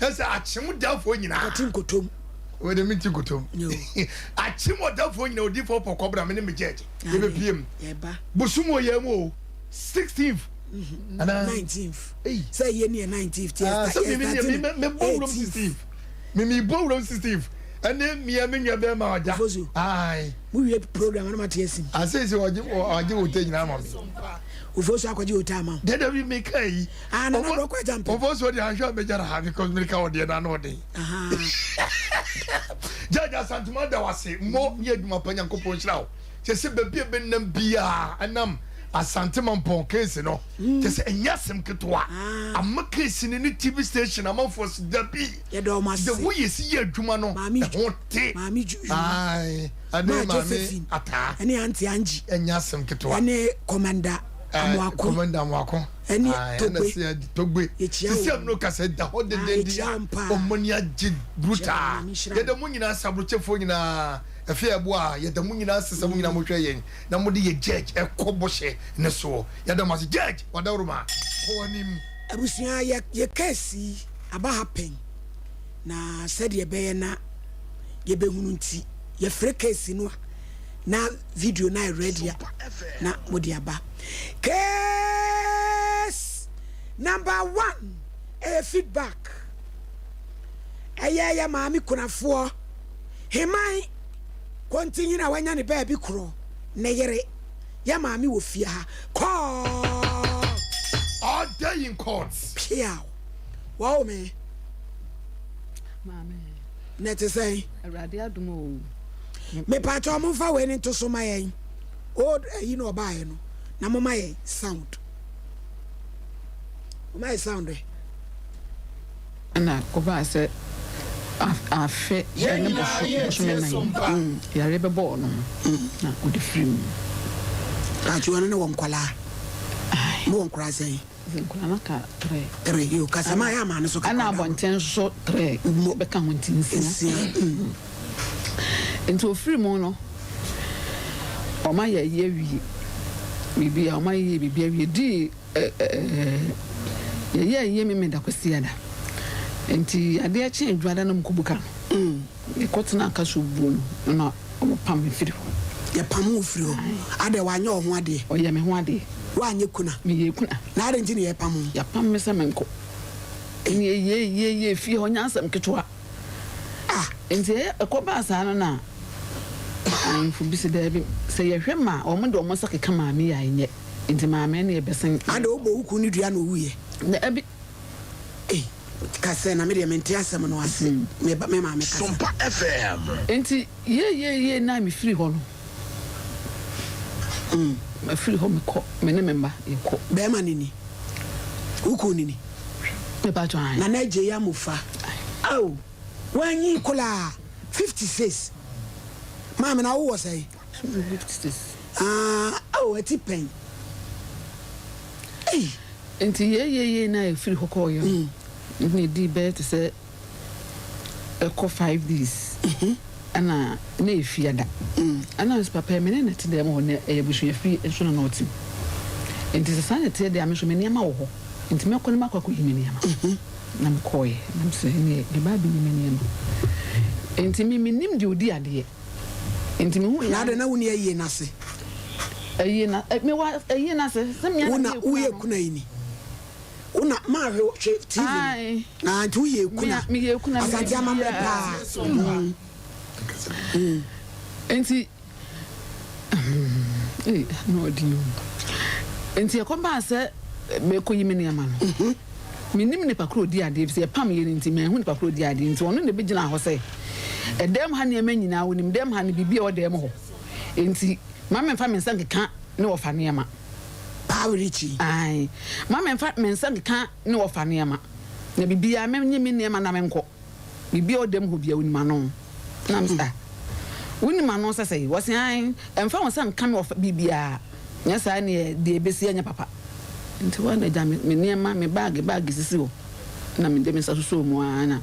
Kyerɛ sɛ akyem dafoɔ nyinaa. Kɔte nkotom. Wei de mente nkotom. Akyem ɔdafoɔ nyinaa odiifoɔ pɔ kɔbra me ne me gyɛɛgye. Yɛbɛpie mu. Bosom wɔ yɛn mu o. 16th. Mhm. Ana 19th. Sɛ yɛ ni yɛ 19th. Ti yɛ start. Me me bɔ wuram 16th. Me me bɔ wuram 16th. Ɛne mia me nua bɛrima ɔgya. Ofosu. Ayi. Mo wie program anam ate asim. Asese ɔgye ɔgye wote nyinaa ma mi. Ofosu akɔgye wote ama wo. Dada bi mi ka yi. Ah nana dɔ kɔ agya mpɛ. Ofosu ɔde ahwɛ abɛgya na ha because mi ka ɔdeɛ na ano ɔden. Judge Asantuma da wase mo ne adwuma pa Nyankopɔn nhyira wo. Kyɛ sɛ baabi a bɛnam biara ɛnam Asante Mampɔn case no kyɛ sɛ ɛnyɛ asɛm ketewa. Ama case no ne TV station amanfoɔ se dabi. The way yɛsi yɛ adwuma no ɛho te. Ae ɛne maame Ataa. Ɛne Auntie Angie. Ɛnyɛ asɛm ketewa. Ɛne Commander Amoako. Commander Amoako. Ɛne Togbe. Togbe. Sisi am no kasa da hɔ dendenden a ɔmo ani agye brutal. Yɛda mo nyinaa ase aburokyefoɔ nyinaa. Ɛfɛ ɛbo a yɛda mo nyinaa ase sɛ mo nyinaa mohwɛ yɛn na mode yɛ judge ɛkɔ bɔhyɛ ne soɔ. Yɛda mo ase judge Wadaworoma kɔ w'anim. Abusua yɛ yɛ case yi aba ha pɛn na sɛdeɛ ɛbɛyɛ na yɛbɛhunu nti yɛfrɛ case no a na video no ayɛ ready a na mode aba. Case number one ɛyɛ feedback ɛyɛ yɛ maame kunafoɔ Heman Kontinhene a wanya ne baabi korɔ ne yere yɛ maame wɔ fie ha kɔɔ. All day in court. Piaw. Wɔwo me. Maame. Na ɛte sɛn? Awurade adom o. Mepaakyɛw momfa wei no nto so ma yɛn. Old ayi na ɔbaeɛ no na moma yɛn sound. Moma yɛ sound ɛ. Ɛna kɔbaa sɛ afe ne bosome nan yareɛ bɛbɔɔ no na ɔde firi mu. Paatwo ɔno ne wɔ nkwadaa? Mo wɔ nkwadaa sɛn? Nkwadaa no ka trɛ. Trɛ yo kasa maa yɛ ama no so kakra. Ɛna abɔnten nso trɛ bɛka ho nti nsia. Nsia. Nti ofiri mu no ɔma yɛ ayi awie biribi a ɔma yɛ biribi awie dii. Yɛyɛɛ ayie Memenda Kwasiada. Nti adeɛ kyee Dwoada na mekɔbu ka no. Mekɔtenaa Kasobuo no na wɔpam me firi hɔ. Yɛpam wo firi hɔ? Adɛn, wanyɛ wo ho adeɛ? Ɔyɛɛ me ho adeɛ. Woanyɛ kuna? Meyɛɛ kuna. Na adɛn nti na yɛpam wo? Yɛapam me sɛ menkɔ. Ɛnni yɛyɛɛ fie hɔ nyɛ asɛm ketewa. Ah! Nti ɛkɔbaa saa no na ahemfo bi se daabi, sɛ yɛhwɛ ma wɔn de wɔn nsa keka maame yi a ɛnyɛ. Nti maame ne ɛbɛsen. Ada wobɔ wo kun no dua na owuiɛ. Daabi. Ei ka sɛ na me deɛ mente asɛm no ase me ba me maame kasa. Sompa FM. Nti yie yie yie na me firi hɔ no ma firi hɔ me kɔ me ne me mma yɛ kɔ. Bɛɛma no ni? Wo kun no ni? Me pa kyɛw ae. Nana Adjei Amofa ao wanyin kolaa 56 maame na wo wɔ sɛn? Ah oh ɛti pɛn ei. Nti yei yei yei na yɛfiri hɔ kɔeɛ no na ɛdii bɛyɛ te sɛ ɛkɔ 5 days ɛna na ɛyɛ fiada ɛna nso papa yi me ne no te dɛm hɔ na ɛyɛ abusua fie nso na na ɔte mu nti sɛ saa na ɛteɛ deɛ a me nso me nneɛma wɔ hɔ nti mɛkɔ na makɔ akɔyi me nneɛma na mekɔeɛ na mesɛ ɛneɛ meba abɛyi me nneɛma nti me mennim deɛ ɔdi adeɛ. Nti me hu Na adɛn na wonni ayie no ase? Ayie na eh, me wɔ ayie no ase. Sɛ me Wo na woyɛ kuna yi ni. Wo na maa hwɛ hwɛ TV no. Na nti woyɛ kuna. Me yɛ kuna. Asante amammerɛ paa. Nti ee na ɔdi o. Nti ɛkɔbaa sɛ mekɔyi me nneɛma no. Mennim nipa koro ɔdi adeɛ efisɛ yɛpam yɛn nti manhu nipa koro ɔdi adeɛ nti ɔno na ɛbɛgyinaa hɔ sɛ ɛdɛm ha nneɛma nyinaa ɔnim dɛm ha ne biribi a ɛwɔ dɛm hɔ nti ma memfa me nsa nkeka ne wɔfa nneɛma. Paa Richie. Ae ma memfa me nsa nkeka ne wɔfa nneɛma na biribiara menye me nneɛma na menkɔ. Biribi a ɔda mu hɔ biara, wonim ano. Na mese, Ah, wonim ano sɛ sɛn? Wɔse, Ae, ɛmfa wo nsa nka me wɔ biribiara, nyɛ saa neɛ deɛ ɛbɛsi ɛnyɛ papa. Nti hɔ ara na agya me me nneɛma, me baage, baage sisi hɔ, na mede me nsa sosɔɔ mu ara na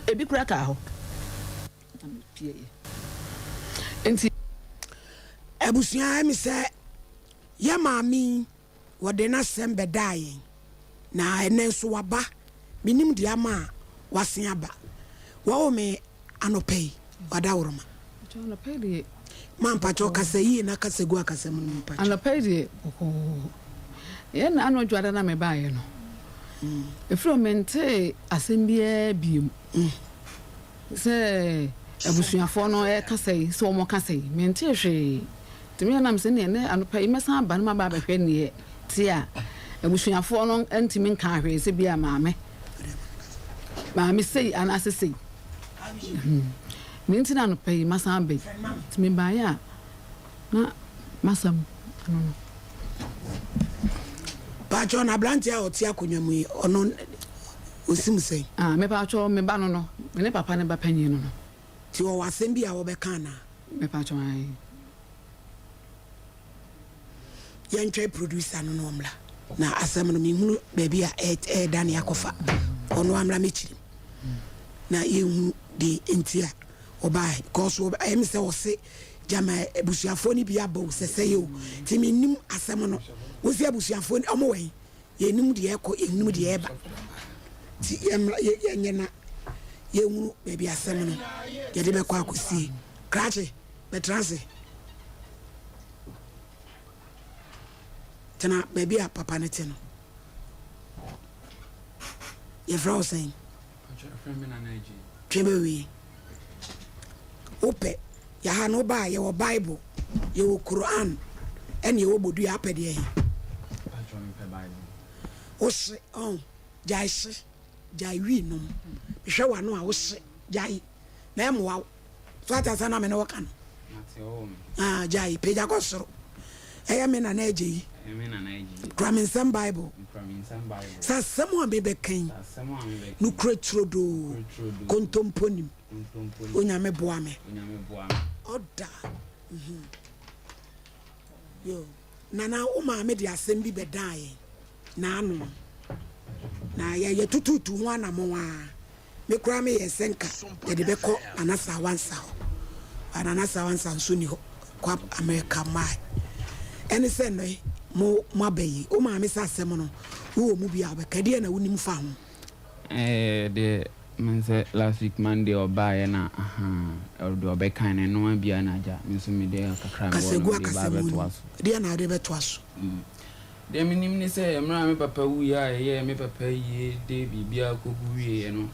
ebi koraa kaa hɔ, na mepieeɛ. Nti. Abusua, ɛme sɛ yɛ maame yi wɔde n'asɛm bɛdaa yɛn, na ɛnnɛ nso waba. Mennim deɛ ama a wasen aba. Wɔwo me anɔpa yi, wadaworoma. Mpakyɛw anɔpa yi deɛ. Ma mpakyɛw kasa yie na kasa gu akasa mu no mu mpakyɛw. Anɔpa yi deɛ bɔkɔɔ. Yɛn na ano dwoada na mebaeɛ no. Ɛfiri hɔ mentee asɛm biara biom. Sɛ abusuafoɔ no ɛreka sɛi, sɛ wɔka sɛi, mentee hwee. Nti me nam sɛ neɛ nɛ anɔpa yi mɛsan aba na maba abɛhwɛ neɛ te a abusuafoɔ no ntumi nkaa hwee sɛ bia maame maame sei anaasɛ sei. Ne nti na anɔpa yi masan aba yi. Nti mebaeɛ a na masɛm ano no. Paatwɔ na aberanteɛ a ɔte akonnwa mu yi ɔno osim sɛn? Ah me paatwɔ me ba no no me ne papa no ba panyin no no. Nti ɔwɔ asɛm bi a ɔbɛka anaa? Me paatwɔ ae. Yɛntwɛn producer no na ɔmmra na asɛm no menhunu baabi a ɛredane akɔfa. Ɔno ammra mɛkyiri mu na yɛnhunu deɛ nti a ɔbaeɛ because ɛyɛ me sɛ ɔse gyama abusuafoɔ no bi aba o sɛsɛyɛ o nti mennim asɛm no. Wo se abusuafoɔ no ɔmo wɔ he? Yɛnnim deɛ ɛkɔ yɛnnim deɛ ɛba nti yɛmmra yɛnyɛ na yɛnhunu baabi asɛm no yɛde bɛkɔ akɔsie. Krakye bɛtena ase. Tena baabi a papa no te no. Yɛfrɛ wo sɛn? Twe bɛwie. Wopɛ, yɛha no woba a yɛwɔ Bible, yɛwɔ Quran, ɛne yɛwɔ bodua apɛ deɛ he? Wohye, ɔn, gyae hye, gyae wii nom. Mehwɛ w'ano a wohye, gyae, na ɛmmoa wo. So ate asɛm na me ne wo ka no? Ah, gyae, pagya kɔ soro. Ɛyɛ me nana agye yi. Kura me nsɛm Bible. Sɛ asɛm a mebɛka yi, nokorɛ turodoo, kontompo nim. Onyame boa me. Ɔda. Mhm. Yo. Nana, wo maame de asɛm bi bɛdaa yɛn naano. Na yɛyɛ tututu ho anamɔn ara. Me koraa me yɛɛ sɛ nka yɛde bɛkɔ Nana Sawansa hɔ but Nana Sawansa nso nni hɔ kɔ America mmae. Ɛne sɛ nnɛ mo mo aba yi wo maame sɛ asɛm no wo wɔ mu bi a wobɛka ɛdeɛn na wonim fa ho? Ɛɛ deɛ me sɛ last week Monday ɔbaeɛ na ahaa deɛ ɔbɛkae no ɛno ara bi ara na agya me nso me deɛ kakra a mewɔ Kasa no gu mede ba akasamu no mu abɛtoa so. ɛdeɛn na wode bɛtoa so? Deɛ menim ne sɛ, mmerɛ a me papa wuiɛ a yɛyɛɛ me papa ayie de biribiara kɔgu wieeɛ no,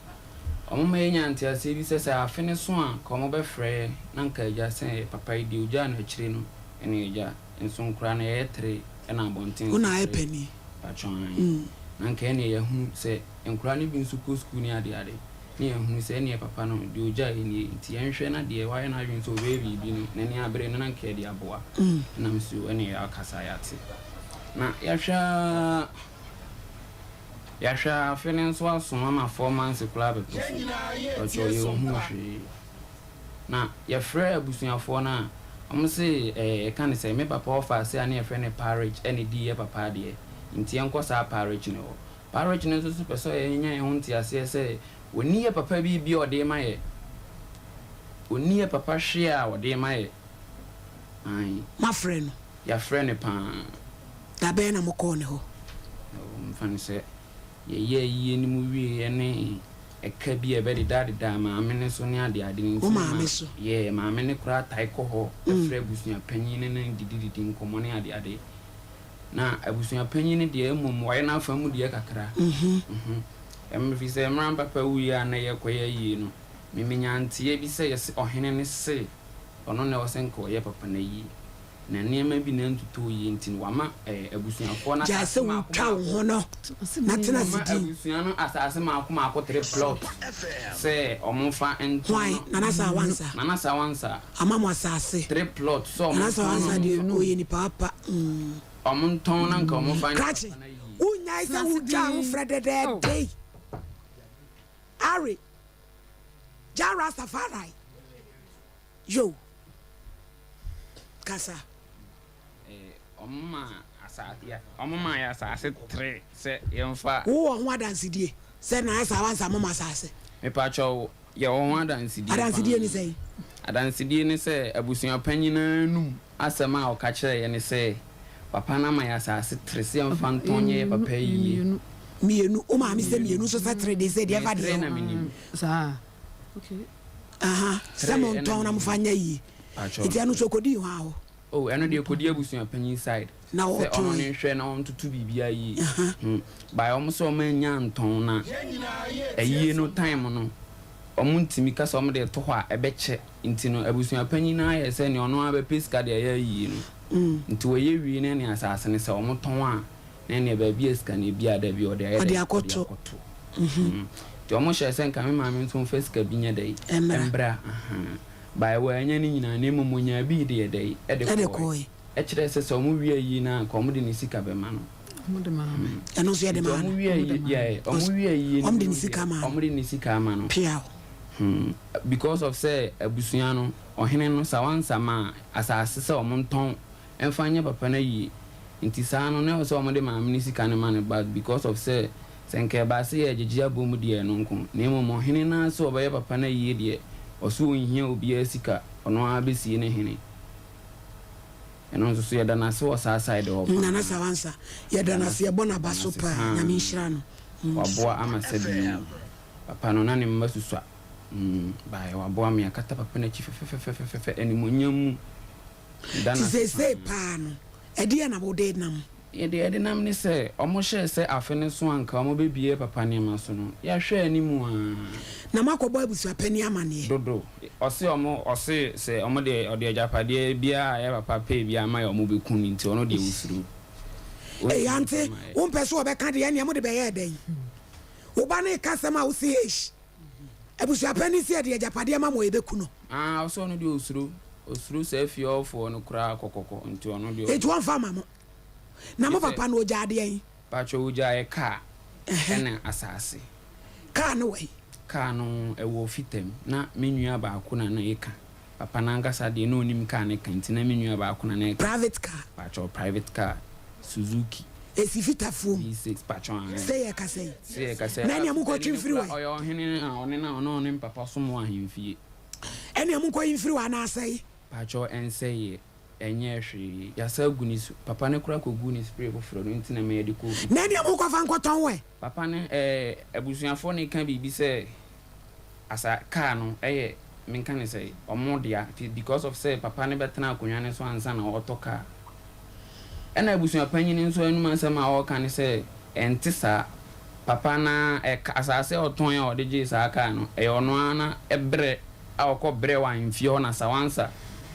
wɔma yɛnyaa nteaseɛ bi sɛ, sɛ afe no so a, nka wɔbɛfrɛ yɛn na nka agya sɛ papa yi deɛ ɔgyaa no akyire no ne agya nso nkoraa no yɛyɛ tere ɛna abɔnten Wo nso na ayɛ tere panin. patwɔn ae. Na nka ɛneɛ yɛahunu sɛ nkoraa no bi nso kɔ sukuu ne adeade. Ne yɛahunu sɛ ɛneɛ papa no deɛ ɔgyaeɛ nie, nti yɛnhwɛ na deɛ wayɛ n'adwene sɛ ɔbɛyɛ biribi no n'ani abere no na nka yɛde aboa. Ɛna me so ɛneɛ yɛakasa yɛate. Na yɛahwɛ ara yɛahwɛ ara afe no nso aso ama 4 months koraa abɛtɔ so, ɔkyɛ yɛnhuu hwee. Na yɛfrɛɛ abusuafoɔ no a, wɔn se ɛɛ yɛka no sɛ me papa ɔfa ase a ne yɛfrɛ no Parrish ɛna ɛdii yɛ papa adeɛ, nti yɛnkɔ saa Parrish no hɔ. Parrish no nso so pɛ sɛ yɛnya yɛn ho nteaseɛ sɛ ɔnni yɛ papa biribi a ɔde rema yɛ. Ɔnni yɛ papa hwee a ɔde rema yɛ. Aane. Moafrɛ no? Yɛafrɛ no paa. Da bɛn na mokɔɔ ne hɔ? Oh, mfa no sɛ yɛyɛɛ ayie no mu wieeɛ ne ɛka bi a ɛbɛdedadedaa maame no so ne adeade no nti Wo na ma maame so? Yeah, maame no koraa tae kɔ hɔ frɛ abusua panin no ne no didididi nkɔmmɔ ne adeade. Na abusua panyin no deɛ mmom wayɛ n'afa mu deɛ kakra. Ɛfiri sɛ mmerɛ a me papa wuiɛ a na yɛrekɔyɛ ayie no, me menyaa nteɛ bi sɛ yɛse ɔhene no se ɔno na ɛwɔ sɛ nka ɔyɛ papa no ayie. Na nneɛma bi na antotɔ yie nti no wama abusuafoɔ no Gyae asase sɛ mmaako wotwa wo mmaako. ho no na tena ase Wama dinn. abusua no asase mmaako mmaako tere plot sɛ wɔmfa ntɔn Hwan? no. Nana Sawansa. Nana Sawansa. Ama mo asase. Tere plot sɛ Nana wɔntɔn Sawansa no. deɛ ɔyɛ nipa pa. Mm. Ɔmo ntɔn na nka ɔmo nfa nyɛ Krakye, papa no ayie. wonnyae sɛ wotwa ahofrɛ dɛdɛɛdɛ yi. Are, Jah Rastafari, yo, kasa. Ɔmo maa asaase, ɔmo maa yɛ asaase tere sɛ yɛnfa. Wowɔ ho adansedie sɛ Nana Sawansa moma asaase? Mepakyɛw, yɛwɔ ho adansedie paa. Adansedie ne sɛn? Adansedie ne sɛ, abusua panyin no ara anum asɛm a ɔka kyerɛɛ yɛn ne sɛ, Papa no ama yɛn asase tere sɛ yɛmfa ntɔn nyɛ yɛn papa ayie. Mienu, wo maame sɛ mienu nso sɛ tere de sɛ deɛ ɛfa deɛ ho. Saa. Okay. Aha, sɛ mo ntɔn na mo fa nyɛ yie. Nti ɛno nso kɔdii hwan hɔ? Oh, ɛno deɛ kɔdi abusua panyin side. Na Sɛ ɔno ɔtɔn. ne nhwɛ na ɔntoto biribiara yie. Hmm. By ɔmo sɛ ɔmo anya ntɔn na ayie no time no, ɔmo ntumi ka sɛ ɔmo de to hɔ a ɛbɛkyɛ. Nti no abusua panyin no ayɛ sɛ nea ɔno ara bɛpɛ sika de ayɛ ayie no. Nti wɔyɛ wie no ɛne asase no sɛ ɔmo tɔn a, na ɛneɛ baabi a sika no ebi a dabi ɔde ayɛ Ɔde dɛn? Ɔde akɔto. akɔto. Hmm. Nti ɔmo hyɛɛ sɛ nka me maame nso mfa sika bi nyɛ dɛn? Ɛmmra. Ɛmbra. Ahaa. By wannya ne nyinaa na mmom ɔnyaa bi de yɛ dɛn? Ɛde Ɛde kɔɔe. kɔɔe. Ɛkyerɛ sɛ sɛ ɔmo wie ayie no a nka ɔmo de ne sika bɛma no. Ɔmo de maa me. Ɛno nso yɛde Nti maa ɔmo no. wie Ɔmo de ayie maa yeah, ɔmo wie ayie no Ɔmo de mu ne no sika deɛ maa no. ɔmo de ne sika ama no. Piaw. Hmm. Because of sɛ abusua no, ɔhene no Sawansa maa asaase sɛ ɔmo ntɔn mfa nyɛ papa no ayie. Nti saa no na ɛwɔ sɛ ɔmo de maame no sika no ma no but because of sɛ sɛ nka ɛbaa sɛ yɛregyegye abɔ mu deɛ ɛno nko na mmom ɔhene no ara sɛ ɔbɛyɛ papa no ayie deɛ ɔse ɔnhia obiara sika ɔno ara bɛsie ne hene. Ɛno nso so yɛda no ase wɔ saa side hɔ paa. Nana Sawansa yɛda no ase yɛbɔ no aba so paa Nyame nhyira no. Waboa ama sɛbi papa no na ne mma susua mm baeɛ waboa me akata papa no akyi fɛfɛfɛfɛfɛ animuonyam mu. Meda Nti no ase seesei paa. paa no, ɛdeɛn na wode nam? Deɛ yɛde nam ne sɛ, wɔhyɛɛ sɛ afe no so anka wɔbɛbue papa nneɛma so no, yɛahwɛ anim ara. Na moakɔbɔ abusuapanin amaneɛ? Dodo. Ɔse wɔn, ɔse sɛ wɔn deɛ, ɔde agyapadeɛ biara a ɛyɛ papa pɛɛ biara ma yɛ a wɔbɛku no nti ɔno deɛ ɔsuro. Ei Ɔntumi ante, mfa ma yɛ. wompɛ sɛ wɔbɛka deɛ, ɛnneɛ mode bɛyɛɛ dɛn? Wo ba no reka asɛm a wose eish. Abusuapanin se yɛde agyapadeɛ ma mo a yɛbɛku no. Ah ɔse ɔno deɛ ɔsuro, ɔsuro saa fie hɔ foɔ no koraa kɔkɔkɔ nti ɔno deɛ. Nti ɔmfa mma mo. Na mo papa no ɔgyaa deɛn? Paatwɔ ɔgyaa yɛ car ɛna asaase. Car no wɔ he? Car no ɛwɔ Fitam na me nua baako na na ɛka. Papa no ankasa deɛ na ɔnim car no ka nti na me nua baako na na ɛka. Private car? Paatwɔ private car, Suzuki. Esi fitafoɔ mu. V6 paatwɔ aane. Sɛ yɛkasa yi. Sɛ yɛkasa yi. Na ɛnea monkɔtwe mfiri wɔ he? Ɔyɛ ɔhene a ɔne na ɔne ɔne mpapa som wɔ ahemfie. Ɛnea monkɔyi mfiri hɔ anaa asɛe? Paatwɔ ɛnsɛeɛ, ɛnyɛɛ hwee. Yɛasa agu ne su, papa no koraa kɔguu ne spray foforɔ no nti na ma yɛde kɔɔ fie. Na ɛnea monkɔfa nkɔtɔn wɔ he? Papa no ɛɛ abusuafoɔ no reka biribi sɛ asa car no yɛ menka no sɛ ɔmo dea nti because of sɛ papa no bɛtena akonwa no so ansa na ɔtɔ car. Ɛna abusua panyin nso anum asɛm a ɔreka ne sɛ ɛnte saa, papa no ara ɛka asaase a ɔtɔn a ɔde gyee saa car no ɛyɛ ɔno ara na brɛ a ɔkɔ brɛ wɔ ahemfie hɔ na Sawansa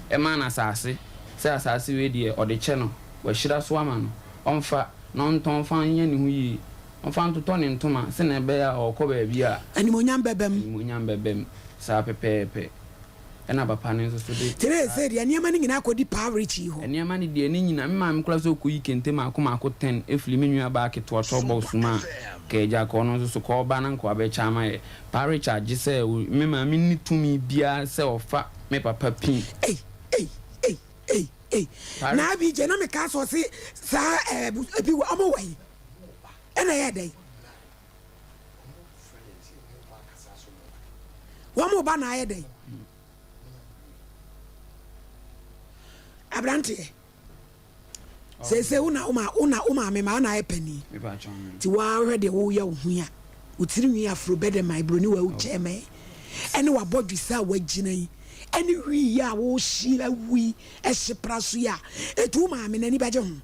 ɛmaa no asaase sɛ asaase wei deɛ ɔde kyɛ no wahyira so ama no ɔmfa na ɔntɔn mfa nyɛ ne ho yie. Ɔmfa ntotɔ ne ntoma sɛnea ɛbɛyɛ a ɔrekɔ baabi a. Animuonyam bɛba mu. Animuonyam bɛba mu. Saa pɛpɛɛpɛ. Ɛnna papa no nso so de. Kyerɛ sɛ deɛ nneɛma no nyinaa kɔdi Paa Richie hɔ. Nneɛma no deɛ, ne nyinaa, me maame koraa sɛ ɔkɔyi kente mmaako mmaako ten firi me nuabaa ketewa tɔ box mu a, nka agya kɔ, ɔno nso so kɔ ɔba na nka wabɛkyɛ ama yɛ. Paa Richie agye sɛ me maame nni tumi biara sɛ ɔfa me papa pin. Ei, ei, ei, ei, ei. Na Abby gye na mekaa sɛ ɔse saa ɛɛ ebi wɔ ɔmo wɔ he? Ɛna ɛyɛɛ dɛn? Wɔn ba na ayɛ dɛn? Aberanteɛ, seesei wo na wo ma wo maame ma na ayɛ panin. Nti woahwɛ deɛ woyɛ wo ho yi a, wo tiri nwi afro bɛdɛ man buroni wa wokyɛɛ mɛ ɛne wabɔdwesɛ a wagyina yi ɛne wii yi a wohye awu yi ɛhye pra so yi a, ɛtu wo maame n'ani bɛgye ho.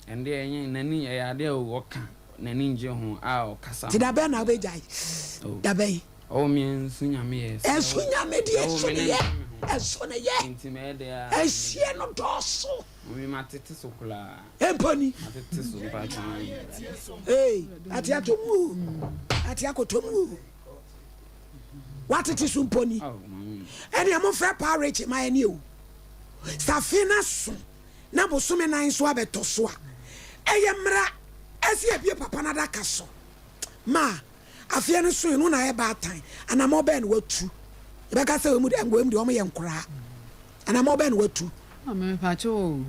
Ɛnde ɛnyɛ n'ani, ɛyɛ adeɛ a ɔka n'ani ngye ho a ɔkasa ho. Nti dabɛn na wobɛgyae? Oh. Dabɛn? Oh me nso nyame yɛ. Ɛnso nyame deɛ ɛso ne yɛ, ɛso ne yɛ. Nti mɛyɛ dɛ a. Ɛhyeɛ no dɔɔso. Mami matete so koraa. Mpo ni. Matete so mpakyɛw. Ee, ate atɔ mu o, ate akɔtɔ mu o. Watete so mpo ni. Ɛnea momfrɛ Paa Richie ma yɛne o. Safe no aso. na bosome nan nso abɛtɔ so a, ɛyɛ mmara ɛsɛ yɛbue papa no adaka so ma afeɛ no soe no na ayɛ baatan. Anamɔ bɛn na watu? Yɛbɛka sɛ wɔn deɛ wɔn deɛ wɔn yɛ nkoraa. Anamɔ bɛn na watu? Maame mepaakyɛw o,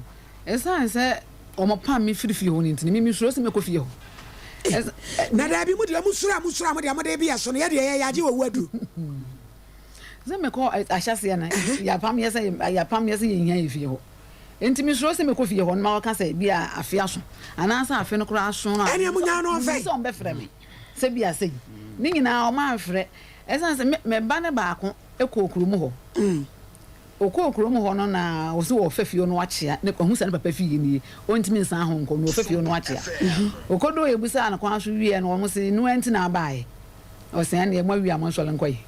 ɛsiane sɛ wɔn pam me firi fie hɔ no nti no, me mesuro sɛ mɛkɔ fie hɔ. Na daabi mo deɛ mo suro a mo suro a mo deɛ mo de bi yɛ so no yɛ deɛ yɛ yɛagye owu aduro. Sɛ mekɔ ahyɛseɛ no, yɛapam yɛ sɛ yɛapam yɛ sɛ yɛnhia yɛ fie hɔ. Enti mesuro sɛ mɛkɔ fie hɔ no ma wɔka sɛ bi a afe aso anaasɛ afe no koraa aso no a, Ɛnneɛ monyaa no ɔmfɛe. menim sɛ wɔbɛfrɛ me sɛ bi a sei. Ne nyinaa wɔamfrɛ. Ɛsiane sɛ me, me ba no baako kɔɔ kurom hɔ. Ɔkɔɔ kurom hɔ no na ɔse ɔɔfa fie hɔ no akyea, ne, wahu sɛ ne papa fie nie, ɔntumi nsan ho nkɔ, na ɔɔfa fie hɔ no akyea. Ɔkɔduu yɛbisaa no kwan so wieɛ no, wɔn se, noa nti na abaeɛ. Ɔse ɛnneɛ moawie a monsɔre nkɔ yi.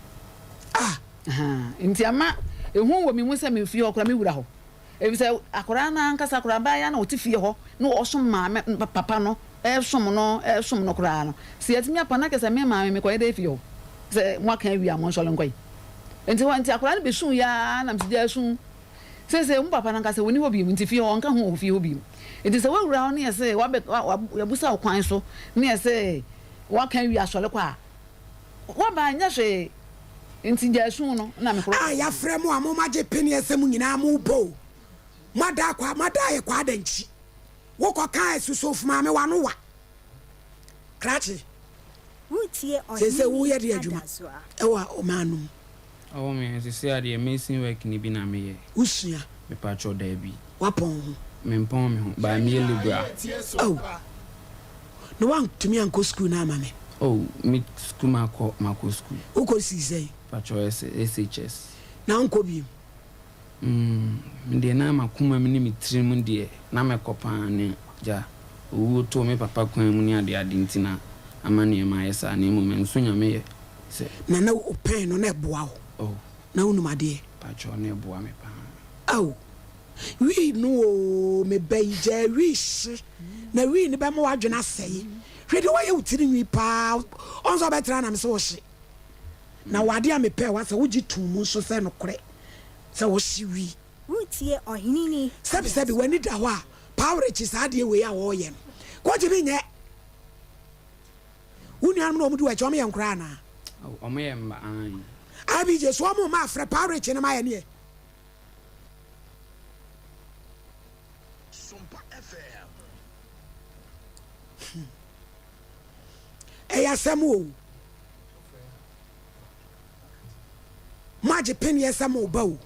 Ah! Ahaa, nti ama ehu wɔ me mu sɛ me fie hɔ koraa me wura hɔ. Efisɛ akwadaa no ankasa koraa, abaayewa no a ɔte fie hɔ na ɔsom maame, papa no, ɛresom no, ɛresom no koraa no, sɛ yɛatumi apa no na kyerɛ sɛ me maame mekɔyɛ dɛn fie hɔ? Sɛ moaka awie a monsɔre nkɔ yi. Nti hɔ, nti akwadaa no bɛsuiɛ ara na mese gyaa su. Seesei mo papa no ankasa ɔnni hɔ bio, nti fie hɔ ɔnka ho wɔ fie hɔ bio. Nti sɛ woawura hɔ na yɛse wabɛ, yɛabusa wo kwan so na yɛse woaka awie asɔre kɔ a, Woaba nyɛ hwee nti gyaa su no na me koro. A yafrɛ mo a mo magye peneɛ sɛ mo nyinaa mo bɔ o moada kwa moada ayɛ kwa ada nkyi wo kɔ ka asusofo maame wano wa krakye seesei wo yɛ de adwuma ɛwɔ ɔman no mu. Ɔwɔ me sesei a deɛ mason work no bi na me yɛ. Wo sua. Mepakyɛw daabi. Wapɔn wo ho. Me mpɔn me ho but me yɛ labourer. Oh na woantumi ankɔ sukuu no ama me. Oh me sukuu makɔ makɔ sukuu. Wokɔ sii sɛn? Pakyɛw SHS. Na wonkɔ biom? Mm me deɛ na makoma mu ne me tiri mu deɛ na mɛkɔ paa ne gya owuo too me papa kwan mu ne ade ade nti na ama nneɛma ayɛ saa na mmom ɛnso Nyame yɛ sɛ. Na na wo pɛn no na ɛboa wo? Oh. Na wonim adeɛ? Pakyɛw na ɛboa me paa. Ao. Wii no oo me ba yi gyaa wii hye na wii no bɛma w'adwene asɛe hwɛ deɛ wayɛ wo tiri nwi paa ɔn sɛ ɔbɛtra na me sɛ wohye na wɔ adeɛ a mepɛ wa sɛ wogye tuu mu nso sɛ nokorɛ sɛ wohye wii Woretie ɔhene ni sɛbi sɛbi adasoa. w'ani da hɔ a paa worekye saa adeɛ wei a wɔreyɛ no kɔgye bi nyɛ wo nuanom na wɔn di w'akyi wɔn yɛ nkoraa anaa? Wɔn yɛ mma aane. IBJ so wɔn mma afrɛ paa worekye no ma yɛ neɛ. Ɛyɛ asɛm o. Moagye peneɛ sɛ mo ba o.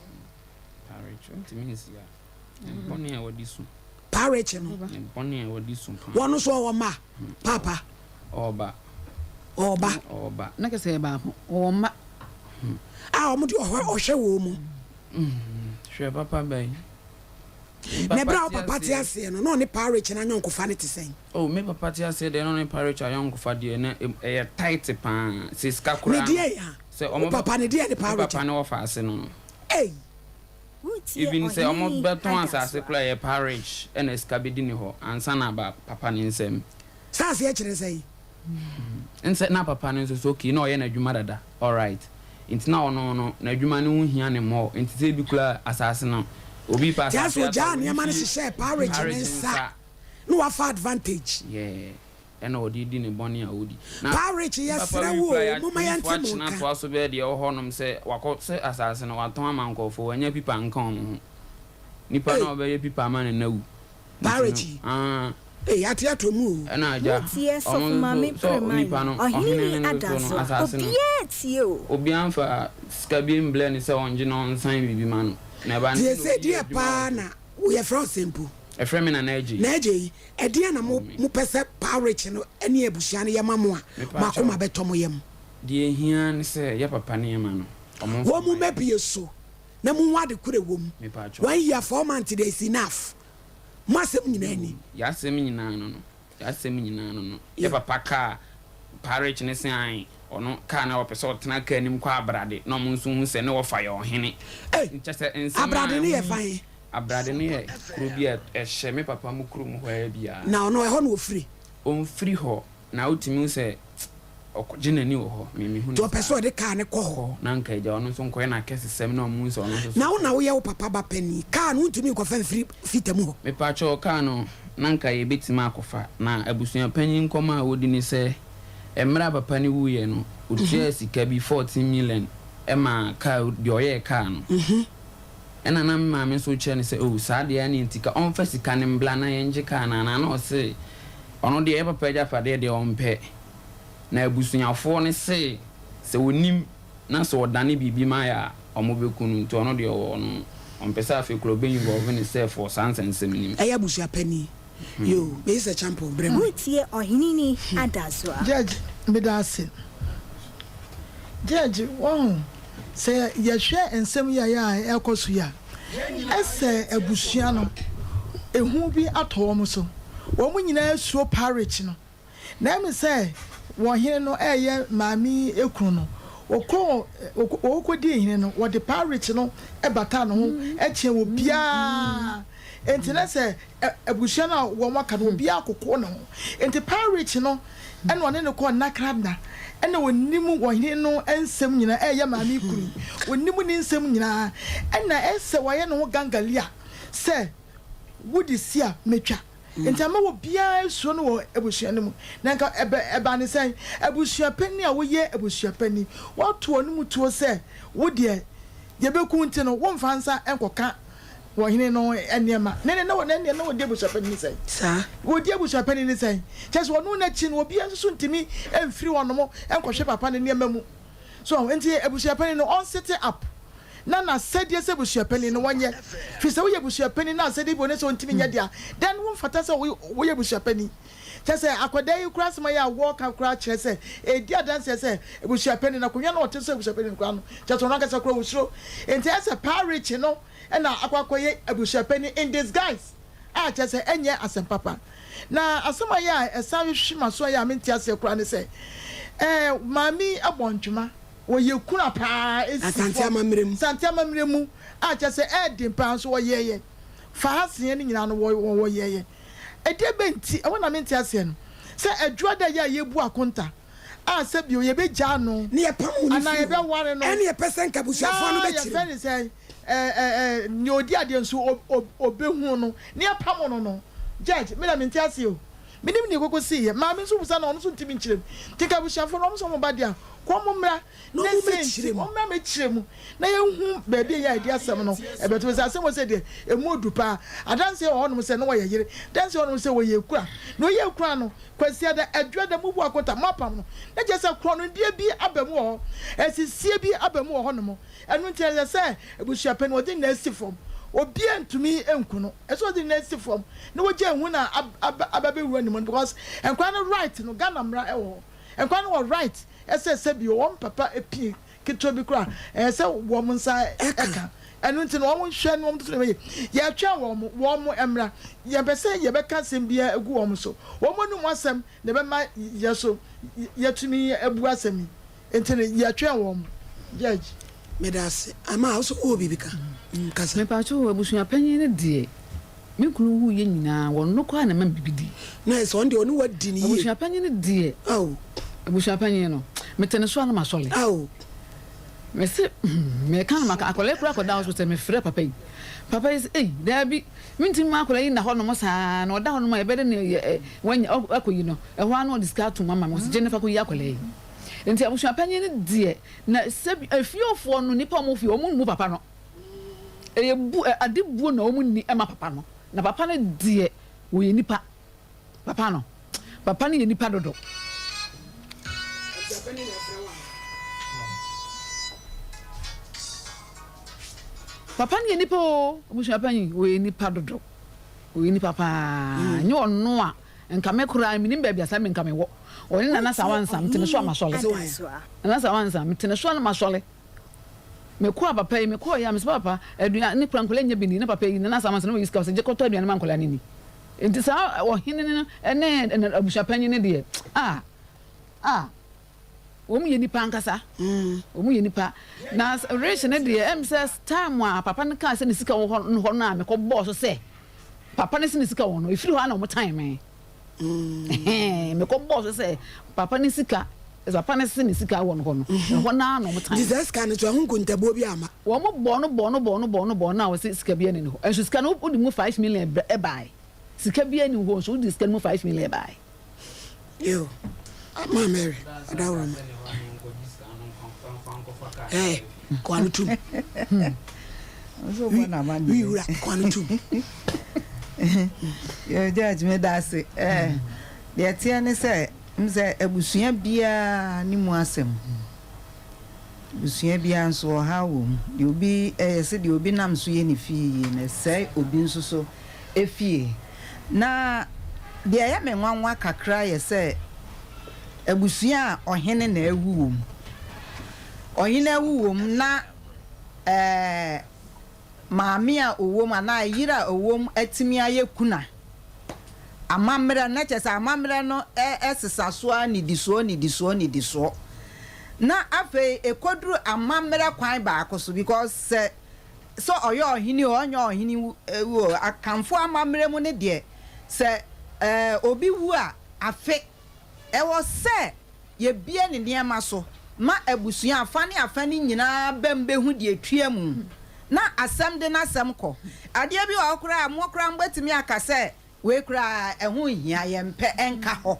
Parekye no. Wɔn nso ɔwɔ mma papa. Ɔba. Ɔba. Ɔba. Na kɛsɛ yɛ baako. Ɔwɔ mma. A wɔn de ɔhwɛ ɔhwɛ wɔn mu. Hwɛ papa bɛn. Na ɛberɛ a wo papa te aseɛ no, na ɔne Pa Rich no ayɔnkofa no te sɛn? Oh, me papa te aseɛ deɛ, na ɔne Pa Rich ayɔnkofa deɛ, na ɛyɛ tight paa. Sɛ sika Ne koraa no, deɛn a? sɛ Wo ɔmo, papa ne deɛn ne Pa me Rich papa a? ne wɔfa ase no no. Ei! Woretie Even sɛ ɔmo Ɔhene bɛtɔn asase Adasoa. koraa, ɛyɛ Pa Rich ɛna sika bɛdi ne hɔ ansa na aba papa ne nsam. Saa aseɛ kyerɛ sɛn? Nsɛ na papa no nso so okay na ɔyɛ n'adwuma dada alright nti na ɔno no n'adwuma no ho hia no more nti sɛ ebi koraa asase no obi pɛ Nti asase asɛ atɔ ɔgyaa a ɔde nneɛma no fie hyehyɛɛ Pa Rich ne Rich nsa nsa na wafa advantage. Yeah ɛna ɔde di ne bɔne a ɔdi na Pa Rich papa yɛsrɛ wei wo koraa o, momma yɛ yɛnte polisfoɔ mo akye no nka. atoa so bɛyɛ deɛ ɛwɔ hɔ nom sɛ wakɔ sɛ asase no watɔn ama nkorɔfoɔ wanya pipa nka wɔn ho nipa no Ei! a ɔbɛyɛ pipa ama no no awu Pa nti Rich no yi, aah. Ei, ate atɔ mu o. Ɛna agya, Wotie ɔmo Sɔfo Maame nso sɛ Premai onipa no, Ɔhene ɔhene ni no nso no, Adasoa, asase no, obiara tie o. obiara mfa sika bi mbrɛ no sɛ ɔngye na ɔnsan biribi ma no. Na ɛba no Deɛ sɛ na sɛ obi yɛ deɛ adwuma wɔ paa so. na wo yɛfrɛ wo sɛn mpo? Ɛfrɛ me Nana Agyei. Nana Agyei, ɛdeɛn na mo mo pɛ sɛ Paa Rich no ne abusua no yɛ ma mo a Mepa mo kyɛw. akoma bɛtɔ mo yam? Deɛ ehia ara ne sɛ yɛ papa nneɛma no, ɔmo mfa Wɔn mma yɛn. mmɛbue so na monhu ade koro a ɛwɔ mu. Mepa kyɛw. One year, 4 months deɛ is enough. Mo asɛm nyinaa ni. Y'asɛm nyinaa no no Y'asɛm nyinaa no no Yɛ papa kaa Parich no se ae ɔno kaa na ɔpɛ sɛ ɔtena kaa nim kɔ Abrade na ɔmo nso hu sɛ ne wɔfa yɛ ɔhene Ei! Kyɛsɛ nsɛm a Abrade no yɛ ɛho fa he? Abrade no yɛ kuro bi a ɛhyɛ me papa mo kurom hɔ ara bi a. Na ɔno ɛhɔ na ɔfiri? Ɔmfiri hɔ Na wotumi hu sɛ ɔkɔgye n'ani wɔ hɔ. Me mehu Nti no ɔpɛ saa. sɛ ɔde kaa no kɔ hɔ. Kɔ na anka agya ɔno nso nkɔyɛ n'akɛsesɛm na ɔmo hu sɛ ɔno nso so. Na wo na woyɛ wo papa ba panin. Kaa no wontumi nkɔfa mfiri fita mu hɔ. Mepakyɛw kaa no na anka yɛbɛtumi akɔfa. Na abusua panyin nkɔmmɔ a wodi ne sɛ mmerɛ a papa no wuiɛ no ɔtuaa sika bi 14 million maa kaa deɛ ɔyɛɛ kaa no. Ɛna na me maame nso rekyerɛ no sɛ oh saa deɛ ɛneɛ nti ka ɔmfa sika no mbra na yɛngye kaa no anaa na ɔse ɔno deɛ yɛ papa agyapadeɛ deɛ ɔmpɛ na abusuafoɔ no se sɛ ɔnim na sɛ ɔdane biribi ma yɛ a ɔmo bɛku no nti ɔno deɛ ɔwɔ ɔno. Ɔmpɛ sɛ afei koraa ɔbɛ involve ne self wɔ saa nsɛnsɛm no mu. Ɛyɛ abusua panin. Yoo, meyi sɛ Champon brɛ me. Woretie Ɔhene Ni Adasoa. Judge, meda ase. Judge, wahu, sɛ yɛhwɛ nsɛm yi a ɛyɛ a ɛrekɔ so yi a, ɛsɛ abusua no, ehu bi atɔ wɔn so. Wɔn nyinaa suro parish no. Na ɛme sɛ wɔn hene no reyɛ maame yi kunu no, wɔkɔɔ, wɔkɔdii hene no, wɔde parish no bataa ne ho kyɛn obiara. Enti na sɛ abusua no a wɔn aka no, obiara koko ne ho. Enti parish no ɛna ɔne no kɔɔ Nakradna, ɛna ɔnim ɔhene no nsɛm nyinaa, ɛyɛ maame yi kunu yi, ɔnim ne nsɛm nyinaa, ɛna ɛsɛ wayɛ ne ho gangalia sɛ wode si a mɛtwa. Enti ama obiara asuro no wɔ abusua no mu. Na anka ɛbɛ, ɛbaa no sɛn? Abusua panin a woyɛ abusua panin, woato wɔn mu tuo sɛ wo deɛ, yɛbɛku wo nti no, womfa nsa nkɔka ɔhene no nneɛma. Ne ne, na wɔ, ɛnneɛ na wɔdi abusua panin sɛn? Saa. Wɔdi abusua panin no sɛn? Kyerɛ sɛ ɔno n'akyi no, obiara nso so ntumi mfiri hɔnom nkɔhwɛ papa no nneɛma mu. So, enti abusua panin no, ɔnsete up. na n'asɛdeɛ sɛ abusuapanin no wɔnyɛ, firi sɛ woyɛ abusuapanin na asɛdeɛ bi wɔ ne sɛ ɔntumi nyɛ deɛ a, then womfata sɛ woyɛ abusuapanin. Kyerɛ sɛ akwadaa yi koraa asɛm a ɛyɛ a wɔreka koraa kyerɛ sɛ ɛredi adanseɛ sɛ abusuapanin no, akonnwa no a ɔte so sɛ abusuapanin no koraa no, kyerɛ sɛ ɔno ankasa koraa ɔsuro. Enti ayɛ sɛ paa Richie no na akɔ akɔyɛ abusuapanin in disguise a kyerɛ sɛ ɛnyɛ asɛm papa. Na asɛm a ɛyɛ a ɛsan hwehwe m'aso a ɛyɛ a mente aseɛ koraa ne sɛ, ɛɛ maame yi bɔ ntwoma. Wɔyɛ kuna paa esi Asante fam. amammerɛ mu. Asante amammerɛ mu a kyerɛ sɛ ɛyɛ den paa nso wɔyɛeɛ. Fa ha seɛ no nyinaa no wɔ wɔyɛeɛ. Ɛdeɛ bɛn nti, ɛhɔ na mente aseɛ no, sɛ Adwuada yi a yɛbu akonta a sɛ bio yɛbɛgyaa no Ne yɛpam wo no anaa firi hɔ. yɛbɛware no Ɛne yɛpɛ sɛ nka abusuafoɔ no na bɛkyere yɛfrɛ mu. no sɛn ɛ ɛ ɛ nea ɔdi adeɛ nso ɔ ɔ ɔbɛhu no na yɛpamo no no. Judge, me deɛ mente aseɛ o. Menim nea ɛkɔkɔsiiɛ. Maame nso bisa no a, ɔno nso ntumi nkyerɛ mu. Nti nka abusuafoɔ no, wɔn nso wɔn ba deɛ a, kɔ wɔn mmra Na na wɔn sei nti, mmɛkyerɛ mu. wɔn mmra mmɛkyerɛ mu na yɛnhu baabi a ɛyɛ a yɛde asɛm no ɛbɛto. Ɛfiri sɛ asɛm wɔ sɛ deɛ, ɛmu ɔdu paa. Adanseɛ wɔ hɔnom sɛ na wɔyɛ yere. Adanseɛ wɔ hɔnom sɛ wɔyɛ akura. Na ɔyɛ akura no, Kwasiada, Adwuada, mobu akonta, moapam no. Na kyerɛ sɛ korɔnodeɛ bi aba mu wɔ hɔ. Asisie bi aba mu wɔ hɔnom. Ɛno nti, ɛsɛ sɛ abusua panin wɔde ne nan si fam. Obiara ntumi nku no. Ɛsɛ sɛ ɔde ne nan si fam na wogya ehu no a aba abɛwura ne mu no because nkwadaa no right no, Ghana mmara wɔ hɔ. Nkwadaa no wɔ right sɛ sɛbi wɔn papa pie ketewa bi koraa a, ɛsɛ sɛ wɔn nsa ka. Ɛno nti no wɔn nhwɛ na wɔn toto nneɛma yie. Yɛtwɛn wɔn, wɔn mmra. Yɛmpɛ sɛ yɛbɛka asɛm biara agu wɔn so. Wɔn anum asɛm na ɛbɛma yɛn nso yɛatumi abu asɛm yi. Nti no yɛtwɛn wɔn. Judge. Meda ase. Ama wo so wowɔ biribi ka? Mm, kasa. Mepakyɛw o, abusua panyin no deɛ, me kunu wuiɛ nyinaa, wɔno koraa na ɛma me biribi di. Na ɛsɛ ɔno deɛ ɔne wo adi no yie. Abusua panyin no deɛ, Ao. abusua panyin no, mete ne so a na masɔre. Ao. Mese, hmm, meka no maka, akwadaa yi koraa kɔda hospital, mefrɛ papa yi. Papa yi se, ei, daabi, mentumi mma akwadaa yi nna hɔnom saa, na ɔda hɔnom a yɛbɛde no yɛ, ɛ, wanya, akɔyi no. Ɛhɔ ara na ɔde sika atom ama me, ɔse gye no fa kɔyi akwadaa yi. Nti abusua panyin no deɛ, na sɛbi efiefoɔ no, nnipa a wɔwɔ fie, wɔn mmu papa no. Ɛyɛ bu, ade buo na wɔn nni ma papa no. Na papa no deɛ, wɔyɛ nipa. Papa no, papa no yɛ nipa dodo. Abusua panyin na ɛfrɛ wo anaa? Papa no yɛ nipa oo, abusua panyin, wɔyɛ nipa dodo. Wɔyɛ nipa paa. Nyɛ ɔno a. Nka me koraa menim baabi a saa me nka mewɔ. Ɔne Nana Sawansa mete ne so a masɔre. Nana Sawansa mete ne so a na masɔre. Mekɔ a papa yi mekɔɔ yɛ a mesɛ papa aduane kora nkwadaa nya bi ni na papa yi Nana Sawansa na ɔyi sika ɔsɛ gye kɔtɔ aduane ma nkwadaa no ni. Nti saa ɔhene no ne abusuapanyin no deɛ ah ah. Wɔn yɛ nipa ankasa. Wɔn yɛ nipa. Na Rich no deɛ ɛm sɛ time a papa no kaa sɛ ne sika wɔ hɔ hɔ no a mekɔ bɔɔ so sɛ papa no sɛ ne sika wɔ no efiri hɔ a na wɔn tan me. Ɛhɛn mekɔ bɔɔ so sɛ papa no sika papa no sɛ ne sika wɔ no hɔ no ɛhɔ naa na wɔn tan. Nti saa sika no so ɛho nkontabuo bi ama. Wɔn bɔɔ no bɔɔ no bɔɔ no bɔɔ no bɔɔ no a wɔsɛ sika bi ɛni hɔ nso sika no wode mu 5 million ɛbae sika bi ɛni hɔ nso wode sika no mu 5 million ɛbae. Yo, ama Mary, ɔdaworo ma. Eh, kɔ ano tum. Wi wura, kɔ ano tum. Yo, Judge, me da ase. Eh, deɛ teɛ ne sɛ, m sɛ abusua biara ne mu asɛm. Abusua biara nso ɔhaw wɔ mu. Deɛ obi yɛ sɛ deɛ obi nam so yɛ ne fie yie no, ɛsɛe obi nso so fie. Na deɛ ɛyɛ me nwanwa kakra yɛ sɛ abusua a ɔhene na awu wɔ mu. Ɔhene awu wɔ mu na ɛɛ maame a ɔwɔ mu anaa yere a ɔwɔ mu atumi ayɛ kuna. Amammerɛ no, na kyerɛ sɛ amammerɛ no sesa so ara nnidisoɔ nnidisoɔ nnidisoɔ. Na afei ɛkɔduru amammerɛ kwan baako so because sɛ sɛ ɔyɛ ɔhene o ɔnyɛ ɔhene o Akanfoɔ amammerɛ mu no deɛ sɛ obi wu a afe ɛwɔ sɛ Yɛbue ne nneɛma so ma abusua afa ne afa no nyinaa bam bɛhu deɛ ɛtua mu, na asɛm de n'asɛm kɔ. Adeɛ bi wɔ hɔ koraa a mo koraa mobɛtumi aka sɛ wei koraa ɛho nhia, yɛmpɛ, ɛnka hɔ.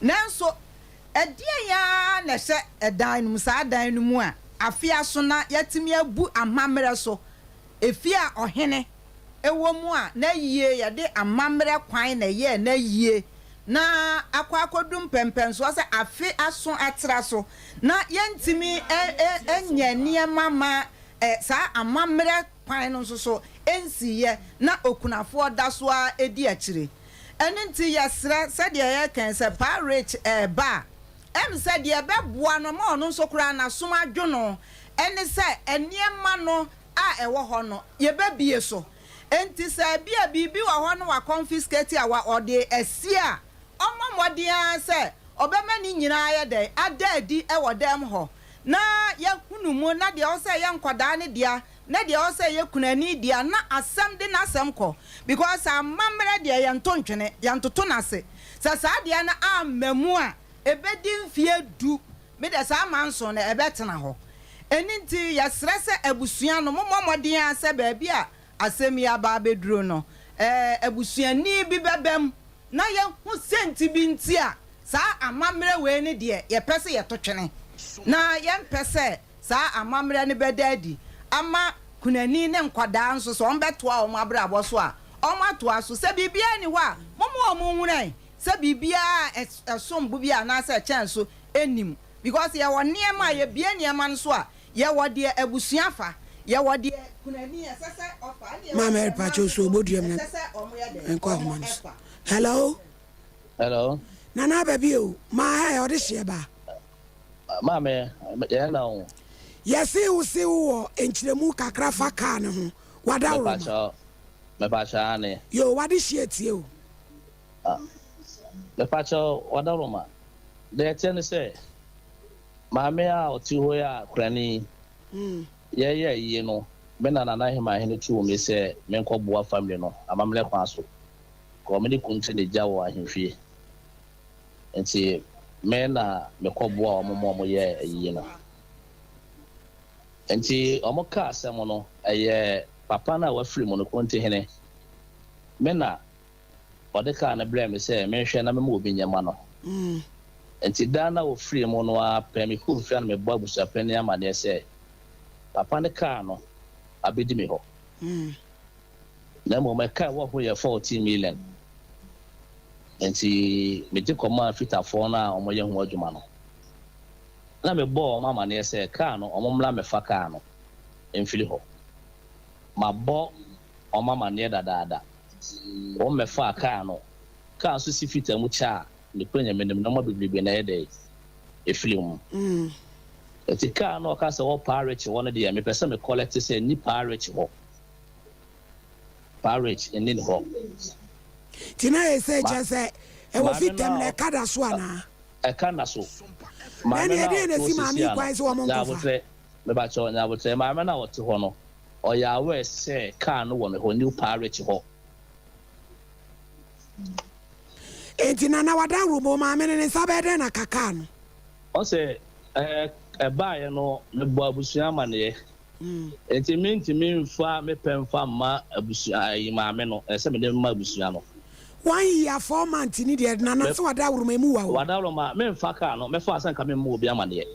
Nanso ɛdeɛn ara na ɛhyɛ ɛdan no mu, saa dan no mu a afe aso na yɛatumi abu amammerɛ so Efie a ɔhene wɔ mu a n'ayie yɛde amammerɛ kwan na ɛyɛɛ n'ayie na akɔ akɔdu mpɛnpɛnsoɔ sɛ afe aso atra so na yɛntumi nyɛ nneɛma ma saa amammerɛ kwan no nso so nsiiɛ na okunafoɔ da so ara di akyire. Ɛno nti yɛsrɛ sɛdeɛ yɛreka yi sɛ Paa Rich reba a, ɛm sɛ deɛ ɛbɛboa no ma ɔno nso koraa n'asom adwo no ne sɛ nneɛma no a ɛwɔ hɔ no, yɛbɛbue so. Enti sɛ ebia biribi wɔ hɔ na wɔakɔnfisketi a, wɔde asie a, ɔmmɔ mmɔden ara sɛ ɔbɛma ne nyinaa ayɛ dɛn? Ada adi wɔ dɛm hɔ, na yɛahunu mu, na deɛ ɛwɔ sɛ ɛyɛ nkwadaa no dea, na deɛ ɛwɔ sɛ ɛyɛ kunani dea, na asɛm de n'asɛm kɔ. Because amammerɛ deɛ yɛnto ntwene, yɛntoto no ase. Sɛ saa deɛ no amma mu a, ɛbɛdi mfeɛ du Me deɛ saa manson no ɛbɛtena hɔ. Ɛno nti yɛsrɛ sɛ abusua no mommɔ mmɔden ara sɛ baabi a asɛm yi aba abɛduru no abusuani bi bɛba mu na yɛahu sɛnti bi nti a saa amammerɛ wei no deɛ yɛpɛ sɛ yɛto twene na yɛmpɛ sɛ saa amammerɛ no bɛda adi ama kunani ne nkwadaa nso sɛ wɔbɛtoa wɔn abrabɔ so a wɔatoa so. Sɛ biribiara nni hɔ a momma wɔn nhunu sɛ biribiara a ɛsom bo bi anaasɛ ɛkyɛn so nnim because yɛwɔ nneɛma a yɛbue nneɛma no so a yɛwɔ deɛ abusua fa, yɛwɔ deɛ kunani ɛsɛ sɛ ɔfa ɛna yɛwɔ Maame deɛ Eripa mmaa kyɛw nso so no oboduam na ɛsɛ sɛ wɔn yɛ dɛn menkɔ ahoma wɔn no so. fa. Hello Hello. Nana aba bio maa hɛ ɔde hyeɛ ba. Maame, yɛn na o. Yɛse wo se wo wɔ nkyerɛmu kakra fa car no ho, w'adaworoma. Mepakyɛw, mepakyɛw aane. Yoo w'ade hyeɛ tie o. Ah, mepakyɛw w'adaworoma. Deɛ ɛteɛ ne sɛ, maame a ɔte hɔ yi a kurani yi, yɛreyɛ ayie no, me na Nana Hemanhene tuu me sɛ menkɔboa family no amammerɛ kwan so, kɔ me ne Kunti na egya wɔ ahemfie. Nti me na mekɔboaa wɔn ma wɔyɛɛ ayie no. Nti wɔkaa asɛm no, ɛyɛ papa no a wafiri mu no, Kunti hene, me na Ɔde kaa no brɛɛ me sɛ menhwɛ na memma obi nyɛ mma no. Enti da no a ofirii mu no ara pɛ, mekɔɔ fie a na mebɔ abusuapanin amanneɛ sɛ papa no kaa no abɛdi me hɔ. Na mmom ɛka a ɛwɔ ho yɛ 14 million. Enti megye kɔmaa fitafoɔ no a wɔyɛ ho adwuma no. Na mebɔɔ wɔn amanneɛ sɛ kaa no, wɔmmra mmɛfa kaa no mfiri hɔ. Mabɔ wɔn amanneɛ dadaada. Wɔn mmɛfaa kaa no. Kaa nso si fitaa mu kyɛ a, nokorɛ Nyame nim, nnoɔma bebrebe na ɛyɛ dɛn? Ɛfiri mu. Nti kaa no a ɔka sɛ wɔ Paa Rich hɔ no deɛ, mepɛ sɛ me kɔlɛte sɛ nni Paa Rich hɔ. Paa Rich nni ne hɔ. Nti na ɛyɛ sɛ Ma, kyerɛ sɛ ɛwɔ maame no fitam na a ɛka da so anaa? ɛka nna so. Na Maame ɛneɛ no a ɛdeɛn na ɔte hɔ ɛsi maame seesei yi a no, kwan sɛ wɔn nkɔfa? Nyabotrɛ, mepakyɛw, Nyabotrɛ, maame no a ɔte hɔ no, Ɔyɛ aware sɛ car no wɔ me hɔ, New Parish hɔ. Enti Nana Wadanworomo maame no ne nsa bɛyɛ dɛn na ka car no? Ɔsɛ ɛɛ ɛbaeɛ no mebɔ abusua amaneɛ nti mentumi mfa me pɛ mfa mma abusua ayi maame no ɛsɛ mede ma abusua no. One year four months ni deɛ Nana Me sɛ Wadanworomo emu wa o. Wadanworomo memfa car no mɛfa sɛ nka memma obi amaneɛ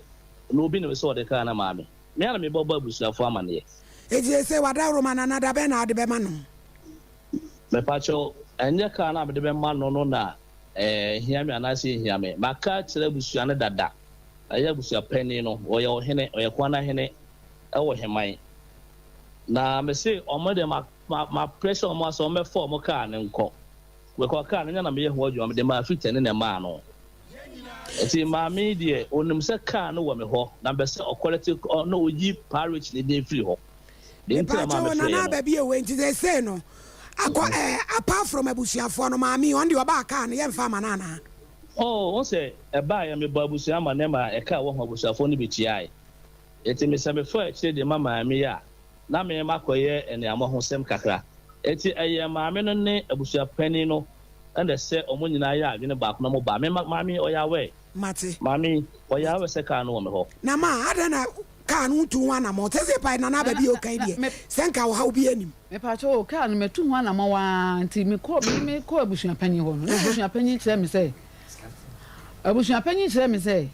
na obi nim sɛ ɔde car no maa me. Me ara na mebɔbɔ abusuafoɔ amaneɛ. Enti seesei w'adaworoma no anaa da bɛn na wode bɛma no? Mepakyɛw, ɛnyɛ kaa no a mede bɛma no no na ɛhia me anaasɛ enhia me. Maka akyerɛ abusua no dada. Ɛyɛ abusua panin no, ɔyɛ ɔhene, ɔyɛ Kwanahene wɔ Heman. Na mese wɔn deɛ ma ma ma pressure wɔn asɛ wɔn bɛfa wɔn kaa no nkɔ. Because kaa no nyɛ na meyɛ ho adwuma, mede maa Fitani na ɛmaa no. Nti maame yi deɛ onim sɛ kaa no wɔ me hɔ na mepɛ sɛ ɔkɔlɛte na oyi Parich ne din firi hɔ. Deɛ nti na maa Mepaakyɛw mefrɛɛ Nana no. aba bio wei nti seesei no akɔ ɛɛ apart from abusuafoɔ no maame yi ɔno deɛ ɔbaa kaa no yɛnfa ama no anaa? Oh, wohu sɛ ɛbaeɛ mebɔɔ abusua amanneɛ maa ɛka a ɛwɔ ho abusuafoɔ no bi tuae. Enti me sɛ mefaa akyire de ma maame yi a, na me makɔyɛ aniammɔhosɛm kakra. Enti ɛyɛɛ maame no ne abusua panin no na ɛsɛ wɔn nyinaa yɛ adwene baako na wɔba. Me ma maame yi ɔyɛ aware. Mate. Maame yi, ɔyɛ Mate. aware sɛ kaa no wɔ me hɔ. Na ma, adɛn na kaa no wontu ho anamɔn? Sɛsɛɛ pae Nana aba bio kan deɛ, sɛ nka ɔhaw biara nnim. Mepakyɛw o, kaa no matu ho anamɔn ara nti mekɔ me mekɔɔ abusuapanyin hɔ no, na abusuapanyin kyerɛ me sɛ abusuapanyin kyerɛ me sɛ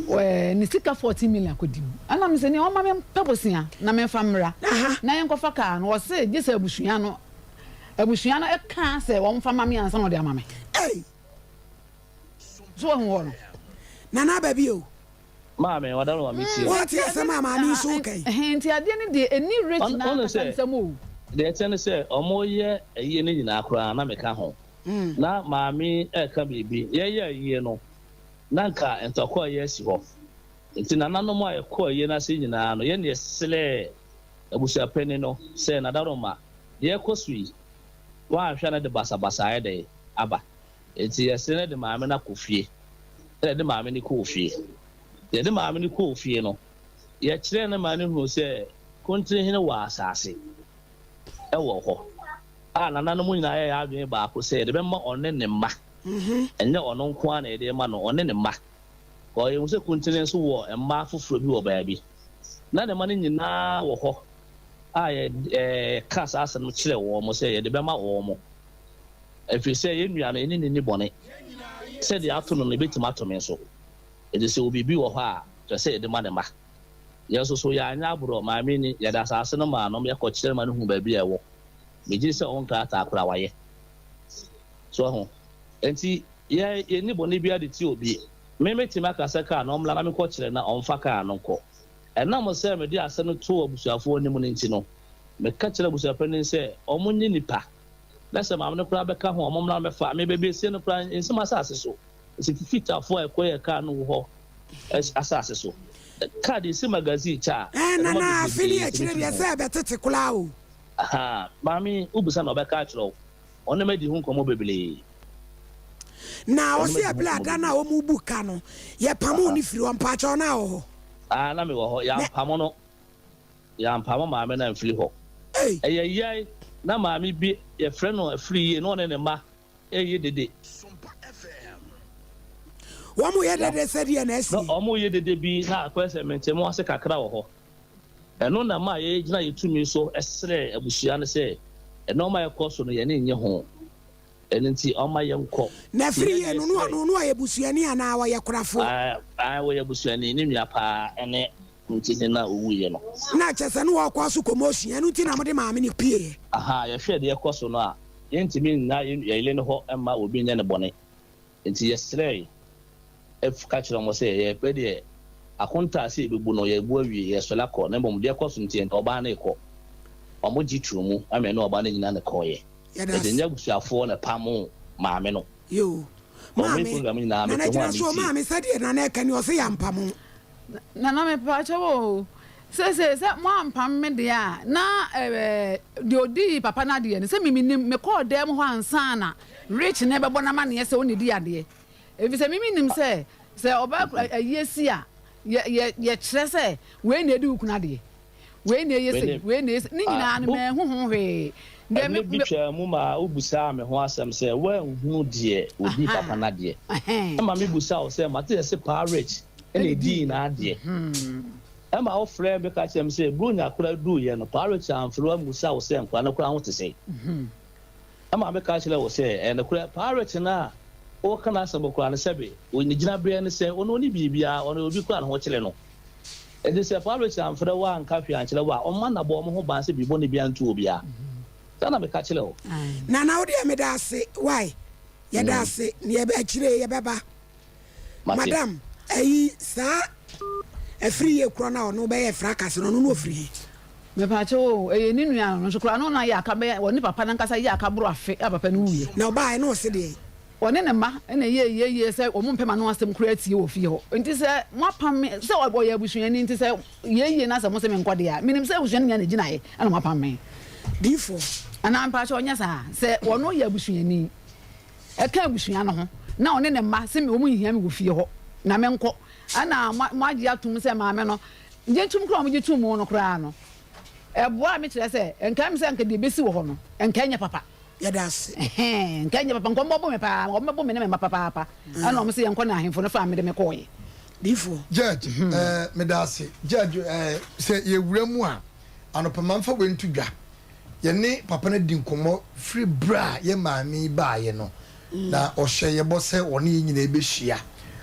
ɛɛ ne sika 14 million akɔdi mu. Ɛna me sɛ nea ɔma me mpɛ bosea na memfa mmra na yɛnkɔfa kaa no. Ɔse gye sɛ abusua no abusua no ka sɛ wɔmfa ma me ansa na ɔde ama me. Ei! So wahu hɔ no? Nana aba bio. Maame, wada no ma me tie. Woate asɛm a maame yi nso reka yi? Nti adeɛ no deɛ ɛnni rich Ɔno n'ankasa sɛ, nsam o. Deɛ ɛteɛ ne sɛ, wɔreyɛ ayie no nyinaa koraa na meka ho. Na maame yi reka biribi. Yɛreyɛ ayie no, na anka ntɔkwa reyɛ asi hɔ. Nti nananom a yɛkɔɔ ayie no ase nyinaa no, yɛn na yɛsrɛɛ abusuapanin no sɛ, Nadaroma, deɛ ɛrekɔ so yi, woanhwɛ a na ɛde basabasa ayɛ dɛn aba. Enti yɛsrɛ no de maame no akɔ fie. Ɛna yɛde maame no kɔɔ fie. Yɛde maame no kɔɔ fie no, yɛkyerɛɛ no maa no hunuu sɛ Kontinhene wɔ asase wɔ hɔ a nananom nyinaa yɛɛ adwene baako sɛ yɛde bɛma ɔne ne mma. Ɛnyɛ ɔno nko ara na yɛde rema no, ɔne ne mma. Because yɛhu sɛ Kontinhene nso wɔ mma afoforɔ bi wɔ baabi. Na ne mma no nyinaa wɔ hɔ a yɛka saa asɛm no kyerɛɛ wɔn sɛ yɛde bɛma wɔn. Ɛfiri sɛ yɛn nua no, yɛne no nni bɔne. Sɛ deɛ ato no no, ɛbɛtumi ato me nso. Enti sɛ biribi wɔ hɔ a, ɛsɛ sɛ yɛde ma ne mma. Yɛn nso so, yɛanyɛ aborɔ, maame ni, yɛde asase no maa no ma yɛkɔkyerɛɛ no ma no huu baabi a ɛwɔ. Megye di sɛ ɔwɔ nkrataa koraa a wayɛ. So wahu? Enti yɛn, yɛnni bɔne biara de tia obi. Me, mɛtumi aka sɛ kaa no ɔmmra na menkɔkyerɛ na ɔmfa kaa no nkɔ. Ɛnam sɛ mede asɛm no too abusuafoɔ anim no nti no, meka kyerɛɛ abusuapanin sɛ wɔnyɛ nnipa. Na sɛ maame no koraa bɛka ho a, wɔmmra mmɛfa me. Baabi a esie no koraa, nsi m'asase so. Esi Fitafo a ɛkɔyɛɛ kaa no wɔ hɔ asase so. Kaa de esi magazine kyɛ a, Ɛɛ nneɛma Nana, afe ne bebrebe akyire tumi deɛ fi sɛ ho. ɛbɛtete koraa o. Ahaa, maame yi, wobisa no a, ɔbɛka akyerɛ wo. Ɔne me adi ho nkɔmmɔ bebree. Na Ɔne ɔse me adi ho ɛberɛ a nkɔmmɔ da no bebree. a wɔn bu ka no, yɛpamoo Aha. no firi hɔ. Mpaakyɛw na wɔ hɔ? Ah, na mewɔ hɔ. Na. Yɛampamo no. Yɛampamo maame no amfiri hɔ. Ei! Ɛyɛ yɛn na maame bi, yɛfrɛ no Afriyie, na ɔne ne mma reyɛ dede. Wɔyɛ dede sɛ deɛ na Na asie. wɔreyɛ dede bi na akɔyɛ sɛ mente mo ase kakra wɔ hɔ. Ɛno na ɛmaa yɛgyina yɛn tumi so srɛɛ abusua no sɛ nneɛma a ɛrekɔ so no yɛn ani nnye ho. Ɛno nti ɔmma yɛnkɔ. Na Nti Afriyie yɛn no, deɛ na yɛsrɛe. ɔno no ɔyɛ busuani anaa ɔyɛ korafo? Ae, ɔyɛ busuani, ne nua paa ne Nti he na owuiɛ no. Na kyerɛ sɛ ne wɔɔkɔ so commotion, ɛno nti na mode maame no pieeɛ. Ahaa, yɛhwɛ deɛ ɛkɔ so no a, yɛntumi nna yɛn yere no hɔ mma obi nyɛ no bɔne. Nti yɛsrɛe ka kyerɛɛ wɔn sɛ, Yɛpɛ deɛ akontaa sɛ yɛbɛbu no, yɛabu awie, yɛresɔre akɔ, na mmom deɛ ɛkɔ so nti yɛne ɔbaa no rekɔ. Wɔgye too mu ma yɛne ɔbaa no nyinaa na ɛkɔeɛ. Yɛda Yɛde ase. nyɛ abusuafoɔ na ɛpamoo maame no. Yoo. Wɔn Maame, program nyinaa Nana mete ho a gyina so o, metie. maame sɛdeɛ Nana ɛka ni, ɔse yɛampamo. Nana mepaakyɛw oo, seesei sɛ moampam me deɛ a, na ɛɛ deɛ ɔdii papa no adeɛ no, sɛ me menim, mekɔɔ dan mu hɔ ansa na Rich no rebɛbɔ no amaneɛ sɛ ɔna ɛdi adeɛ. Ɛfiri sɛ me menim sɛ, sɛ ɔbaa ayie si a, yɛ yɛ yɛkyerɛ sɛ wei na ɛdi wo kunu adeɛ. Wei na eye sei, wei na eye sei. Ne nyinaa no, manhu ho hwee. Deɛ me, Ɛnne bi me. twaa mu maa wobisaa me ho asɛm sɛ, Woanhunu deɛ ɔdii papa no adeɛ? Ɛma mebisaa wo sɛ, Mate sɛ se Paa Rich na ɛdii n'adeɛ. Ɛma wofrɛɛ me ka kyerɛɛ me sɛ, Buronya koraa duruiɛ no, Paa Rich amfrɛ wo ammisa wo sɛ nkwadaa no koraa ho te sɛn. Ɛma meka kyerɛɛ wo sɛ, Ɛyɛ nokorɛ, Paa Rich no a woreka n'asɛm koraa no, sɛbe ne gyinaberɛ ne sɛn? Ɔno ɔnni biribiara, ɔno obi koraa ne ho kyere no. Enti sɛ Farao amfrɛ wo anka hwee ankyerɛ wo a, ɔmma na bɔ wɔn ho ban sɛ biribi bɔne biara nto obiara. Saa na meka kyerɛ wo. Nana wo deɛ meda ase wai yɛda ase neɛ akyire yɛbɛba Mate. madam. Ayi saa afiri yie korɔ no a ɔno bɛyɛ fracas no, ɔno na ɔfiri he? Mepaakyɛw o, ɛyɛ ne nua no nso koraa no na yɛ aka bɛyɛ ɔne papa no ankasa yɛ aka boro afe a papa no wuiɛ. Na ɔbaeɛ na ɔse deɛn? Ɔne ne mma na ɛyɛɛ yie yie sɛ wɔn mpɛ m'ano asɛm koraa tie wɔ fie hɔ. Nti sɛ moapam me sɛ ɔyɛ abusuani nti sɛ yɛ yie na sɛ mose menkɔ deɛ a, menim sɛ abusua no nyinaa na ɛgyinaeɛ na moapam me. Diifoɔ. Anaa mpaakyɛw nyɛ saa, sɛ ɔno yɛ abusuani, ɛka abusua no ho na ɔne ne mma se wɔn nhia me wɔ fie hɔ na menkɔ, ɛna moagye atom sɛ maame no gye tom koraa a wɔgye tom no koraa no, ɛboaa me kyerɛ sɛ nka ɛm sɛ anka deɛ ɛbɛsi wɔ hɔ no nka ɛnyɛ papa. Yɛda ase. Ɛhɛn, nka ɛnyɛ papa, nka wɔbɛbo me paa, wɔbɛbo me ne me mma papaapa. Ɛna wɔn se yɛnkɔ na ahemfo no faa me de me kɔɔeɛ. Diifoɔ. Judge, eh, meda ase. Judge, eh, sɛ yɛwura mu a, anɔpa ma mfa wei nto dwa. Yɛne papa no adi nkɔmmɔ firi berɛ a yɛn maame yi baeɛ no, na ɔhyɛɛ yɛn bɔ sɛ ɔne yɛn nyinaa bɛhyia.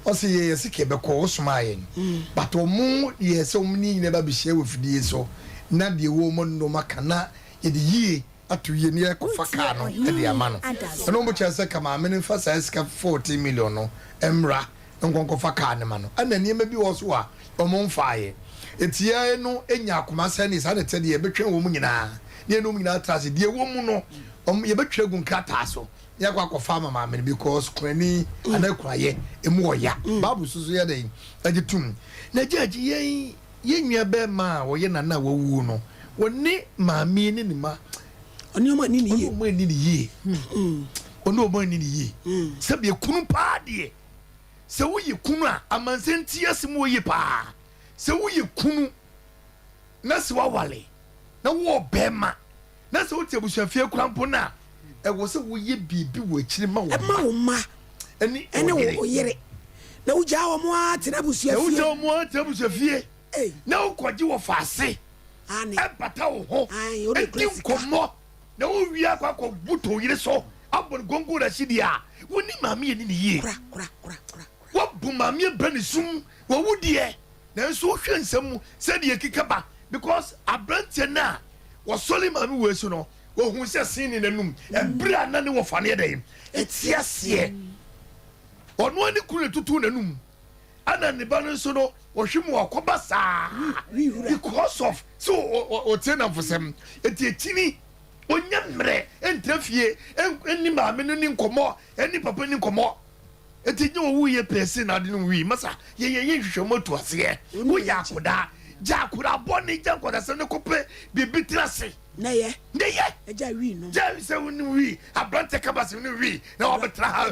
Ɔse yɛn yɛse ka yɛbɛkɔ, wosomaa yɛn. But wɔn yɛɛ sɛ wɔn ne yɛn nyinaa ba bɛhyia wɔ fidie so, na deɛ ɛwɔ wɔn ano no wɔn aka, na yɛde yie ato yie na yɛrekɔfa kaa no de ama no. Ɛna wɔn kyerɛ sɛ ka maame no mfa saa sika 14 million no mmra nkɔ nkɔfa kaa no ma no. Ɛna nneɛma bi wɔ so a wɔn mfaeɛ. Enti yɛn no nya akoma sɛ ne saa na ɛteɛ deɛ yɛbɛtwɛn wɔn nyinaa na yɛne wɔn nyinaa atra ase. Deɛ ɛwɔ mu no wɔn yɛbɛtwerɛ agu nkrataa so na yɛakɔ akɔfa ama maame no because kunani anaa kunayɛ ɛmu ɔya. Bible nso so yɛ dɛn ɛgye tom. Na judge yɛn yɛn nua bɛrima a ɔyɛ nana a wawuo no wɔne maame yi ne ne mma Ɔne wɔn anni ne yie. Ɔne wɔn anni ne yie. Ɔne wɔn anni ne yie. Sɛbi ekunu paa deɛ. Sɛ woyɛ kunu a, amansan ti ase mu oye paa. Sɛ woyɛ kunu na sɛ woaware na wowɔ ɔbarima na sɛ wote abusuafie koraa mpo no a, ɛwɔ sɛ woyɛ biribi wɔ akyiri ma wo Ɛma wo mma ne ɛne wo wo yere. yere. Na wogyaa wɔn ara tena Na abusuafie. wogyaa wɔn ara tena abusuafie Ei. na wokɔgye wɔfaase Aane. ɛbata wo ho, Aane, wode di kura sika. nkɔmmɔ. Na wo wie akɔ akɔ butu wo yere so abɔ no gongo rasidi a, wo ne maame yɛ ni ne yie. Kora kora kora kora. Wabu maame abrɛ ne sum wɔ wo deɛ nanso wo hwɛ nsɛm mu sɛdeɛ ɛkeka ba because abranteɛ no a wɔsɔre maame wei so no wɔhu sɛ sen ne nanum ɛberɛ a na ne wɔfa no yɛ dɛn ɛte aseɛ ɔno ani kunu na tutu nanum ɛna ne ba no nso no wɔhwe mu ɔkɔba saa because of so ɔtie namfosɛm eti akyini ɔnya mmerɛ ntra fie ɛnni maame no ni nkɔmmɔ ɛnni papa ni nkɔmmɔ eti nye owu yɛ pɛɛsi na ade no wui masa yɛyɛ yɛ nhwehwɛ mu atu aseɛ woyɛ akodaa gya akodaa bɔne gya nkɔdasɛm ne kɔpɛ biribi tena ase na yɛ na yɛ agya wii no gya sɛ wonim wii aberante kabasɛm ne wii na wɔbɛtena ha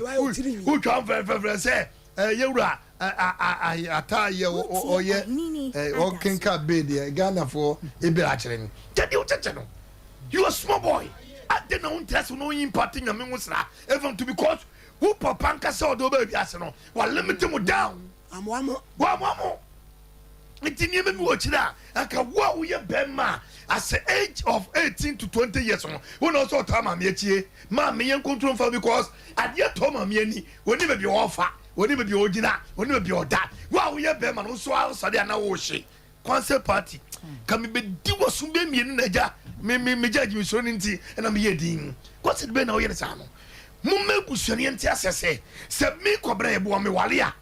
wotwa mfɛmfɛmfɛ sɛ Yɛwura Ataa yɛ ɔyɛ ɔkenka bee deɛ Ghanafoɔ ebere akyerɛ no. Kyɛ deɛ wokyɛkyɛ no. You are small boy. Adɛn na wo ntra so na wo impact Nyame ho sra ɛfa nto because wo papa nkasa ɔde wo baa wiase no wa limit mo down. Wamoa mo. Wamoa mo. Nti nneɛma bi wɔ akyire a anka wo a woyɛ bɛrima a as a age of 18 to 20 years no wo na ɔsɛ ɔtaa maame akyie maame yɛ nkontoro mfa because adeɛ tɔ maame ani wɔni baabi a ɔfa wɔni baabi a ɔgyina wɔni baabi a ɔda wo a woyɛ bɛrima no nso asɔre a na wohye concert party ka me bɛdi waso bɛ mmienu na agya me me me gya gyimi soro no nti ɛna meyɛ din concert bɛn na woyɛ no saa no momma abusua no yɛnte asɛ sɛ sɛ me kɔbrɛ yɛboa me wale a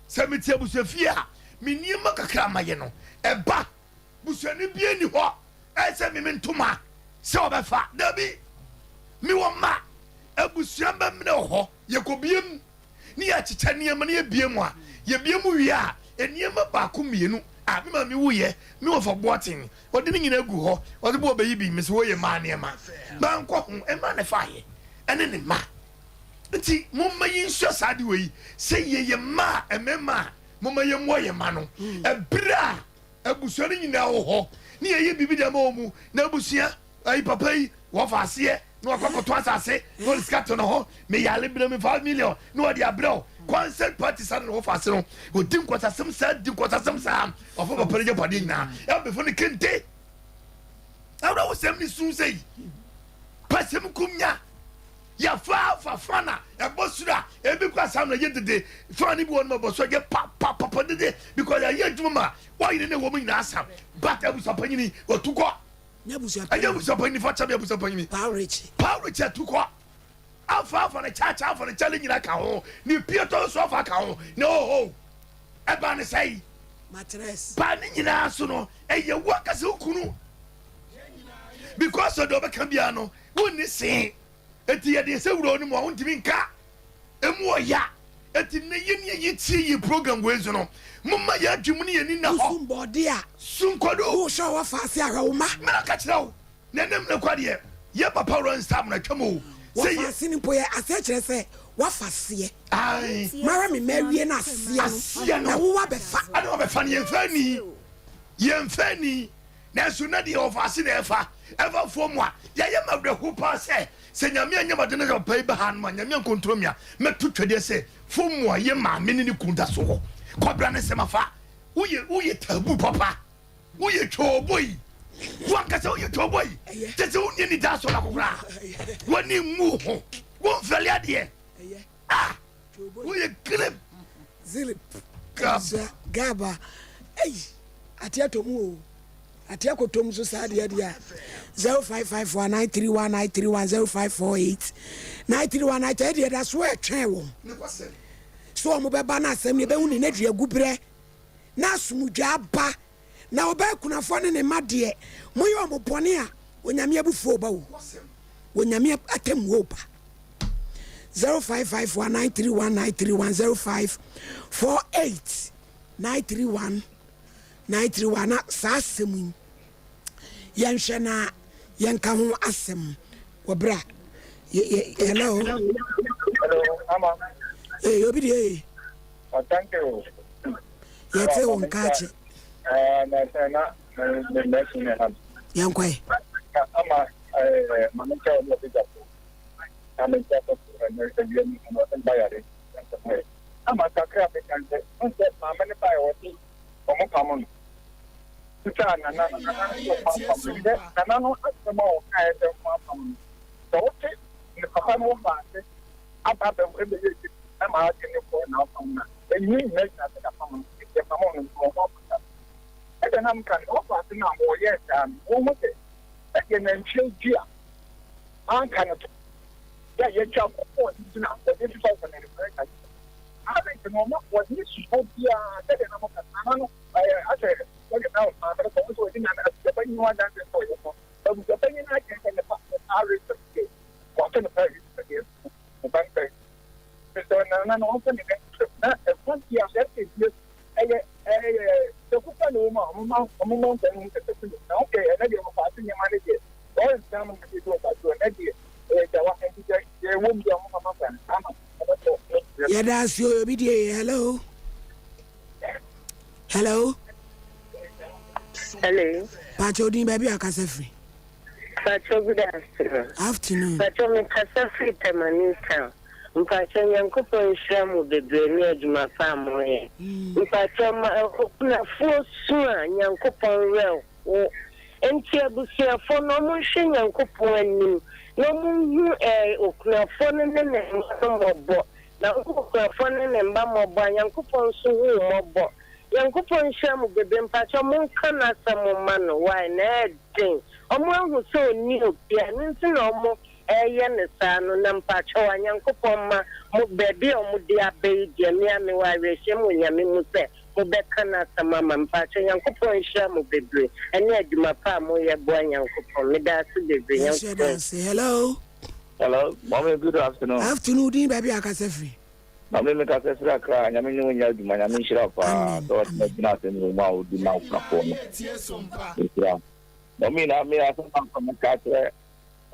Sɛ mete abusuafie a, me nneɛma kakra a mayɛ no, ɛba. Busuani biara nni hɔ a ɛsɛ me me ntoma sɛ ɔbɛfa. Dabi! Mewɔ mma. Abusua bɛmene wɔ hɔ. Yɛkɔbue mu ne yɛkyekyɛ nneɛma na yɛbue mu a, yɛbue mu wie a, nneɛma baako mmienu a me maame wuiɛ, me wɔfa Boateng, ɔde ne nyinaa gu hɔ. Ɔse bo ɔbɛyi bi. Mese wei yɛ mmaa nneɛma. Mankɔ ho. Mmaa na ɛfaeɛ ɛne ne mma. Nti momma yɛnsua saa ade wei, sɛ yɛyɛ mma a, mmarima a, momma yɛmmoa yɛn mma no. Ɛberɛ a abusua no nyinaa wɔ hɔ ne yɛyɛ biribi de ama wɔn mu, na abusua, ayi papa yi, wɔfa aseɛ na wakɔ akɔtɔ asase na ɔde sika to ne ho, meyare brɛ me 5 million na ɔde abrɛ wo. Concert party saa na wɔfa ase no, ɔdi nkwaseasɛm saa, di nkwaseasɛm saa, wafa papa no agyapadeɛ nyinaa, ɛbɛfa no kente. Awerɛhosɛm ne su sɛ yi, pɛsɛm kum nya. Yɛfa fa fan a ɛbɔ soro a ebi kɔ asam na yɛ dede fan no bi wɔ no ma bɔ so yɛ pa pa pa pa dede because yɛayɛ adwuma ma wɔyere ne wɔ mu nyinaa asam but abusuapanyini wɔtu kɔ ɛnyɛ abusuapanyini fa kyɛ me abusuapanyini Paul Richie atu kɔ afa afa ne kyaakyaa afa ne kyale nyinaa ka ho ne pie tɔ nso afa ka ho na oho. Ɛbaa no sɛe. Baa ne nyinaa so no, ɛyɛ wo ankasa wo kunu. Because deɛ ɔbɛka biara no, wonni see. Eti yɛde sɛ wura wo mu a wontumi nka. Emu ɔya. Eti nnɛ yɛn ni yɛ tie yɛ program wei so no, momma yɛn adwene mu ne yɛn ani nna hɔ. Wosu mbɔɔde a. Su nkɔdu. Wohwɛ a wɔfa ase ahwɛ wo mma. Mena ka kyerɛ wo. Na ɛnɛ mmerɛ kwa deɛ yɛ papa wura nsa amena twam o. Sɛ Wɔfa yɛ. ase no mpo yɛ aseɛ kyerɛ sɛ wafa aseɛ. Ae. Mara me mma awie no aseɛ no Aseɛ no. na wo wabɛfa. Ɛna wabɛfa no yɛnfa ani yɛnfa ani nanso na deɛ wɔfa ase na ɛfa ɛfa fam a yɛayɛ ma awerɛho paa sɛ sɛ Nyame anyɛ m'ade na sɛ papa yi ba ha nom a Nyame ankontro me a mɛto twɛdeɛ sɛ fam a yɛ maame ne ne kun da so wɔ kɔbra ne nsɛm afa woyɛ woyɛ taboo papa. Woyɛ twɔɔbɔ yi. Wankasa woyɛ twɔɔbɔ yi. Kyɛ sɛ wonni anidasoɔ baako koraa. W'ani nwu ho. Womfɛle adeɛ. Ah! Woyɛ grip. Zilip. Gab. Gaba. Ei! Ate atɔ mu o. Ate akɔtɔ mu so saa deɛ deɛ a. 0554 931 931 0548 931 931 ɛdeɛ da so ɛtwɛn wɔn. So wɔn bɛba no asɛm no yɛbɛhu ne n'adua gu berɛ. na asomdwoe aba, na ɔbaa kunafoɔ ne ne mma deɛ, moyɛ wɔn bɔne a, Onyame abufuo reba o, Onyame atemmuo reba. 0554 931 931 0548 931 931 na saa asɛm yi yɛnhwɛ na yɛnka ho asɛm wɔ berɛ a hello. Hello, Ama. Hey, obi deɛ hey. Oh, thank you. Yɛte wo nka akye. Yɛnkɔe. Ama ma me nkyɛw ne ɔbɛgya so. Na me nkyɛw so ɛnɛ awia mu ɛnɛ ɔsɛ mba yare. Ama kakra me kan sɛ nsɛ maame ne ba yɛ wɔte wɔn pam no. Tuta nana no nana no sɛ ɔmo apam no. Sɛ nana no asɛm a ɔka yɛ sɛ ɔmo apam no. Sɛ wote ne papa no wɔ faase aba abɛ ɛbɛyɛ na m'adwene no kɔɔ n'apam no a enyi nyina gyina sɛ n'apam no nti ɛpam no nti wɔn ho afata. Ɛda na meka no wɔfa ase no a wɔyɛɛ saa no wɔhu sɛ sɛdeɛ nantwie dua anka no to yɛ a yɛatwa kɔkɔɔ ne gyina wɔde fifa wɔ ne mmerɛ ka ade nti no ɔma wɔde subɔ biara sɛdeɛ na moka nana no ɛyɛ asɛ sɛdeɛ na maame no kɔ wɔn sɛ wɔde nana abusuapanyin ho adanse sɛ ɔyɛ no abusuapanyin no akyerɛ sɛ ne pa ne pa resɛ wɔato ne pa resɛ deɛ ne ba mpɛ Mesrɛ Nana na ɔmfa ne nan nto na ɛkwan bi a sɛ ɛbie ɛyɛ ɛyɛ sɛku pa na ɛwɔ mu a ɔmoma ɔmoma nkwa no mu sɛ sɛku na ɔmo deɛ ɛnɛ deɛ ɔfaase nneɛma no deɛ ɔrensɛn mo na deɛ ɔfaase ɛnɛ deɛ ɛyɛ gyawa ɛnti deɛ deɛ ɛwɔ mu deɛ ɔmo fa ma fa ama ɔbɛtɔ. Yɛda ase o obi die hello hello. Hello. Pakyɛ odin baabi a akasa firi. Mpakyɛw good afternoon. Afternoon. Mpakyɛw me kasa firi Tema new town. Mpakyɛw Nyankopɔn nhyira mo bebree ne adwuma pa a mo yɛ. Mpakyɛw ma okunafoɔ su a Nyankopɔn werɛ ho. Nti abusuafoɔ no ɔmo nhwɛ Nyankopɔn anim na ɔmo nhu ɛɛ okunafoɔ no ne ne mma no mmɔbɔ. Na wohu okunafoɔ no ne ne mma mmɔbɔ a Nyankopɔn nso hu wo mmɔbɔ. Nyankopɔn nhyira mo bebree mpakyɛw monka n'asɛm mma no why na ɛɛden ɔmo ahu sɛ ɔnni obia ɛno nti na ɔmo ɛɛyɛ no saa no na mpakyɛw a Nyankopɔn mma mo baabi a ɔmo de aba yi deɛ me a mewɔ awerɛhyɛm wɔ Nyame mu sɛ mobɛka n'asɛm ama mpakyɛw Nyankopɔn nhyira mo bebree ɛne adwuma pa a moyɛ boa Nyankopɔn medaase bebree Yɛnso Nyankopɔn yɛda ase. Hello. Hello, mommy, good afternoon. Afternoon, din baabi a akasa firi. Maame me kasa firi Accra Nyame ne wo nyɛ adwuma Nyame nhyira wo paa sɛ watumi agyina asɛm wei mu a wodi ma okunafoɔ no nhyira wo Mɔmi na me asɛm baako a mɛka akyerɛ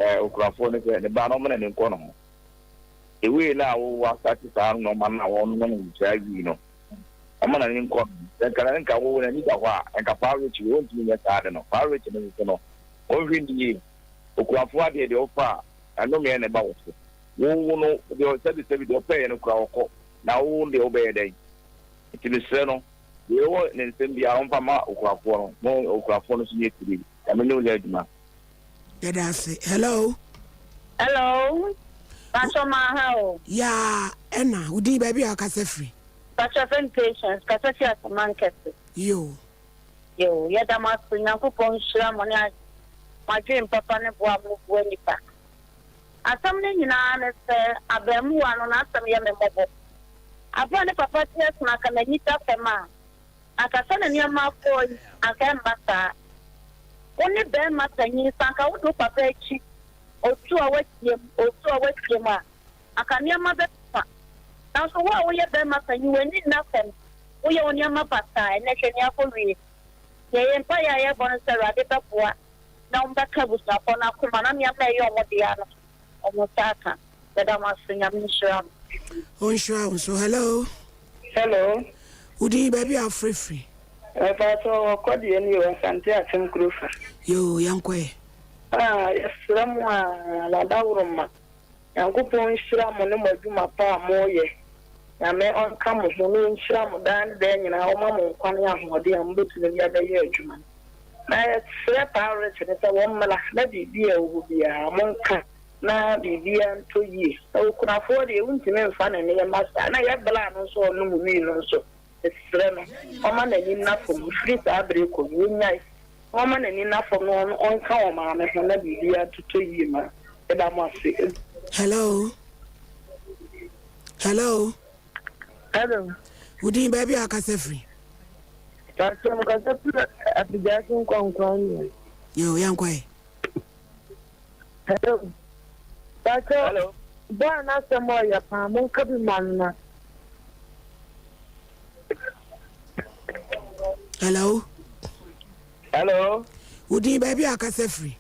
eh, okunafoɔ no sɛ ne ba no ɔmo n'ani nkɔ ne ho the way na wo asate saa nneɛma no a wɔn no saa wii no ɔmo n'ani nkɔ no sɛ nka n'ani nka wo n'ani da hɔ a nka paa rich wei wɔntumi nyɛ saa de no paa rich no nso no wɔnhwɛ ne yie okunafoɔ adeɛ deɛ wofa a ɛnomeɛ na ɛba wo so Wo wo no deɛ sɛbi sɛbi deɛ ɔpɛɛyɛ no koraa ɔkɔ na wo deɛ wobɛyɛ dɛn? Nti mesrɛ no deɛ ɛwɔ ne nsam biara ɔmfa ma okurafoɔ no na okurafoɔ no nso nyɛ tiri. Nyame ne wo nyɛ adwuma. Yɛda ase. Hello. Hello. Pacho ma ha o. Yaa ɛna, wo din baabi a wakasa firi? Pacho fɛ me Patience, kasa fi Asamankɛse. Yoo. Yoo, yɛda mo ase, Nyankopɔn nhyira mo ne mo adwen papa ne boa a mo boa nipa. Asɛm no nyinaa ne sɛ, abaamuwa no n'asɛm yɛ me mmɔbɔ. Aberɛ a ne papa te ase no anka n'ani da fam a, anka sɛdeɛ nneɛma akɔ yi anka ɛmma saa. Wo ne barima panin, sɛ anka wode wo papa akyi, ɔtu a woatie mu, ɔtu a woatie mu a, anka nneɛma bɛsesa. Nanso wo a woyɛ barima panin, w'ani nna fam, woyɛ wo nneɛma basaa, ɛnnɛ hwɛ nea akɔwie. Deɛ yɛn mpaeɛ a yɛbɔ ne sɛ Awurade bɛboa na wɔbɛka abusuafoɔ no akoma na nneɛma a ɛyɛ wɔn dea no wɔn nsa aka. Yɛda mo ase, Nyame nhyira mo. Ɔnhyira wo nso. Hello. Hello. Wo din baabi a wofrɛ firi? Mepakyɛw ɔkɔ deɛ nie o Asante Akyem Kurofa. Yoo yɛnkɔ ɛ. Ah yɛsrɛ mo aa Ladaworoma Nyankopɔn nhyira mo ne mo adwuma pa a moyɛ Nyame ɔnka mo ho na ɔnhyira mo daa ne daa nyinaa ɔma mo nkwa ne ahoɔden a mobɛtumi de abɛyɛ adwuma no na yɛsrɛ paa Rich no sɛ wɔmmra na biribi a ɛwɔ hɔ biara monka na biribiara ntɔ yie. Na okunafoɔ deɛ wontumi mfa ne nneɛma saa. Na yɛ bla no nso a ɔnom wii no nso, mesrɛ no ɔmma n'ani nna fam mfiri saa berɛ rekɔ no, ɔnnyae na ɔmma n'ani nna fam na ɔnka ɔmaame ho na biribiara ntotɔ yie ma no. Meda mo ase. Hello. Hello. Hello. Wo din baabi a akasa firi? Pastor, mekasa firi Afigya ase Nkwankwan nua. Yo, yɛnkɔ ɛ. Hello. Pacho. Hello. Boy n'asɛm ɔyɛ paa monka bi ma no na. Hello. Hello. Wo din baabi a akasa firi.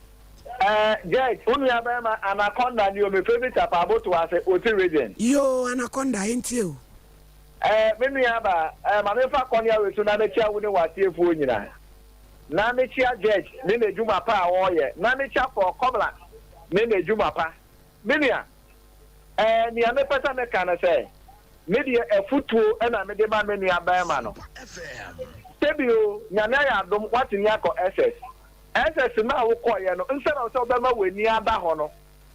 Eh, Judge, wo nua bɛrima Anaconda ni o, me favorite Apaabo to ase, Oti region. Yoo, Anaconda, yɛntie o. Eh, me nua ba, eh, ma memfa kɔnea wei so na mekyia wo ne w'atiefoɔ nyinaa. Na mekyia Judge ne n'adwuma pa a ɔreyɛ. Na mekyia Paul Kobla ne n'adwuma pa. Me nua, eh, nea mepɛ sɛ meka ne sɛ, me deɛ afutuo na mede ma me nua barima no. Sɛbi o, Nyame ayɛ adom woatumi akɔ SS. SS no a wokɔeɛ no, instead of sɛ wobɛma w'ani ada hɔ no,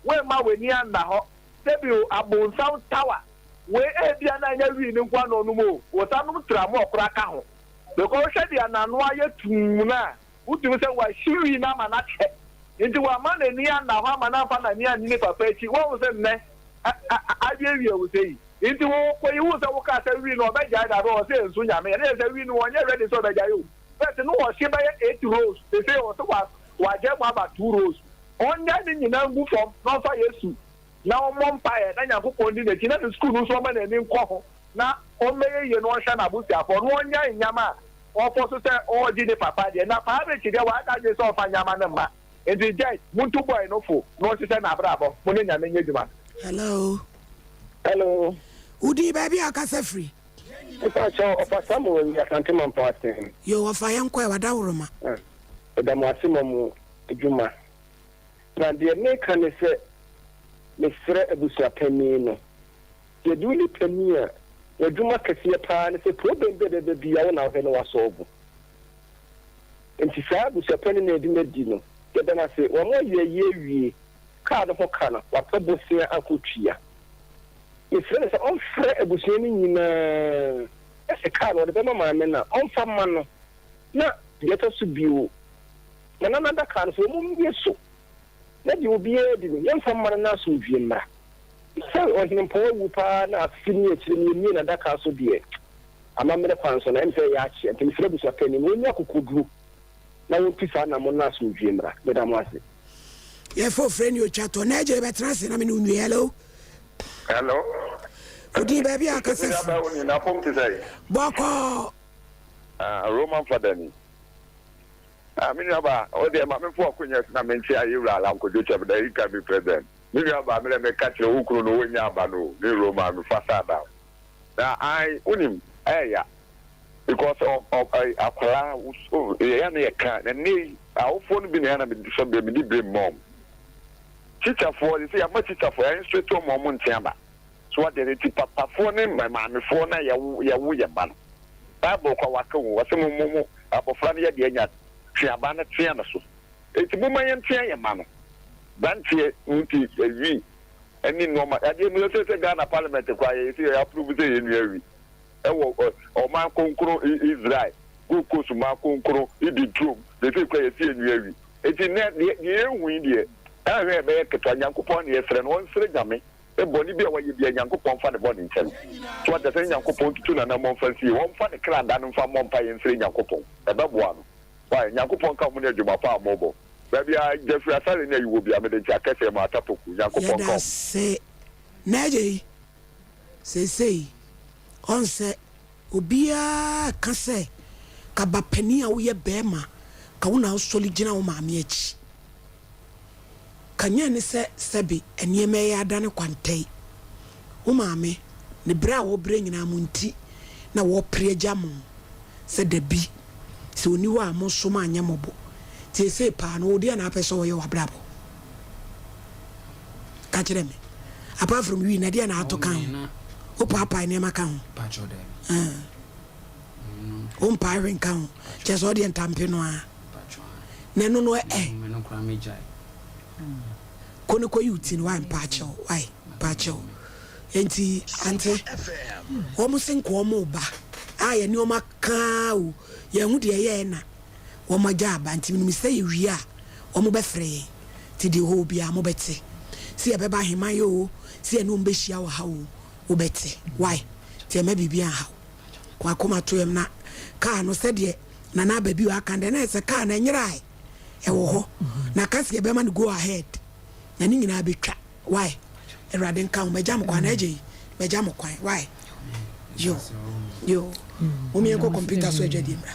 woamma w'ani anna hɔ. Sɛbi o, abonsam tower wei ebia na ɛnyɛ wii no nko ara na ɔnom o, wɔsan nom tramɔɔ koraa ka ho. Because wohwɛ deɛ n'ano ayɛ tumm no a, wotumi sɛ wahye wii no ama no akyɛ. Nti wamma n'ani anna hɔ amma no amfa n'ani anni ne papa akyi. Woahu sɛ nnɛ awiewie wo sei. Nti wokɔ yi wohu sɛ wokaa sɛ wii no ɔbɛgyae da bɛn ɔse nso Nyame. Ɛno yɛ sɛ wii no ɔnyɛ ready sɛ ɔbɛgyae o. First no ɔhye bɛyɛ 8 rolls seesei ɔse wagyae mu aba 2 rolls. Ɔngyae ne nyinaa ngu fam na ɔmfa Yesu na ɔmmɔ mpaeɛ na Nyankopɔn ndi n'akyi na ne sukuu no nso ɔmma n'ani nkɔ ho. na ɔmmɛyɛ yie na ɔnhwɛ n'abusuafoɔ na ɔnnyae nneɛma a ɔfɔ so sɛ ɔregye ne papa deɛ na Paabekyi deɛ wayɛ n'adwene sɛ ɔmfa nneɛma no mma nti gyai montu boy no fo na ɔnhyehyɛ n'abrabɔ mo ne Nyame nyɛ adwuma. Hello. Hello. Wo din baabi a akasa firi. Mepa kyɛw ɔfa Samuel yi Asante Mampɔn ase. Yoo ɔfa yɛn kɔ ɛ wadaworoma. Meda mo ase ma mo adwuma. Na deɛ meka ne sɛ mesrɛ abusua panin no Yɛde wo nipa ni a, w'adwuma kɛseɛ paa ne sɛ problem bi a ɛbɛba biara wo na wohwɛ na woasɔlvo. Nti saa abusuapanin no a yɛde no adi no, yɛda no ase. Wɔn ayɛ ayi awie, kaa no ho ka no, wapɛ bosea akɔtua. Mesrɛ no sɛ ɔmfrɛ abusua no nyinaa na sɛ kaa no ɔde bɛma maame no a, ɔmfa mma no. Na deɛ ɛtɔ so bio, Nana no adaka no nso, wɔmmue so na deɛ obiara di no, yɛmfa mma no na asomdwoeɛ mmra. Sɛ ɔhempɔn awu paa na afe ne akyire no yɛmmue n'adaka so deɛ, amammerɛ kwan so no, ɛne sɛ ɛyɛ akyea. Nti mesrɛ abusuapanin no, wɔnnya akokoduro na wɔntu saa anammɔn no na asomdwoeɛ mmra. Meda mo ase. Yɛfa ofrɛ ni otwa tɔ na agye bɛtena ase na me ne wo nwie. Hello. Hello. Odin baabi a akasa fi. Bɔkɔɔ. Ah, Roman fada ni. Ah, me nua ba, o deɛ ma memfa w'akonya si na menkyea yɛwura Alan Kojo Kyɛm, the incoming president. Me nua baa me dɛ meka kyerɛ wo kunu no wonnya aba no o, me Roma me fa saa da na ae wonim ɛɛya because ɔ ɔ ɛ akwadaa wo yɛ na yɛ ka na nnɛ yi awofoɔ no bi na yɛ na me sɛ bɛ me di blame mom teacherfoɔ yɛ sɛ yɛama teacherfoɔ yɛ instruct wɔn wɔn nte aba so wate ase ti papafoɔ ne maamefoɔ na yɛwo yɛwo yɛ mma no bible kɔ waka o wɔsɛ mo mo mo abɔfra no yɛ deɛ nya twe aba no tea no so. Enti momma yɛntea yɛn mma no. Branteɛ nti awi ɛne nnoɔma adeɛ mu sɛ sɛ Ghana parliament koraa yɛ sɛ yɛ approve sɛ yɛ nua awi ɛwɔ ɔman kronkron Israel Gold Coast man kronkron idi drom de sɛ kura yɛ sɛ yɛ nua awi enti nɛ deɛ deɛ yɛhu yi deɛ ɛhwɛ ɛbɛyɛ ketewa Nyankopɔn ne yɛsrɛ no ɔnsrɛ Nyame. Bɔne bi a wayɛ biara, Nyankopɔn mfa ne bɔne nkyɛ no. So wate aseɛ? Ne Nyankopɔn ntutu n'anammɔn mfa nsie. Ɔmfa ne kra nda no mfa mmɔ mpaeɛ mfrɛ Nyankopɔn. Ɛbɛboa no. Wai? Nyankopɔn nka mo ne adwuma pa a mobɔ. Baabi a Jeffrey Asare ne ayi wɔ biara, mede nkyea kɛseɛ ma Atta Poku. Nyankopɔn nka Yɛda wɔn. ase. N'agya yi, seesei, ɔnsɛ obiara ka sɛ, Ka ba panin a woyɛ barima, ka wo na wosɔre gyina wo maame akyi. Ka nyɛ ne sɛ sɛbe nneɛma yi adane kwantɛe. Wo maame, ne brɛ a ɔbrɛ nyinaa mo nti na wɔpere agya mo sɛ dabi, sɛ ɔnni hɔ a mo nso moanyɛ mmɔbɔ. Nti seesei paa no wo deɛn na wopɛ sɛ ɔyɛ w'abrabɔ? Ka kyerɛ me. Apart from wii no ɛdeɛn na ato ka ho? Wopaapae nneɛma ka ho? Ah. Wompae hwe nka ho? Kyerɛ sɛ ɔdeɛ ntampe no ara. Na ɛno no ɛ. Kɔ ne kɔyi wo ti no wai mpaakyɛw wai mpaakyɛw enti ante wɔn se nka wɔn ba a yɛ nneɛma kaa o yɛn ho deɛ ɛyɛ na wɔn agya aba nti menim sɛ yɛwie a wɔn bɛfrɛ yɛn nti deɛ hɔ obiara mo bɛte sɛ yɛbɛba aheman yɛ o sɛ yɛne wɔn bɛhyia wɔ ha o wobɛte wai nti ɛmɛ biribi anhaw wakoma to yɛm na kaa no sɛdeɛ Nana aba bio aka dɛ na ɛsɛ kaa no ɛnyerae ɛwɔ hɔ na ka sɛ yɛbɛma no go ahead na ne nyinaa bɛtwa why awurade nka ho magya mo kwan na agya yi magya mo kwan why yo yo mom yɛnkɔ computer so adwadie mmra.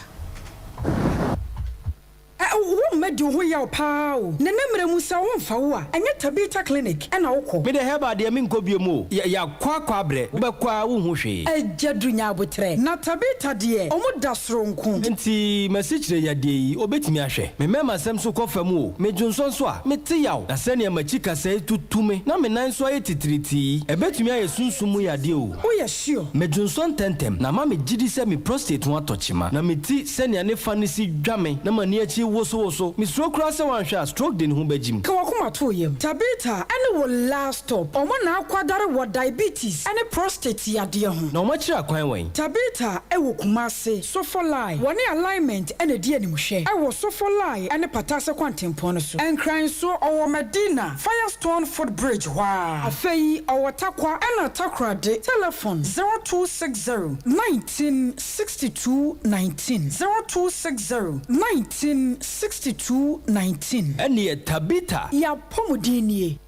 Ɛ wo mma di wo ho yaw paa o. Nene mmerɛ mu sɛ wo nfa wo a ɛnyɛ Tabitha clinic ɛna wo kɔ. Me deɛ herbal deɛ menkɔ biom o, yɛ yakɔ akɔ abrɛ, wobɛkɔ ara wonhu hwee. Agya du nya aboterɛ. Na Tabitha deɛ ɔmo da soronko. Nti m'asikyire yadeɛ yi obetumi ahwɛ? Me mɛma sɛm so kɔ fam o, me dwonsɔ nso a, me te yaw, na sɛnea m'akyi kasɛe tutu me na me nan nso ayɛ titiritii yi, ɛbɛtumi ayɛ sunsum mu yadeɛ o. Woyɛ sure? Me dwonsɔ ntɛntɛm, na ama me gyidi sɛ me prostate ho atɔ kyema, na me ti sɛnea ne fa no si dwa me na m'ani akyi wosowoso. Misuro koraa sɛ wanhwɛ a stroke de ne ho bɛgyim. Ka w'akoma to wo yam. Tabitha ne wo last stop. Wɔn na akwadare wɔ diabetes ne prostate yadeɛ ho. Na wɔn akyiri akwan wɛn? Tabitha wɔ Kumasi, Sofolai. Wɔne Alignment na ɛdi animhwɛ wɔ Sofolai ne Patase kwantempɔn no so. Nkran nso, ɔwɔ Madina, Firestone foot bridge hɔ ara. Afei ɔwɔ Tarkwa ɛna Takoradi. Telefon, 0260 19 62 19 0260 19 62 19. Ɛneɛ Tabitha. Y'apɔmuden nie.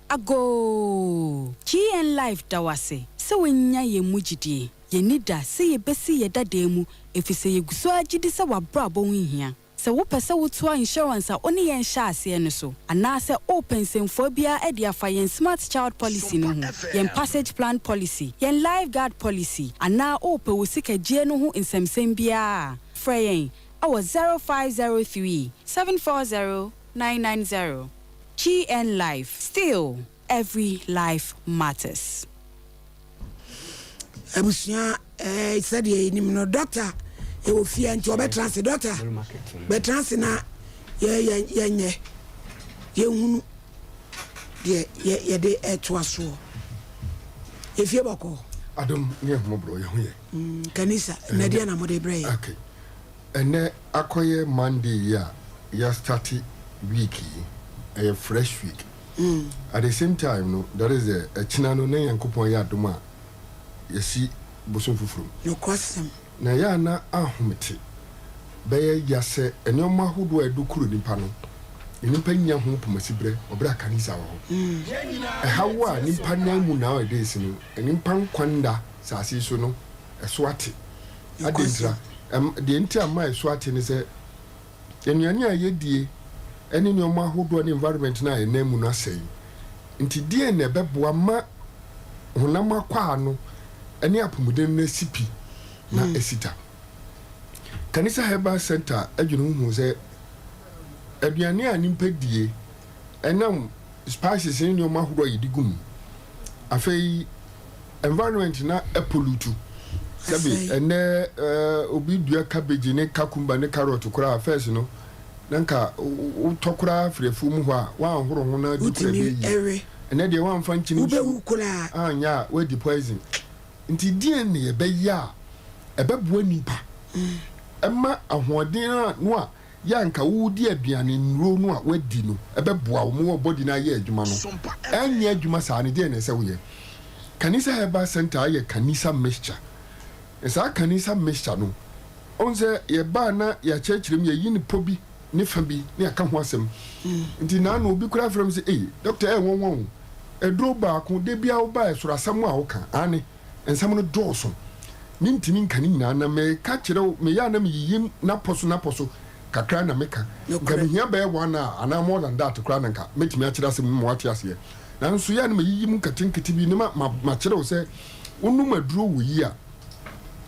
Agoo! GN Life da wo ase sɛ woanya yɛn mu gyidie. Yɛn ani da sɛ yɛbɛsi yɛn dadaa mu efisɛ yɛgu so ara gyidi sɛ w'abrabɔ ho hia. Sɛ wopɛ sɛ wotoa insurance a wo ne yɛn hyɛɛ aseɛ no so, anaasɛ worepɛ nsɛmfua biara de afa yɛn Smart Child Policy no ho, yɛn Passage Plan Policy, yɛn Life Guard Policy, anaa worepɛ wo sika gyie no ho nsɛmsɛm biara a, frɛ yɛn wɔ 0503 740 990. GN Life, still every life matters. Abusua eh, sɛdeɛ yɛnim no dɔkta ɛwɔ fie nti ɔbɛtena ase dɔkta bɛtena ase na yɛnyɛ yɛhunu deɛ yɛde ɛtoa soɔ efie bɔkɔɔ. Adom ne ahummɔborɔ yɛ ho yɛ. Mm, kanisa ɛnɛ deɛ na mode brɛ yɛ. Okay. Ɛnɛ akɔyɛ Monday yi a yɛastarte week yi, ɛyɛ fresh week. At the same time no, that is the ɛkyena no na Nyankopɔn yɛ adom a yɛasi bosom foforɔ mu. Nokwasɛm. Na ɛyɛ a na ahomete bɛyɛ ya sɛ nneɛma ahodoɔ a ɛdo kuro nipa no, nnipa nnya ho pomasiberɛ wɔ berɛ a kanisa wɔ hɔ. Ɛhaw a nnipa nam mu nowadays no, nnipa nkwa nna saase yi so no, ɛso ate. Adɛn ntira? Ɛm, deɛ nti a ma ɛso ate ne sɛ, nnuane a yɛdie ne nneɛma ahodoɔ ne environment no a yɛnam mu no asɛe. Nti deɛn na ɛbɛboa ma honam akwaa no ne apomuden no asi pi na asi ta? Kanisa Herbal Center adwene ho huu sɛ aduane a nnipa die ɛnam spices ne nneɛma ahodoɔ a yɛde gu mu, afei environment na ɛpolutu. Sɛbi ɛnɛ obi dua cabbage ne cucumber ne carrot koraa first no na nka wotɔ koraa firi afuo mu hɔ a woanhoro ho na di koraa ɛbɛyɛ yie. Ɛnɛ deɛ woamfa nkyene nsuo anyɛ a woadi poison. Nti deɛn na yɛbɛyɛ a ɛbɛboa nipa ɛma ahoɔden no a. yɛ a nka wodi aduane nnuro no a woadi no ɛbɛboa wo ma wo body no ayɛ adwuma no ɛnyɛ adwuma saa no deɛn na ɛsɛ woyɛ? Kanisa Herbal Center ayɛ Kanisa mixture na saa Kanisa mixture no wohu sɛ yɛbaa na yɛakyerɛkyerɛ mu yɛyi ne pɔ bi ne fa bi ne yɛaka ho asɛm nti naano obi koraa frɛ me sɛ ei doctor ɛyɛ nwanwa o aduro baako da biara woba ɛsoro asɛm a woka aane Nsɛm no dɔɔso, mintumi nka ne nyinaa, na meka kyerɛ wo, meyɛ a na miyiyim n'apɔ so n'apɔ so kakra na meka. Nka mihia bɛyɛ one hour anaa more than that koraa na nka mɛtumi akyerɛ asɛm no ma woate aseɛ. Nanso yɛ a na mayiyi mu nketenkete bi na ma, ma, makyerɛ wo sɛ wonom aduro wɔ yi a,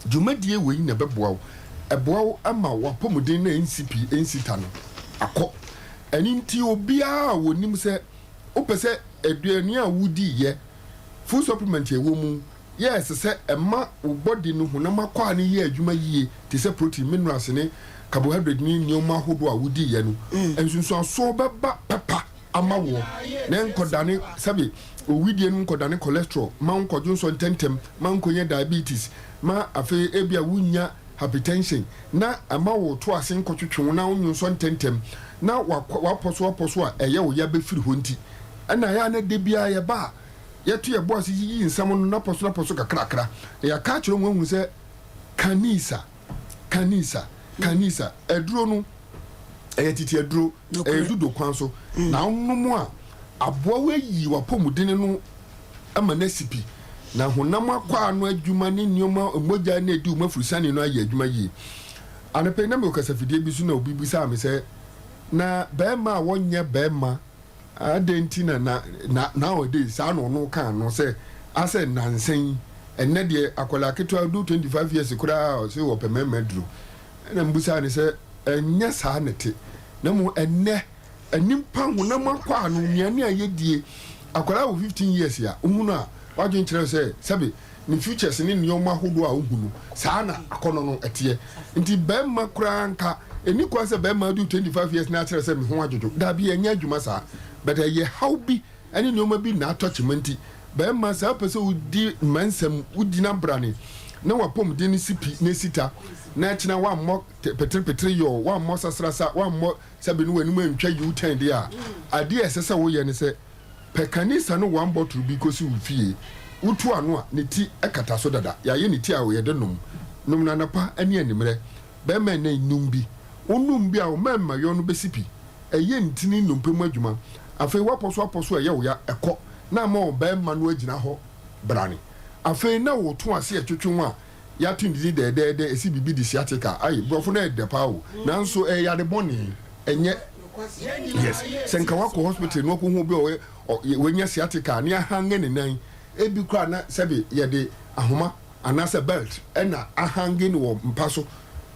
dwumadie wei na ɛbɛboa wo. Ɛboa wo ma w'apɔmuden no a ɛnsi pi, ɛnsi ta no akɔ. Ɛno nti obiara a ɔnim sɛ wopɛ sɛ aduane a wodi yɛ, Food supplement a ɛwɔ mu yɛ ɛsɛ sɛ ɛma wo body no honam akwaa no yɛ adwuma yie te sɛ protein, minerals ne carbohydrate ne nneɛma ahodoɔ a wodi yɛ no. Nsunsuansoɔ bɛba pɛpa ama woɔ na ɛnkɔdane sɛbe owidie no nkɔdane cholesterol ma wo nkɔdwonsɔ ntɛntɛm ma nkɔnya diabetes ma afei ebia wonnya hypertension na ɛma wo to ase nkɔtwetwe wo na wonwonsɔ ntɛntɛm na wapɔ so apɔ so a ɛyɛ wo ya bɛfiri hɔ nti Ɛna ɛyɛ a na da biara yɛba a, yɛto yɛn bo ase yiyi nsɛm no nnapɔ so nnapɔ so kakrakra, na yɛaka akyerɛ wɔn ahu sɛ Kanisa, Kanisa, Kanisa, aduro no, ɛyɛ tete aduro, ɛyɛ dudo kwan so, na wonom a, aboa wo ayi w'apɔmuden no ama no asi pi, na honam akwaa no adwuma ne nneɛma, mogya no a ɛdi wo mu afurusane no ayɛ adwuma yie. Anɔpa yi na mewɔ kasafidie bi so na obi bisaa me sɛ, na barima a wɔnyɛ barima Adɛn nti na na na nowadays saa na ɔno kaa no sɛ asɛ nnansa yi ɛnnɛ deɛ akwadaa ketewa du 25 years koraa a ɔse ɔpɛ mmarima aduro ɛna mbusaa no sɛ ɛnyɛ saa na ɛte na mmom ɛnnɛ nnipa honam akwaa no nnuane a yɛdie akwadaa wɔ 15 years a wohu no a wadwen kyerɛ sɛ sɛbe ne futures ne nneɛma ahodoɔ a wohu no, saa na akɔnnɔ no teɛ. Nti barima koraa nka ɛnni kwan sɛ barima adu 25 years na akyerɛ sɛ me ho adwodwo. Daabi, ɛnyɛ adwuma saa. But ɛyɛ haw bi ne nneɛma bi na atɔ kyema nti barima sɛ wopɛ sɛ wodi mmansɛm, wogyina brane na w'apɔmuden no si pi na ɛsi ta na ɛkyena woammɔ peterepetere yɔɔ, woammɔ sasrasa, woammɔ sɛbe ne w'anim antwa U-turn deɛ a, adeɛ a ɛsɛ sɛ woyɛ ne sɛ Pɛ kanisa no one bottle bi kosi wo fie, wotu ano a, ne ti kata so dada. Yɛayɛ ne ti a yɛde nom. Nom no anɔpa ne anwummerɛ. Bɛrima ɛnnɛ yi, nom bi. Wonom bi a, wo mmarima no bɛsi pi. Ɛyɛ ntini nnompe mu adwuma. Afei woapɔ so apɔ so a ɛyɛ wo ya, ɛkɔ, na ama wo barima no agyina hɔ brane. Afei na woto ase ɛtwetwe wo a, yɛato ne din dɛɛdɛɛdɛ, ɛsi biribi de sciatica. Ai, borɔfo no ɛyɛ dɛ paa o, nanso ɛyɛ yare bɔne. Ɛnyɛ. Yes, sɛ nka wakɔ hospital na wakɔhu obi a ɔyɛ ɔ wanya sciatica ne ahange ne nan, ebi koraa na sɛbe yɛde ahoma anaasɛ belt ɛna ahange no wɔ mpa so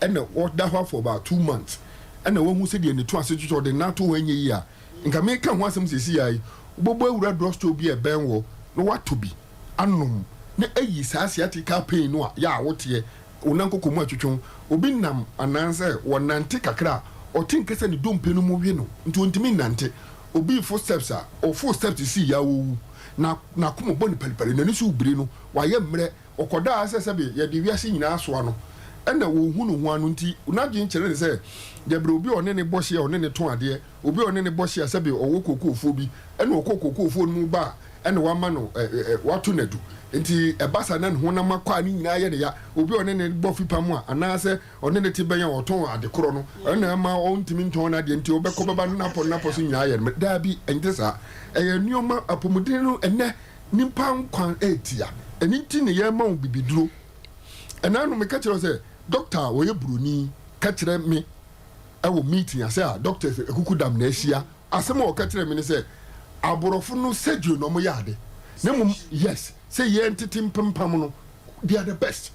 ɛna ɔda hɔ for about 2 months ɛna wahu sɛdeɛ ne to ase twetwe ɔde nan to hɔ ɛnyɛ yie a, nka meka ho asɛm seesei ara yi, wobɛbɔ awura drugstore bi a ɛbɛn wɔ na watɔ bi anom na ayi saa sciatica pain no a yɛ a woteɛ Wo nan koko mu atwetwe wo. Obi nam anaasɛ ɔnante kakra a, ɔte nka sɛ ne dompe no mu we no nti ontumi nnante. Obi refo steps a, ɔforo steps sii a owu. Na n'akoma bɔ no paripari, n'ani so rebiri no, wayɛ mmerɛ, ɔkɔda a sɛ sɛbe yɛde wiase nyinaa asoa no ɛna ɔnhu ne ho ano nti n'adwene kyerɛ no sɛ gyɛbrɛ obi a ɔne no bɔ hye a ɔne no tɔn adeɛ, obi a ɔne no bɔ hye a sɛbe ɔwɔ kookoofuo bi ɛna ɔkɔ kookoofuo no mu ba a ɛna wama no ɛ ɛ wato no adu. Nti ɛba saa na ne honam akwaa no nyinaa yɛ no ya. Obi a ɔne no bɔ fipam a, anaasɛ ɔne no te bɛn a ɔtɔn ade korɔ no, ɛna ɛma ɔntumi ntɔn n'adeɛ nti ɔbɛkɔ bɛba no n'apɔ no n'apɔ so nyinaa yɛ no mmerɛ. Daabi, ɛnte saa. Ɛyɛ nneɛma, apɔmuden no ɛnnɛ nnipa nkwa retia. Ɛno nti na yɛrema wo bibiduro. Ɛna ano meka kyerɛ wo sɛ, dɔkta a ɔyɛ buroni ka kyerɛ me ɛwɔ meeting ase a doctors akukudam na ahyia Asɛm a ɔka kyerɛɛ me ne sɛ aborɔfo no surgery na wɔyɛ ade na mmom yes sɛ yɛn tete mpempam no they are the best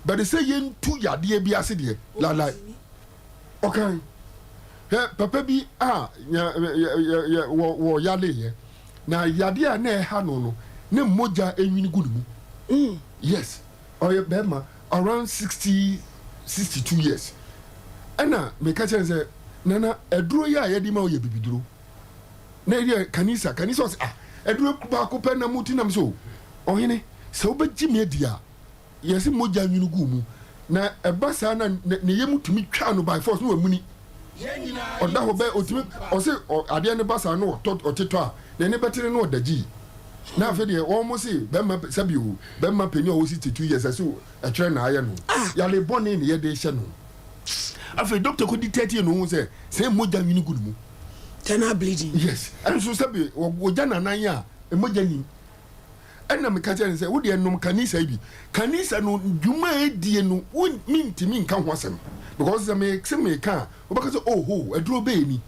but sɛ yɛntu yadeɛ bi ase deɛ lalai ɔkan hwɛ papa bi a wɔ wɔ yaleeɛ na yadeɛ a na ɛha no no ne mogya enwini gu ne mu mm. Yes ɔyɛ bɛrima around 60 62 years ɛna meka kyerɛ no sɛ nana aduro yi a yɛde ma wo yɛ bibiduro na ɛyɛ kanisa kanisa ɔsɛ ah aduro baako pɛ na mo ti nam so ɔhene sɛ wobɛgye me adi a yɛse mogya nwunu gu mu na ɛba saa na ne yam tumi twa no by force na wamuni. Ɔda hɔ bɛ ɔtumi ɔse adeɛ no ba saa no ɔtɔ ɔtetɔ a n'ani bɛtere no ɔda gyii. Na afei deɛ wɔn mo se bɛrima sɛbi o bɛrima panyin a ɔwɔ 62 years ɛse ɛtwerɛ na ayɛ no. Yare bɔne na yɛde hyɛ no. Afei doctor kɔ detect yɛ na ohun sɛ sɛ mogya nwini gu ne mu. Internal bleeding. Yes ɛnso sɛbi ɔgya n'anan a mogya nim. Ɛna meka kyerɛ no sɛ, wo deɛ nom kanisa yi bi. Kanisa no dwuma a ɛdie no, wo mentumi nka ho asɛm. Because sɛ me se meka a, wobɛka sɛ oh ho, aduro bɛɛ ni.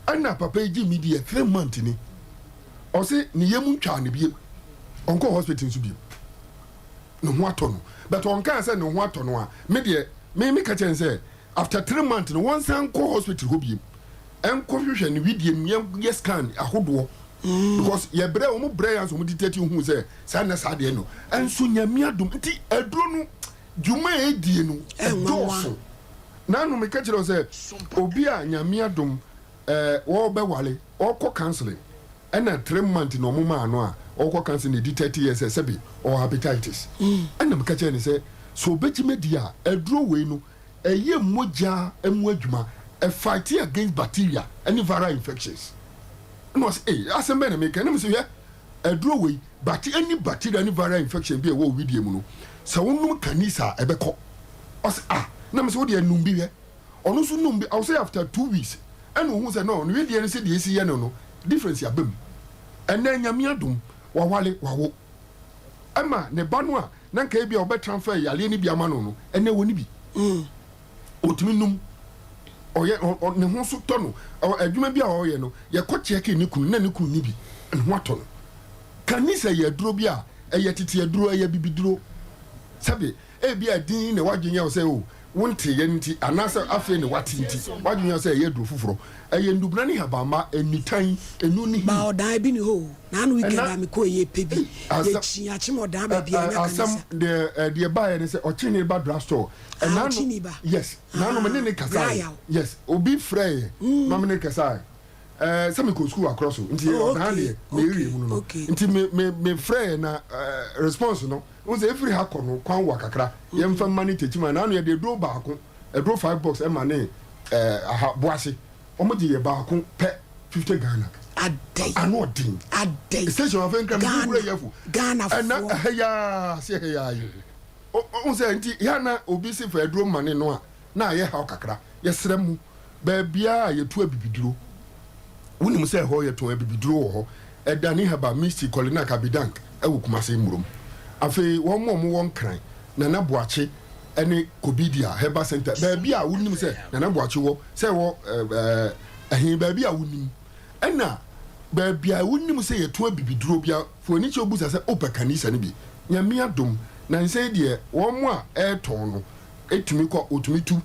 Ɛna papa yi gye me diɛ, 3 months ni. Ɔse ne yam ntwaa no biem. Ɔnkɔɔ hospital nso biem. Ne ho atɔ no. But ɔnkaa sɛ ne ho atɔ no a, me deɛ, me meka kyerɛ no sɛ, after 3 months no, wɔnsan nkɔ hospital hɔ biem. Ɛnkɔ hwehwɛ ne widie mu, yɛnyɛ scan ahodoɔ. Because yɛ brɛ wɔn brɛ yɛn so wɔn detect hu sɛ saa na saa deɛ no ɛnso Nyame adom nti aduro no dwuma a ɛdie no ɛdɔɔso. Naanu meka kyerɛ wo sɛ obi a Nyame adom ɛɛ wɔbɛwale ɔkɔ counseling ɛna 3 month na wɔn maa no a ɔkɔ counseling na ɛdi 30 years sɛ sɛbi ɔwɔ hepatitis ɛna meka kyerɛ no sɛ sɛ ɔbɛgyima di a aduro wei no ɛyɛ mogya mu adwuma ɛfight against bacteria ɛne viral infections. Ɛna ɔse ei asɛm bɛn na meka yi, na mese hwɛ aduro wei bacte any bacteria ne viral infection bi a ɛwɔ wo wedeɛ mu no sɛ wonom kanisa a ɛbɛkɔ. Ɔse ah, na mese wodeɛ nom bi hwɛ. Ɔno nso nom bi, ɔse after 2 weeks ɛna ohuu sɛ no ne wedeɛ no sɛdeɛ ɛsi yɛ no no difference aba mu. Ɛnɛ Nyame adom wawale wawo ɛma ne ba no a na nka ebia ɔbɛ transfer yareɛ no bi ama no no ɛnɛ wɔnni bi. Ɔtumi num, ɔyɛ ɔ ɔ ne ho so tɔ no. Ɔ adwuma bi a ɔyɛ no, yɛkɔ kyɛɛke ne kunu na ne kunu nni bi, ne ho atɔ no. Kanisa yɛ aduro bi a ɛyɛ tete aduro, ɛyɛ bibiduro. Sɛbe ebia din na w'adwene yɛ wo sɛ o wonteeɛ nti anaasɛ afei na woate nti w'adwene yɛ wo sɛ ɛyɛ aduro foforɔ. Ɛyɛ nnubena ne nhabamma, nnitan, enu ne Ba hini. ɔdan bi ni hɔ o, naano weekend Ɛna a mekɔɔ yie pɛ bi, asɛm yɛkyi akyem ɔdan baabi a ɛ ɛnya asɛm kanisa. deɛ ɛ deɛ ɛbaeɛ ne sɛ ɔkyene ba drugstore. Ah, Ɛnaano ɔkyene ba. yes naano me ne ne Ah, kasae Brian. yes obi frɛɛ yɛ ma me ne kasae ɛɛ sɛ mekɔ sukuu akorɔ so nti Oh, ɔdan okay, deɛ me area okay, mu no no okay. nti me me me frɛɛ na ɛɛ response no n sɛ efiri ha kɔ no kwan wa kakra yɛmfa mma ne tekyima naano yɛde aduro baako aduro 5 box ɛma ne ɛɛ aha boase wɔn gye yɛ baako pɛ 50 Ghana. Adɛn? Ano ɔden. Adɛn? Station afei nkira mi Ghana, kura yɛ fo. Ghanafoɔ. Ɛna ɛhɛ yaa se ɛhɛ yaa yi. Wohu sɛ nti yɛ a na obi se fa aduro mane no a na ayɛ haw kakra. Yɛsrɛ mo, baabiara a yɛtu abibiduro, wonim sɛ ɛhɔ yɛtɔn abibiduro wɔ hɔ, Ɛdani Herbal, Misty, Kolinak, Abidank wɔ Kumasi Mmurom. Afei wɔn a wɔwɔ Nkran, Nana Boakye ne Kobidia Herbal Centre, baabi a wonim sɛ Nana Boakye wɔ, sɛ ɛwɔ ɛhe, baabi a wonim. Ɛna baabi a wonim sɛ yɛtɔn abibiduro biara, Fa w'ani kyerɛ obusa sɛ wopɛ kanisa no bi. Nyame adom, nansa yi deɛ wɔn a ɛretɔn no tumi kɔ, wɔtumi tu,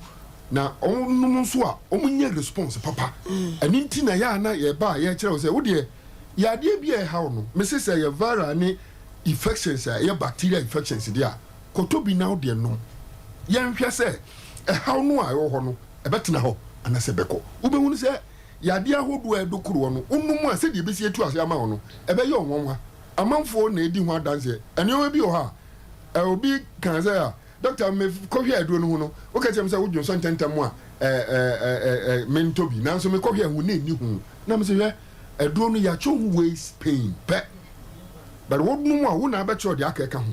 na wɔnom nso a wɔnya response papa. Ɛno nti na yɛ a na yɛba a yɛkyerɛ wo sɛ wo deɛ yɛ adeɛ bi a ɛha wo no, mese sɛ ɛyɛ viral ne infections a ɛyɛ bacteria infections deɛ a, kɔtɔ bi na wo deɛ nom. Yɛnhwɛ sɛ ɛhaw no a ɛwɔ hɔ no ɛbɛtena hɔ anaasɛ ɛbɛkɔ. Wobɛhunu sɛ Yadeɛ ahodoɔ a ɛdo koroɔ no, wonom a, sɛdeɛ ɛbɛsi atu aseɛ ama wo no, ɛbɛyɛ wo nwanwa. Amanfoɔ na ɛdi ho adanseɛ. Nneɛma bi wɔ hɔ a, obi kaa sɛ, Ah, dɔkta, mekɔhwɛɛ aduro no ho no, woka kyerɛɛ me sɛ wodwonsɔ ntɛmntɛm a, ɛ, ɛ, ɛ, ɛ, mentɔ bi. Nanso mekɔhwɛɛ ho, na ɛnni ho. Na mese, Hwɛ, aduro no, yɛatwerɛ ho waist pain pɛ. But wonom a, wo na abɛkyerɛw deɛ aka ɛka ho.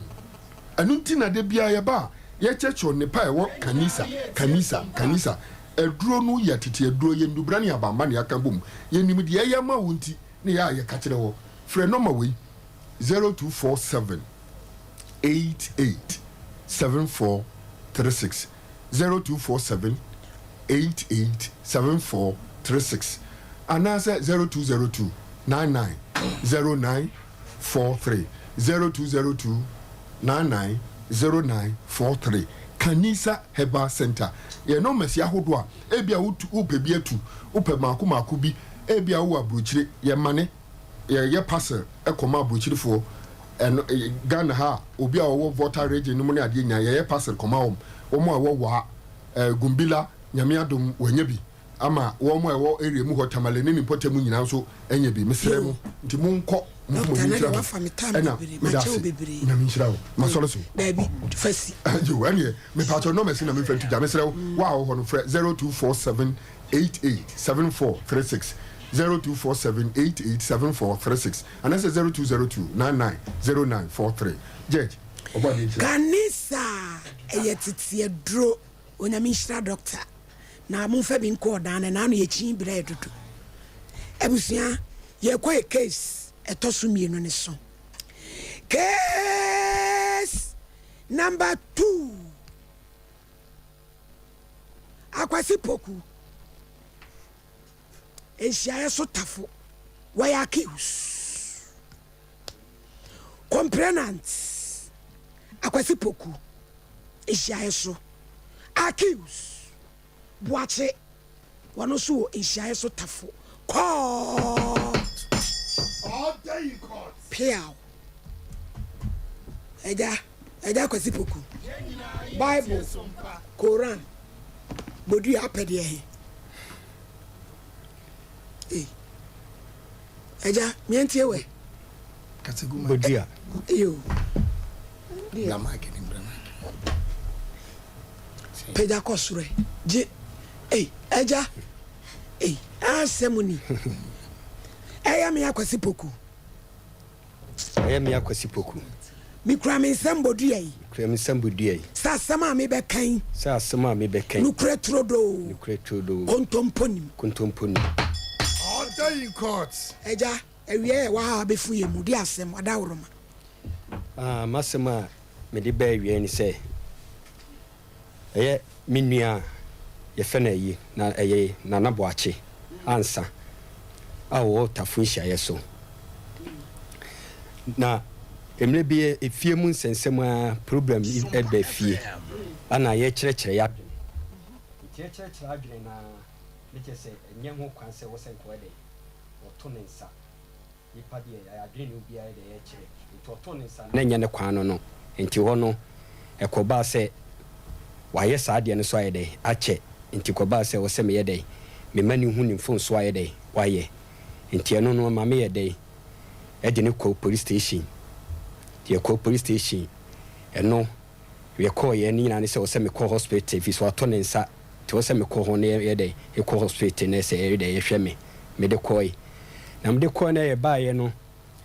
Ɛno nti na da biara yɛba a, yɛkyerɛkyerɛw nnepa a ɛwɔ Kanisa, Kanisa, Kanisa. Aduro no yɛ tete aduro, ɛyɛ nnubra ne abamma na yɛaka bom. Yɛnim deɛ ɛyɛ ma wo nti na yɛ a yɛka kyerɛ wo. Frɛ nɔma wei, 0247 88 74 36, 0247 88 74 36, anaasɛ 0202 99 09 43, 0202 99 09 43. Kanisa Herbal Centre. Yɛn nɔmasi ahodoɔ a ebia wotu, wopɛ bi atu, wopɛ mmaako mmaako bi, ebia wowɔ aburokyire, yɛmane, yɛyɛ parcel kɔma aburokyirefoɔ. Ɛno, Ghana ha a, obi a ɔwɔ Volta region no mu ne adeɛ nyinaa, yɛyɛ parcel kɔma wɔn. Wɔn a ɛwɔ Wa, eh, Gumbila, Nyame adom, wɔanya bi. Ama wɔn a ɛwɔ area mu hɔ, Tamale ne ne mpɔtam nyinaa nso anya bi. Mesrɛ mo, nti monkɔ, momfa mo Doctor, ani na nkyerɛ deɛ hɔ. wafa me time Ɛna bebree, meda makyɛ wo ase. bebree. Nyame nhyira wo. Masɔre so. Daabi, fa si. Yo, ɛneɛ, mepaakyɛw numbers na memfa nto dwa. Mesrɛ wo, wo a wowɔ hɔ no, frɛ 0247. 88 74 36, 0247 88 74 36, anaasɛ 0202 99 09 43. Judge, ɔbɔ adeɛ nhyira. Kanisa ɛyɛ tete aduro. Onyame nhyira doctor na momfa bi nkɔ ɔdan no naano yɛkyin brɛɛ dodo. Abusua yɛkɔ yɛ case ɛtɔ so mienu no so. Case number 2 Akwasi Poku nhyiaeɛ so tafo wɔyɛ accused complainant Akwasi Poku nhyiaeɛ so accused Boakye wɔn nso wɔ nhyiaeɛ so tafo court Piaw Agya Agya Kwasi Poku Bible Koran Bodua apɛdeɛ he Ei Agya meɛntie wɛ Bodua Eyo Pagya kɔ soro ɛ Gye Ei Agya Ei asɛm ni Ɛyɛ me Akwasi Poku. Ɛyɛ me Akwasi Poku. Mekura me nsam bodua yi. Mekura me nsam bodua yi. Sɛ asɛm a mebɛka yi. Sɛ asɛm a mebɛka yi. Nokorɛ turodoo. Nokorɛ turodoo. Kontompo nnim. Kontompo nnim. Order in court. Agya, awia yɛ waha abɛfu yɛn mu, di asɛm, adaworoma. Ah, m'asɛm a mede ba awiei ne sɛ, Ɛyɛ me nua a yɛfrɛ no ayi na ɛyɛ Nana Boakye Ansah a ɔwɔ Tafo nhyiaeɛ so. Na mmerɛ bi efie mu nsɛnsɛm ara problem bi ba fie ana yɛkyerɛkyerɛ yɛadwene. Nti yɛkyerɛkyerɛ adwene no ara ne kyerɛ sɛ ɛnyɛ ho kwan sɛ ɛwɔ sɛ nka ɔyɛ dɛn ɔto ne nsa. Nipa deɛ yɛayɛ adwene ne obiara yɛ deɛ yɛkyerɛ nti ɔtoo ne nsa no. Na ɛnyɛ ne kwan no no nti hɔ no ɛkɔbaa sɛ wayɛ saa adeɛ no so ayɛ dɛn akyɛ nti kɔbaa sɛ ɛwɔ sɛ meyɛ dɛn mema no hu ne mfomsoɔ ayɛ dɛn wayɛ nti ɛno no ɛma meyɛ dɛn ɛde no kɔ police station nti yɛkɔɔ police station ɛno Yɛkɔeɛ ne nyinaa ne sɛ ɔsɛ mekɔ hospital ɛfiri sɛ watɔ ne nsa nti ɔsɛ mekɔ hɔ na yɛ dɛn yɛkɔ hospital na sɛ yɛ dɛn yɛhwɛ me mede kɔe na mede kɔe na yɛbaeɛ no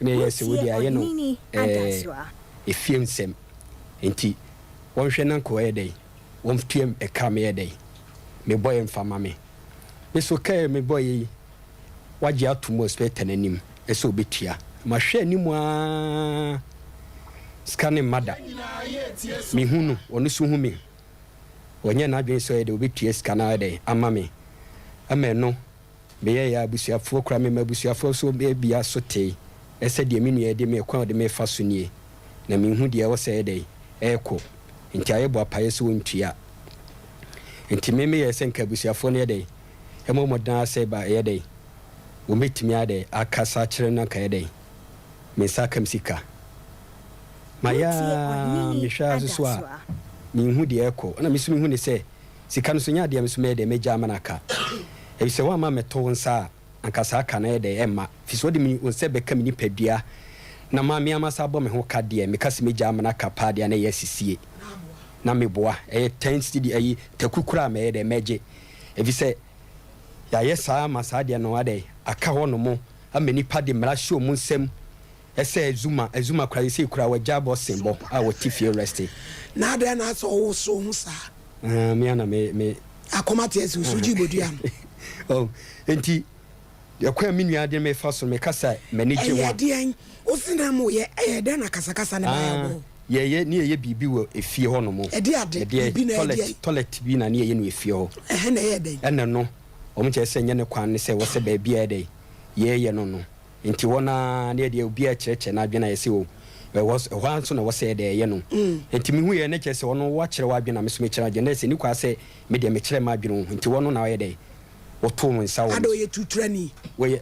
na ɛyɛ sɛ wode ayɛ no ɛɛ efie nsɛm nti wɔnhwɛ na nka ɔyɛ dɛn wɔntua ɛka meyɛ dɛn mebɔeɛ mfa ma me me so kɛɛ mebɔeɛ yi wagye atom wɔ inspector no anim sɛ ɔbɛtua. Mahwɛ anim ara, sika no mma da. Mehu no, ɔno nso hu me. Ɔnyɛ n'adwene sɛ ɔyɛ dɛ ɔbɛtua sika no ayɛ dɛ ama me. Ama ɛno, meyɛeɛ a abusuafoɔ koraa, mema abusuafoɔ nso bi aso tee sɛ deɛ me nua yi de me, kwan a ɔde me refa so nie, na menhu deɛ ɛwɔ sɛ ɛyɛ dɛ ɛrekɔ. Nti ayɛ boapayɛ sɛ ɔntua. Nti me meyɛɛ sɛ nka abusuafoɔ no yɛ dɛ Ɛmmɔ mmɔden ara sɛ ba ɛyɛ dɛn wɔbɛtumi ayɛ dɛn akasa akyerɛ no na anka ɛyɛ dɛn me nsa aka me sika. Mayɛ ara mehwɛ ara nso so a menhu deɛ ɛrekɔ ɛna me nso mehu ne sɛ sika no nso nyɛ adeɛ a me nso mɛyɛ dɛn mɛgya ama no aka ɛfiri sɛ woamma ammɛtɔ wo nsa a anka saa ka no ɛyɛ dɛn ɛmma ɛfiri sɛ wode me wo nsa bɛka me nipadua na ma me ara masa abɔ me ho ka deɛ meka sɛ mɛgya ama no aka paa deɛ a na ɛyɛ asisie na meboa ɛyɛ ten cedi ayi taku koraa mɛyɛ dɛn mɛgye Efisɛ yɛayɛ saa ama saa adeɛ no adɛn, aka hɔ nom ama nnipa de mmara hyɛ wɔn nsam sɛ Zuma, Zuma koraa seesei koraa wagya bɔ sen bɔ a ɔte fie reste. Na adɛn na asɛ ɔwoso ho saa? Ah, me ara na me, me. Akoma te ase, osu gyee bodua no. Oh, enti ɛkwan a me nua de me fa so no, meka sɛ m'ani gye ho a. Ɛyɛ deɛn? Wo se na moyɛ, ɛyɛ dɛn na kasakasa no baeɛ Ah, wɔ. yɛyɛ, ne yɛyɛ biribi wɔ efie hɔ nom. Ɛdeɛ ade? Ɛdeɛ, Biribi na ɛyɛ toilet, deɛn? toilet bi na ne yɛyɛ no wɔ efie hɔ. Ɛhɛ na ɛyɛ dɛn? Ɛna no, wɔn kyerɛ sɛ nyɛ ne kwan ne sɛ ɛwɔ sɛ baabi a ɛyɛ dɛn, yɛyɛ no no. Nti hɔ no ara, ne yɛdeɛ obiara kyerɛkyerɛ n'adwene a yɛse o, ɛwɔ, ɛhɔ ara nso na ɛwɔ sɛ yɛyɛ dɛn, yɛyɛ no. Nti mehuiɛ no kyerɛ sɛ ɔno wakyerɛ w'adwene na me nso mekyerɛ m'adwene. Na ɛsɛ nni kwan sɛ me deɛ mekyerɛ m'adwene o, nti hɔ no na ɔyɛ dɛn, ɔtoo nsa wɔ me Ada so. ɔyɛ tuturani? Wɔyɛ,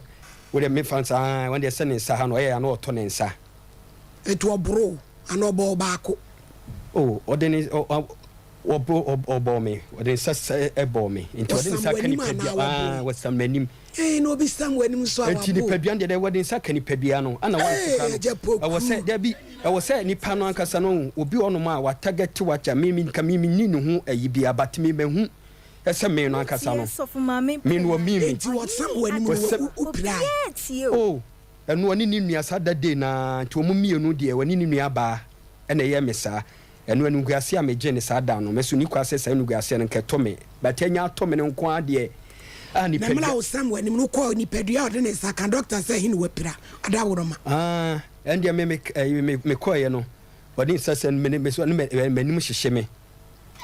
wo deɛ mefa nsa, aane, wɔn deɛ sɛ ne nsa ha no, ɔyɛ a na ɔtɔ ne nsa. Nti ɔboro wo anaa ɔbɔ wo baako? Oh, ɔde ne, ɔ, ɔ, ɔbɔ, ɔbɔɔ me, ɔde ne nsa sɛ ɛbɔɔ me. Nti ɔde ne Ɔsam nsa ka w'anim nipadua, anaa wɔboro aane, wo? wɔsam m'anim. Ee, na obi sam w'anim nso a, Nti wabo wo. nipadua no deɛ, dɛ wɔde nsa ka nipadua no, ɛna wɔn nso Ee, ka no, Agya ɛwɔ sɛ, Poku. dabi, ɛwɔ sɛ nipa no ankasa no, obi wɔ hɔnom a watagɛte wo akyɛ, me, me, nka me, menni ne ho ayi biara, but me, mahu. Ɛsɛ me no ankasa no, me no ɔmii me. Enti wɔsam w'anim no, wo pirae. Oh, ɛno ɔne ne nua saa that day no ara, nti wɔn mmienu deɛ ɔne ne nua baa ɛna ɛyɛɛ me saa. Ɛno animguaseɛ a megyee no saa da no, me so nni kwa sɛ saa animguaseɛ no nka ɛtɔ me, but anya atɔ me no nko ara deɛ, ah Na mmerɛ nipadua. a ɔsam w'anim no, wokɔɔ nipadua a ɔde ne nsa ka dɔkta sɛ ɛhe na wapira, adaworoma. Ah, ɛndeɛ me me ɛyi me mekɔeɛ no, ɔde nsa sɛ me me so ne m'anim hyehye me.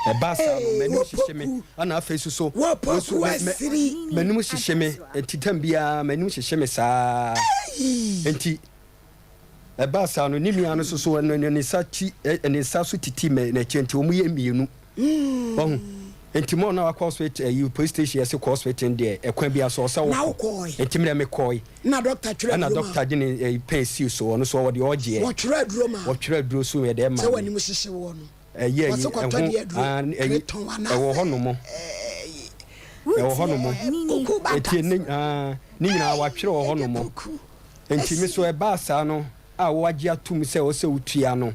Ɛbaa saa no, m'anim hyehye me, ɛna afei nso so, nso mɛ m'anim hyehye me, nti tam biara m'anim hyehye me saa. Nti ɛbaa saa no, ne nua no nso so, ne nsa ti, ne nsa so titi mɛ n'akyi, nti wɔn yɛ mmienu. Wahu? Nti mo na wakɔ hospital, ɛyi police station yɛse kɔ hospital deɛ, ɛkwan biara so ɔsɛ wokɔ. Nti mmerɛ mekɔe. Na dɔkta twerɛ aduro ma. Ɛna dɔkta de ne ɛyi pɛn sii so, ɔno so ɔwɔ deɛ ɔgyeɛ. Wɔtwerɛ aduro ma. Wɔtwerɛ aduro so yɛ deɛ ɛma. Sɛ w'anim hyehye woɔ no. Ɛyɛ yi ɛho aa ɛyi ɛwɔ hɔ nom ɛwɔ hɔ nom eti ne aa ne nyinaa watwerɛ wɔ hɔ nom nti me so ɛbaa saa no a wagye atum sɛ ɔsɛ wotua no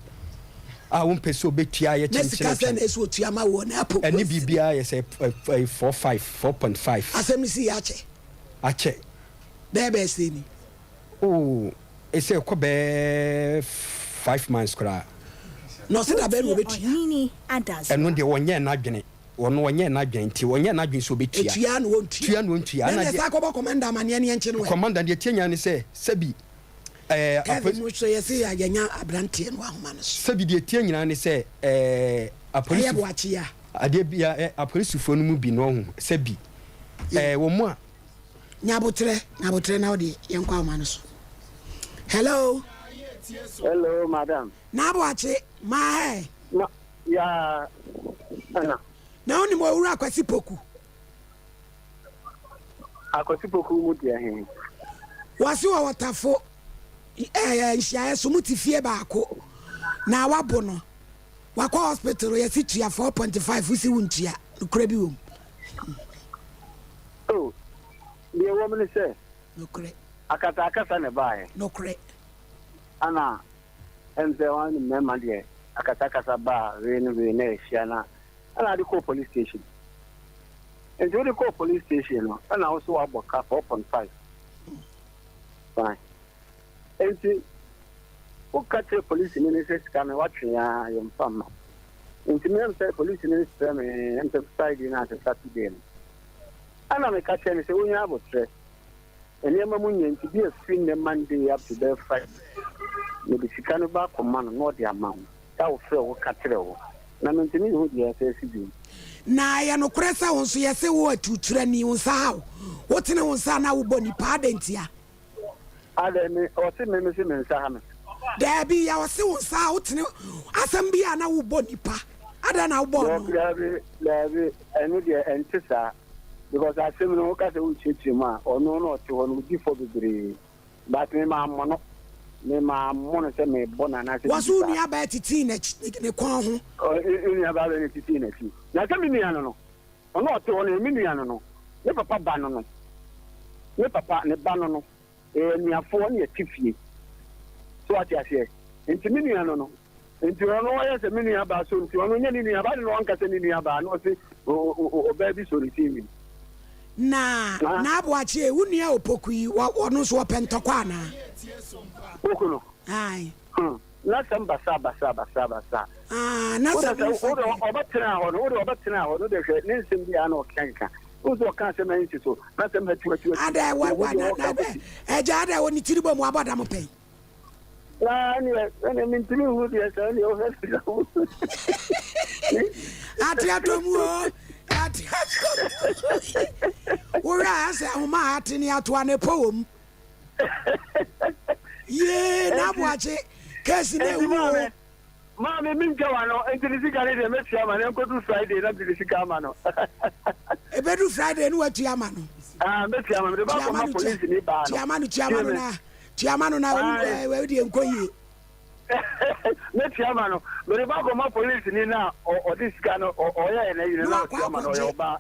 a wompɛ sɛ obetua ayɛ kyenkyen atwa ɛne biribiara yɛ sɛ ɛɛ 4 5 4.5 asɛm no si yɛ akyɛ akyɛ bɛɛ bɛɛ sɛ ni. Oh Ese ɛkɔ bɛɛ 5 months koraa. Na ɔse dabɛn na ɔbɛtua? Ɛno deɛ ɔnyɛɛ n'adwene. Ɔno ɔnyɛɛ n'adwene nti ɔnyɛɛ n'adwene sɛ ɔbɛtua. Tua na ɔntua. Tua na ɔntua. Na deɛ saa kɔbɔ commander amaneɛ ne yɛnkye no ɛ. Commander deɛ ɛteɛ nyinaa ne sɛ sɛbi ɛɛ. Kevin mo so yɛse yɛanya abranteɛ no wɔ ahoma no so. Sɛbi deɛ ɛteɛ nyinaa ne sɛ ɛɛ apolisi. Ɛyɛ boakye a. Adeɛ bia ɛ apolisifoɔ no mu bi no ɔho sɛbi ɛɛ wɔn a. Nyabotrɛ, nyabotrɛ na wode yɛnkɔ ahoma no so. Hello. Hello, madam. N'aboakye, maa hɛ. Ma, ya, ɛna. Na wonim owura Akwasi Poku? Akwasi Poku mu deɛ he? Wɔse wɔ Wɔtafo ɛɛ nhyiaeɛ so, mo te fie baako na wabo no. Wakɔ hospital yɛse tua 4.5 wosi wontua, nokorɛ bi wɔ mu? Oh, deɛ ɛwɔ mu ne sɛ. Nokorɛ. Akasakasa na ɛbaeɛ. Nokorɛ. Ana ɛm sɛ wɔn ne mmarima deɛ akasakasa baa wei ne wei na ɛhyia na ɛna ade kɔɔ police station. Nti wode kɔɔ police station no ɛna wo so wabɔ ka 4.5. Fine. Nti woka kyerɛ polisini no sɛ sika no watwe a yɛmfa mma. Nti me ɛm sɛ polisini no frɛ me ɛm sɛ Friday no asɛ Saturday no. Ɛna meka kyerɛ no sɛ wonya abotrɛ. Nneɛma mu nyɛ nti bi afiri nnɛ Monday up to bɛyɛ Friday. Mede sika no ba akɔma no na ɔde ama wo. Da wo frɛ wo ka kyerɛ wo. Na mentumi nhu deɛ ɛsɛ asi bio. Na ɛyɛ nokorɛ sɛ wo nso yɛse wo atuturani, wo nsa ha wo, wotene wo nsa a na wobɔ nnipa, adɛn ntia? Adɛn me ɔse me mese me nsa ha me. Daabi yɛ ɔse wo nsa a wotene asɛm bi a na wobɔ nipa adɛn na wobɔɔ no. Daabi daabi ɛno deɛ ɛnte saa because asɛm no woka sɛ wokyerɛkyerɛ mu a ɔno na ɔte hɔ no odi fɔ bebree but me maa mmɔ no me maa mmɔ no sɛ mebɔ no anaasɛ Wɔse wo nua baa titii n'akyi ne kɔn ho. Ɔ nua baa bɛ ne titii n'akyi na sɛ me nua no no Ɔno a ɔte hɔ no, ɛyɛ me nua no no, ne papa ba no no, ne papa, ne ba no no, yɛyɛ anuafoɔ na yɛte fie. So wate aseɛ? Nti me nua no no, nti ɔno ɔyɛ sɛ me nua baa so nti ɔno nyɛ ne nua baa, adɛn na ɔnka sɛ ne nua baa na ɔse ɔbaa bi sɔ ne ti nwi? Na N'aboakye, wo nua Opoku yi, ɔno nso ɔpɛ ntɔkwa anaa? Poku no? Ae. Hmm. N'asɛm basaa basaa basaa basaa. Ah, n'asɛm no nfa bi. Ɔbɛtena hɔ no, wode ɔbɛtena hɔ no, de hwɛ ne nsɛm bi a na ɔkeka keka. Wo sɛ ɔka asɛm a ɛnsi so, n'asɛm atu atu atu. Adɛ wɔ wɔ na na ɛgya adɛ wɔ ne tiri bɔ mu abɔ dam pɛn. Na ɛneɛ ɛneɛ mentumi nhu deɛ sɛ ɛneɛ wohwɛ sika mu. Ate atɔ mu o, ate atɔ mu. Wohwɛ a ɛsɛ ahoma a ate ne atoa ne pɔ wɔ mu. Yee n'aboakye case na ewu o. Maame mi ntwa wa no nti ne sika ne deɛ mɛtua ama no nkodu Friday na mede ne sika ama no. Ebedu Friday ne watua ama no. Ah mɛtua ama no mede ba akɔma polisi ni baa no. Tua ma no tua ma no na tua ma no na owu deɛ nkɔ yie. Mɛtua ama no mede ba akɔma polisi ni na ɔde sika no ɔyɛ yɛ na yie na ɔtua ama no ɔyɛ ɔbaa.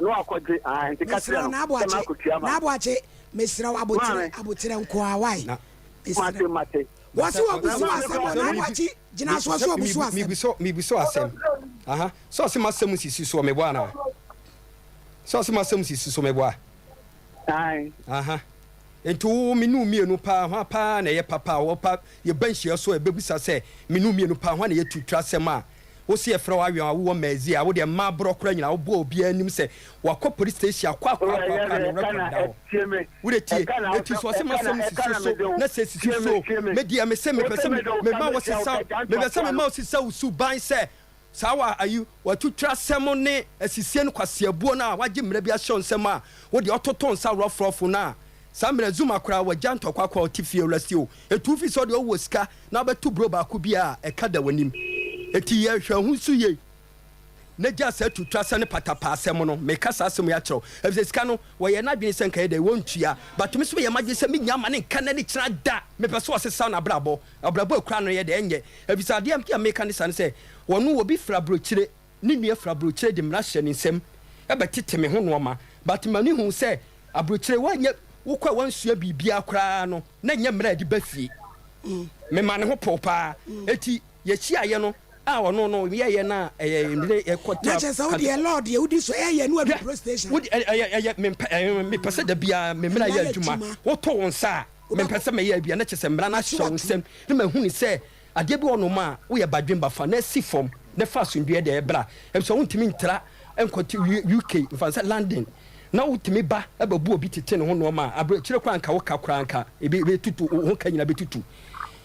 Na wakɔgye aah nti ka kyerɛ no sɛ makotua ma no. N'aboakye mesrɛ wo aboterɛ aboterɛ nkoaa wai mesrɛ. Mate mate. Wɔse wɔbusu asɛm o n'aboakye gyina so ɔse wɔbusu asɛm. Mebisa wo asɛm aha sɛ ɔse m'asɛm nsisi soɔ mebɔ anaa. Sɛ ɔse m'asɛm sisi so meboa? Ae. Aha. Nti wo me ne wo mmienu paa hwan paa na ɛyɛ papa a wɔpa yɛba nhyia so a ɛbɛbisa sɛ me ne wo mmienu paa hwan na ɛyɛ tutura asɛm a wo se yɛfrɛ wo awɛn a wowɔ Mɛɛzi a wo deɛ mmaa borɔ koraa nyinaa wobɔ obiara anim sɛ wakɔ police station akɔ akɔ akɔ akɔ a ne record da hɔ. Wo de tie, eti so ɔse m'asɛm sisi so na sɛ esisi so me deɛ me se mepɛ sɛ mema wo sesa mepɛ sɛ mema wo sesa wo suban sɛ saa wa ayi w'atuturasɛm ne asisie no kwaseabuo no a wagye mmara bi ahyɛ wo nsam a wo deɛ ɔtoto nsa worɔforɔfo no a saa mmerɛ Zuma koraa wagya ntɔkwa kɔ a ɔte fie wura si o etu wo fi sɛ ɔdeɛ ɔwɔ sika na wabɛto buro baako bi a ɛka da w'anim eti yɛ hwɛ ho so yie. Na gyaa saa tutrasɛm ne patapaasɛm no, meka saa asɛm yi akyerɛ wo, efisɛ sika no, wɔyɛɛ n'adwene sɛ nka ɛyɛ dɛn, wɔntua. But me nso meyɛ m'adwene sɛ mennya mma no nka nnɛ ne kyena da. Mepɛ sɛ ɔsesa n'abrabɔ. Abrabɔ a ekura no no yɛ dɛn, ɛnyɛ. Efisɛ adeɛ nti a meka ne saa ne sɛ, ɔno, obi firi aburokyire, ne nua firi aburokyire de mmara hyɛ ne nsam bɛtete me ho nnoɔma. But m'ani huu sɛ aburokyire, woanyɛ, wokɔ a woansua biribiara koraa no, na ɛnyɛ mmara a yɛde ba fie. Mema ne ho pow paa. Enti Yɛhyiaeɛ no a ɔno no yɛyɛ no a ɛyɛ mene yɛkɔ Na kyerɛ sɛ wo deɛ law deɛ wodi so ɛyɛ ne wadu police station. Wodi ɛyɛ ɛyɛ mempɛ ɛɛ mepɛ sɛ da biara me mmara yɛ adwuma woto wo nsa a mempɛ sɛ mɛyɛ bia na kyerɛ sɛ mmara no ahyɛ wo nsam na mahunu sɛ adeɛ bi wɔ nom a woyɛ badwemba fa na si fam na fa asomdwoeɛ deɛ bra ɛfisɛ wontumi ntra nkɔte UK mfa sɛ London na wotumi ba bɛbu obi tete ne ho nnoɔma a aberɛkyire koraa nka woka koraa nka ebi bɛtutu wo ho ka nyina bɛtutu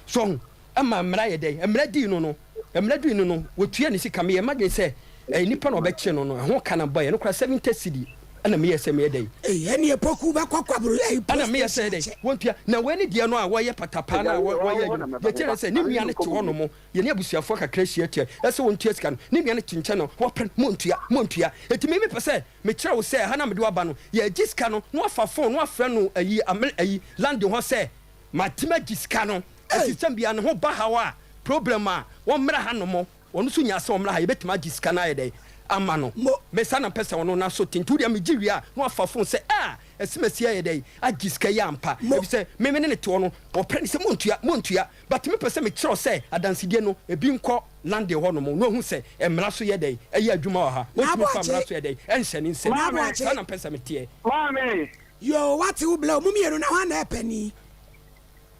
so ho Ɛma mmara yɛ dɛn? Mmara dii no no, mmara dii no no, wɔtuaa ne sika. Meyɛɛ m'adwene sɛ ɛyɛ nipa na ɔbɛkye no no, ɛho ka na bɔeɛ. Ɛno koraa 70 cedi ɛna meyɛɛ sɛ meyɛ dɛn? Ei, ɛneɛ Poku bɛkɔ kwabro ɛyi Ɛna police meyɛ sɛ station dɛn? akyɛ. Wɔntua. Na wei ne deɛ no a wɔyɛ patapaa no a wɔyɛ ayi no, deɛ ɛteɛ ne sɛ ne nua no te hɔnom, yɛne abusuafoɔ kakra hyia tua, ɛsɛ wɔntua sika no. Ne nua no te nkyɛn na wɔpere, montua, montua. Enti me mepɛ sɛ mekyerɛ wo sɛ ɛha no a mede wo aba no, yɛregye sika no na wafa phone na wafrɛ no ayi, Amere ayi, London hɔ sɛ matumi agye sika no. Enti sɛm bia ne ho ba haw a, problem a, wɔmmra ha nom. Ɔno nso nyaa sɛ ɔmmra ha, yɛbɛtumi agye sika no ayɛ dɛn ama no. Me saa na mpɛ sɛ ɔno n'aso te. Nti wodeɛ megye wie a, na wafa phone sɛ ah, Asimasi ayɛ dɛn agye sika yi ampa. Efisɛ me me ne no te hɔ no, ɔpɛ ne sɛ montua, montua. But mepɛ sɛ mekyerɛ wo sɛ adansedie no, ebi nkɔ London hɔ nom na wahu sɛ mmara so yɛ dɛn ɛyɛ adwuma wɔ ha. Ɔntumi mfa mmara so yɛ dɛn ɛnhyɛ ne nsam. Saa na mpɛ sɛ meteɛ. Maame! Yoo wate wo blɛ o mo mienu na hwan na ɛpɛ ni.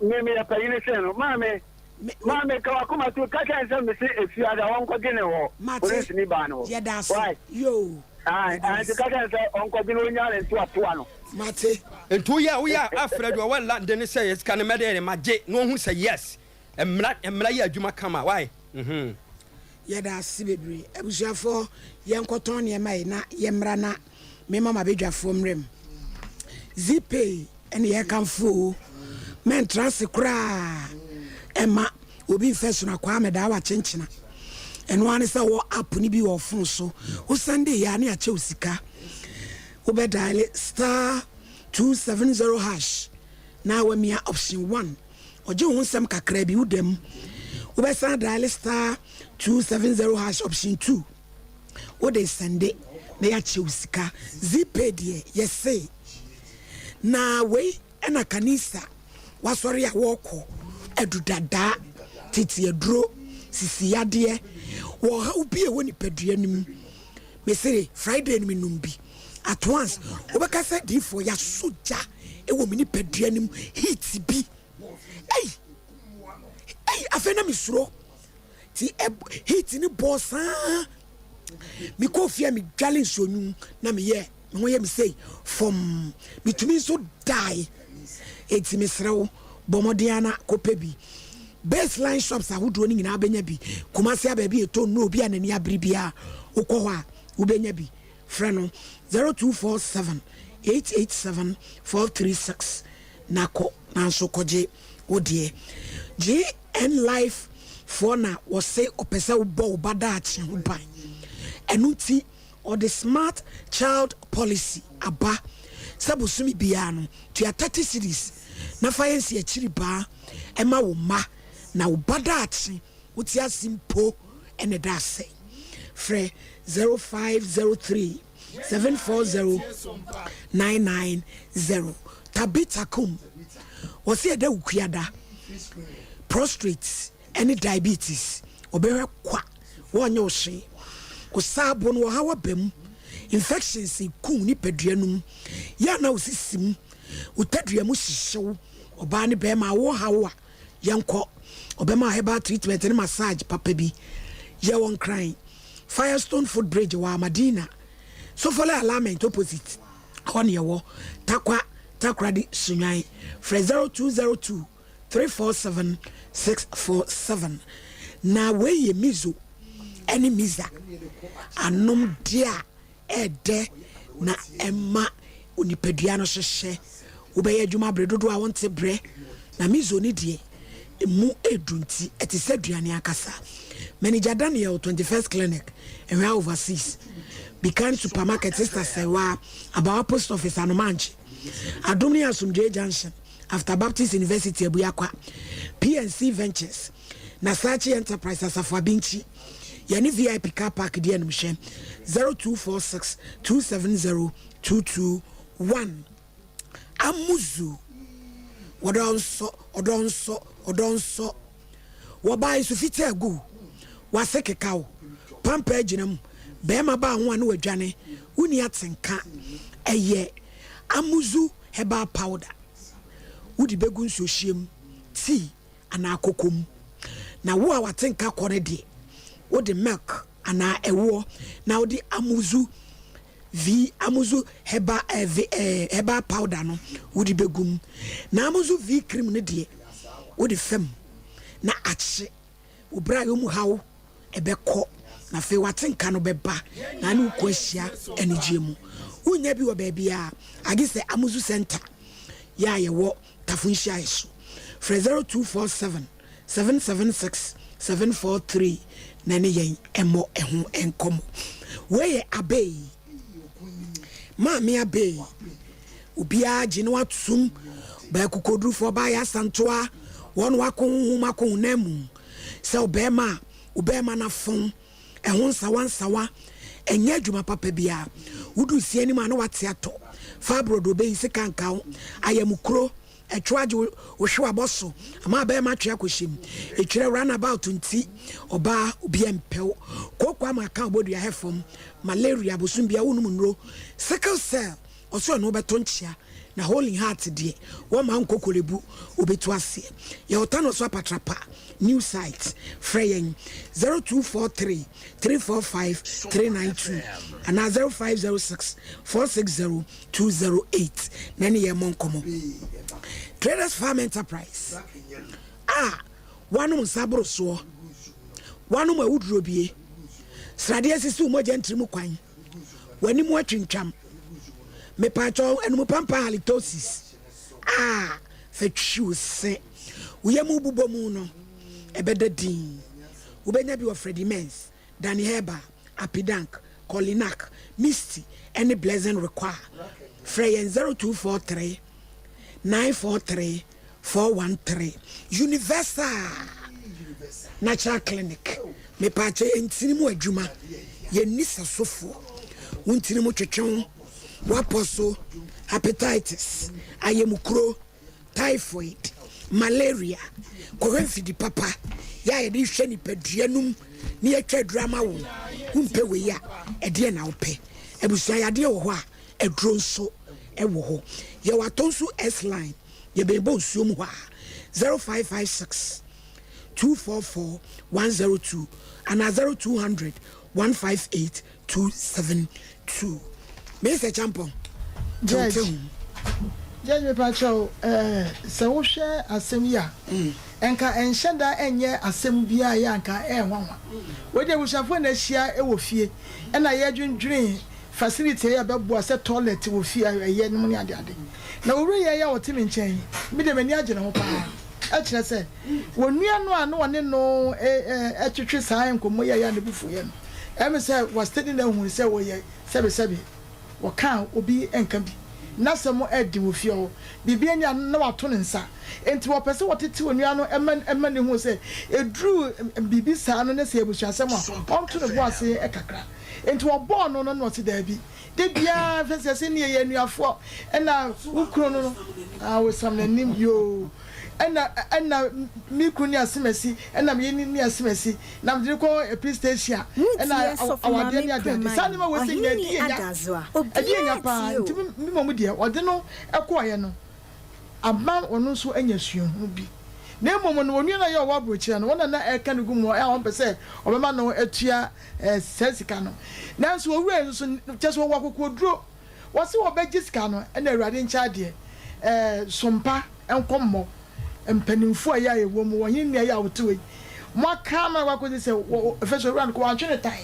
Me meyɛ panyini sen no. Maame, maame ka w'akoma to ka kyerɛ no sɛ mese Efiada ɔnkɔgye ne wɔ Mate. polisini baa no hɔ. Yɛda ase. Wai? Yoo. Ae, Yɛda ae, nti ase. ka kyerɛ no sɛ ɔnkɔgye no ɔnnya ne ntoatoa no. Mate. Nti woyɛ a woyɛ a afrɛ deɛ ɔwɔ London no sɛ yɛ sika no mɛdɛ ne magye na ɔhu sɛ yes mmra mmra yɛ adwuma kama wai mhm. Yɛda ase bebree. Abusuafoɔ yɛnkɔtɔn nneɛma yi na yɛmmra na memma m'abadwafoɔ mmra mu. Zeepay Ɛne yɛkamfo o, mɛntra ase koraa ɛma obi mfɛ sono akwaa mɛdaa wakyenkyena. Ɛno ara ne sɛ wɔ app no bi wɔ phone so, wo sɛnde yɛ a ne akyɛ wo sika. Wobɛ dial star 270 hash na wamia option 1. Ɔgye wo ho nsɛm kakra bi, woda mu. Wobɛsan dial star 270 hash option 2. Wode sɛnde na yɛakyɛ wo sika. Zeepay deɛ yɛse. Na wei na Kanisa wasɔre a wɔkɔ adudadaa, tete aduro, sisi yadeɛ, wɔ ɔhaw bi a ɛwɔ nipadua no mu. Mese Friday no menom bi at once. Wobɛka sɛ diifoɔ yɛasɔ gya wɔ me nipadua no mu heat bi. Ei! Ei! Afei na mesuro. Ti heat no bɔɔ saa. Mekɔɔ fie a medwale nsuo nwunu na meyɛ me ho yɛ me sei fam. Metumi nso dae. Enti mesrɛ wo bɔ mmɔden ara na kɔpɛ bi. Baseline shops ahodoɔ no nyinaa bɛnya bi. Kumasi a baabi yɛtɔ nnuro obi a n'ani abere biara wokɔ hɔ a wobɛnya bi. Frɛ no 0247 887 436 na kɔ nanso kɔgye wo deɛ. GN Life foɔ na wɔse ɔpɛ sɛ wobɔ wo ba daakye ho ban. Ɛno nti ɔde Smart Child Policy aba sɛ bosome biara no tua 30 cedis na fa yɛ nsiakyiri baa ma wo mma na wo ba daakye Wote ase mpo na ɛda asɛe. Frɛ 0503 740 990. Tabitha Kum, wɔse ɛda Wukuada, prostrate ne diabetes, wɔbɛhwɛ kwa, wɔnyɛ wo hwee. Wo saabo no ɔhaw aba mu. Infections ku wo nipadua no mu. Yɛ a na wo sisi mu, wo tadua mu hyehye wo. Ɔbaa ne bɛrima a wɔreha wo a, yɛnkɔ. Ɔbɛma herbal treatment ne massage papa bi. Yɛ wɔ Nkran, Firestone Footbridge wɔ Amadina, Sofole Alignment opposite. Hɔ ne yɛwɔ. Tarkwa, Takoradi, Sunyani. Frɛ 0202 347 647. Na wei yɛ miso ne miza anom deɛ a ɛɛdɛ na ɛma onipadua no hyehyɛ. Wobɛyɛ adwuma bere dodoɔ a wonte brɛ. Na miso no deɛ emu edu nti ɛte sɛ aduane ankasa. Manager Daniel, 21st Clinic, Nhwea Overseas, Bikan Supermarket, Sister Sɛwa, Abawa Post Office, Anomankye, Adom ne Asomdwoe Junction, After Baptist University Abuakwa, PNC Ventures, Nasachi Enterprise Asafo Abinkyi, yɛne VIP Car Park di animhwɛ, 0246 270 221. Amuzu, wɔdɔ nsɔ, ɔdɔ nsɔ, ɔdɔ nsɔ. Wɔbaa nsu fitaa gu w'ase keka wo, pampa agyina mu, bɛrima baa ho a ne wadwane, wonni atenka. Ɛyɛ Amuzu herbal powder. Wode bɛgu nsuohyeɛ mu, tea anaa koko mu. Na wo a w'atenka kɔ no deɛ, wode milk anaa ɛwoɔ na wode Amuzu V Amuzu herbal eh, v, eh, herbal powder no wode bɛgu mu. Na Amuzu V cream no deɛ, wode fa mu na akye wo berɛ a yɛ mu haw ɛbɛkɔ na afei w'atenka no bɛba na ne wo kɔ ahyia anigyeɛ mu. Wonnya bi wɔ baabiara agye sɛ Amuzu Center yɛ a yɛwɔ Tafo nhyiaeɛ so. Frɛ 0247 776 743 na ɛne yɛn mmɔ ɛho nkɔmmɔ. Wei yɛ Abei, Maame Abei. Obiara gye no atom. Ɔbaa kokodurufoɔ, ɔbaa yɛ asantoa. Wɔn wako honhom ako honam mu. Sɛ ɔbarima a, wo barima no afɔn. Ɛho nsawansawa ɛnyɛ adwuma papa biara. Wodu sie anim a na wate atɔ. Fibroid obeyi sika nka wo. Ayamukuro, ɛtwo agye wo hwe wabɔ so ama abɛɛma atwe akɔhyɛ mu. Etwerɛ run about nti ɔbaa obi ɛmpɛ wo. Kooko ama aka obodua hɛ fam. Malaria bosom biara wonom nnuro. Sickle cell Ɔsɛ ɔne wo bɛto nkyea na hole in heart deɛ wɔmma wo nkɔ Korlebu wobɛtu aseɛ. Yɛwɔ Tanoso Apatrapa new site frɛ yɛn 0243 345 392 anaa 0506 460 208 na ɛne yɛn mmɔ nkɔmmɔ. Traders Farm Enterprise a woanom nsa aboro soɔ, woanom awuduro bie, sradeɛ asisi wo mogya ntiri mu kwan, w'anim atwintwam. Mepaakyɛw, anumupampa halitosis a fa twi wo se. Wo yam bobɔ mu no, ɛbɛda dinn. Wobɛnya bi wɔ Freddie Mens, Danny Herbal, Apidank, Colinac, Misty ne Blessing Require. Frɛ yɛn 0243 943 413. Universal Natural Clinic, mepaakyɛ yɛn ntini mu adwuma, yɛnni sɛsofoɔ. Wo ntini mu twetwe wo, w'apɔ so, hepatitis, ayamukuro, typhoid, malaria, kɔhwɛ mfidi papa yɛ a yɛde hwɛ nipadua no mu na yɛatwa aduro ama wo. Wompɛ wei a, ɛdeɛn na wopɛ? Abusua yadeɛ wɔ hɔ a, aduro nso wɔ hɔ. Yɛwɔ Atonsu S-line, yɛbɛn bɔ nsuo mu hɔ a, 0556 244 102 anaa 0200 158 272. Mese Champong, Judge, Judge mepa kyɛw eh, sɛ wohwɛ asɛm yi a, nka ɛnhyɛ da ɛnyɛ asɛm biara yɛ anka ɛyɛ nwanwa. Wei deɛ abusuafoɔ na ahyia wɔ fie ɛna yɛdwendwene facility a ɛbɛboa sɛ toilet wɔ fie a ɛyɛ nom ne ade ade. Na owura yi a ɔte me nkyɛn yi, me deɛ m'ani agye ne ho paa. Ɛkyerɛ sɛ wɔn nua no a na ɔne no twetwe saa nkɔmmɔ yi a ɛyɛ a ne bo fuiɛ no, ɛyɛ me sɛ wa steady no ahu sɛ wɔyɛ sɛbesɛbe, wɔka a obi nka bi, n'asɛm ɛden wɔ fie hɔ, biribi ani a na wato ne nsa. Enti wɔpɛ sɛ wɔtete onua no ma ma no hu sɛ ɛduru biribi saa no na sɛ ɛyɛ abusuasɛm a, ɔnto ne bo ase kakra. Enti wɔbɔɔ no no na ɔse daabi. Da biara fɛ sɛ sɛ ne yɛyɛ anuafoɔ ɛna wo kunu no no ah wosam n'anim yoo ɛna ɛna me kunu ne asemasi ɛna me yere ne asemasi na mede no kɔ police station a ɛna Wotie Sɔfo awadeɛ Maame ne adeade Premae, saa nneɛma wei sɛ nyinaa Ɔhene ɛdi ni yɛ nya Adazoa. ɛdi yɛ nya Obiara paa tie o. nti me mmom deɛ ɔde no kɔeɛ no ama ɔno nso anya suahunu bi. Na mmom no, onua no a ɔyɛ ɔwɔ aburokyerɛ no, wɔn na na ɛreka no gu mu a wɔmpɛ sɛ ɔbɛma no atua saa sika no. Nanso owura yi nso, kyerɛ sɛ ɔwɔ akokoɔduro. Wɔse wɔbɛgye sika no, ɛna Awurade nkyɛ adeɛ, sompa nkɔmmɔ, mpanimfoɔ a ɛyɛ a ɛwɔ mu, ɔhene nua yi a ɔte hɔ yi, moaka ama no akɔsi sɛ, ɛfɛ sɛ owura no kɔ, wantwe no tann.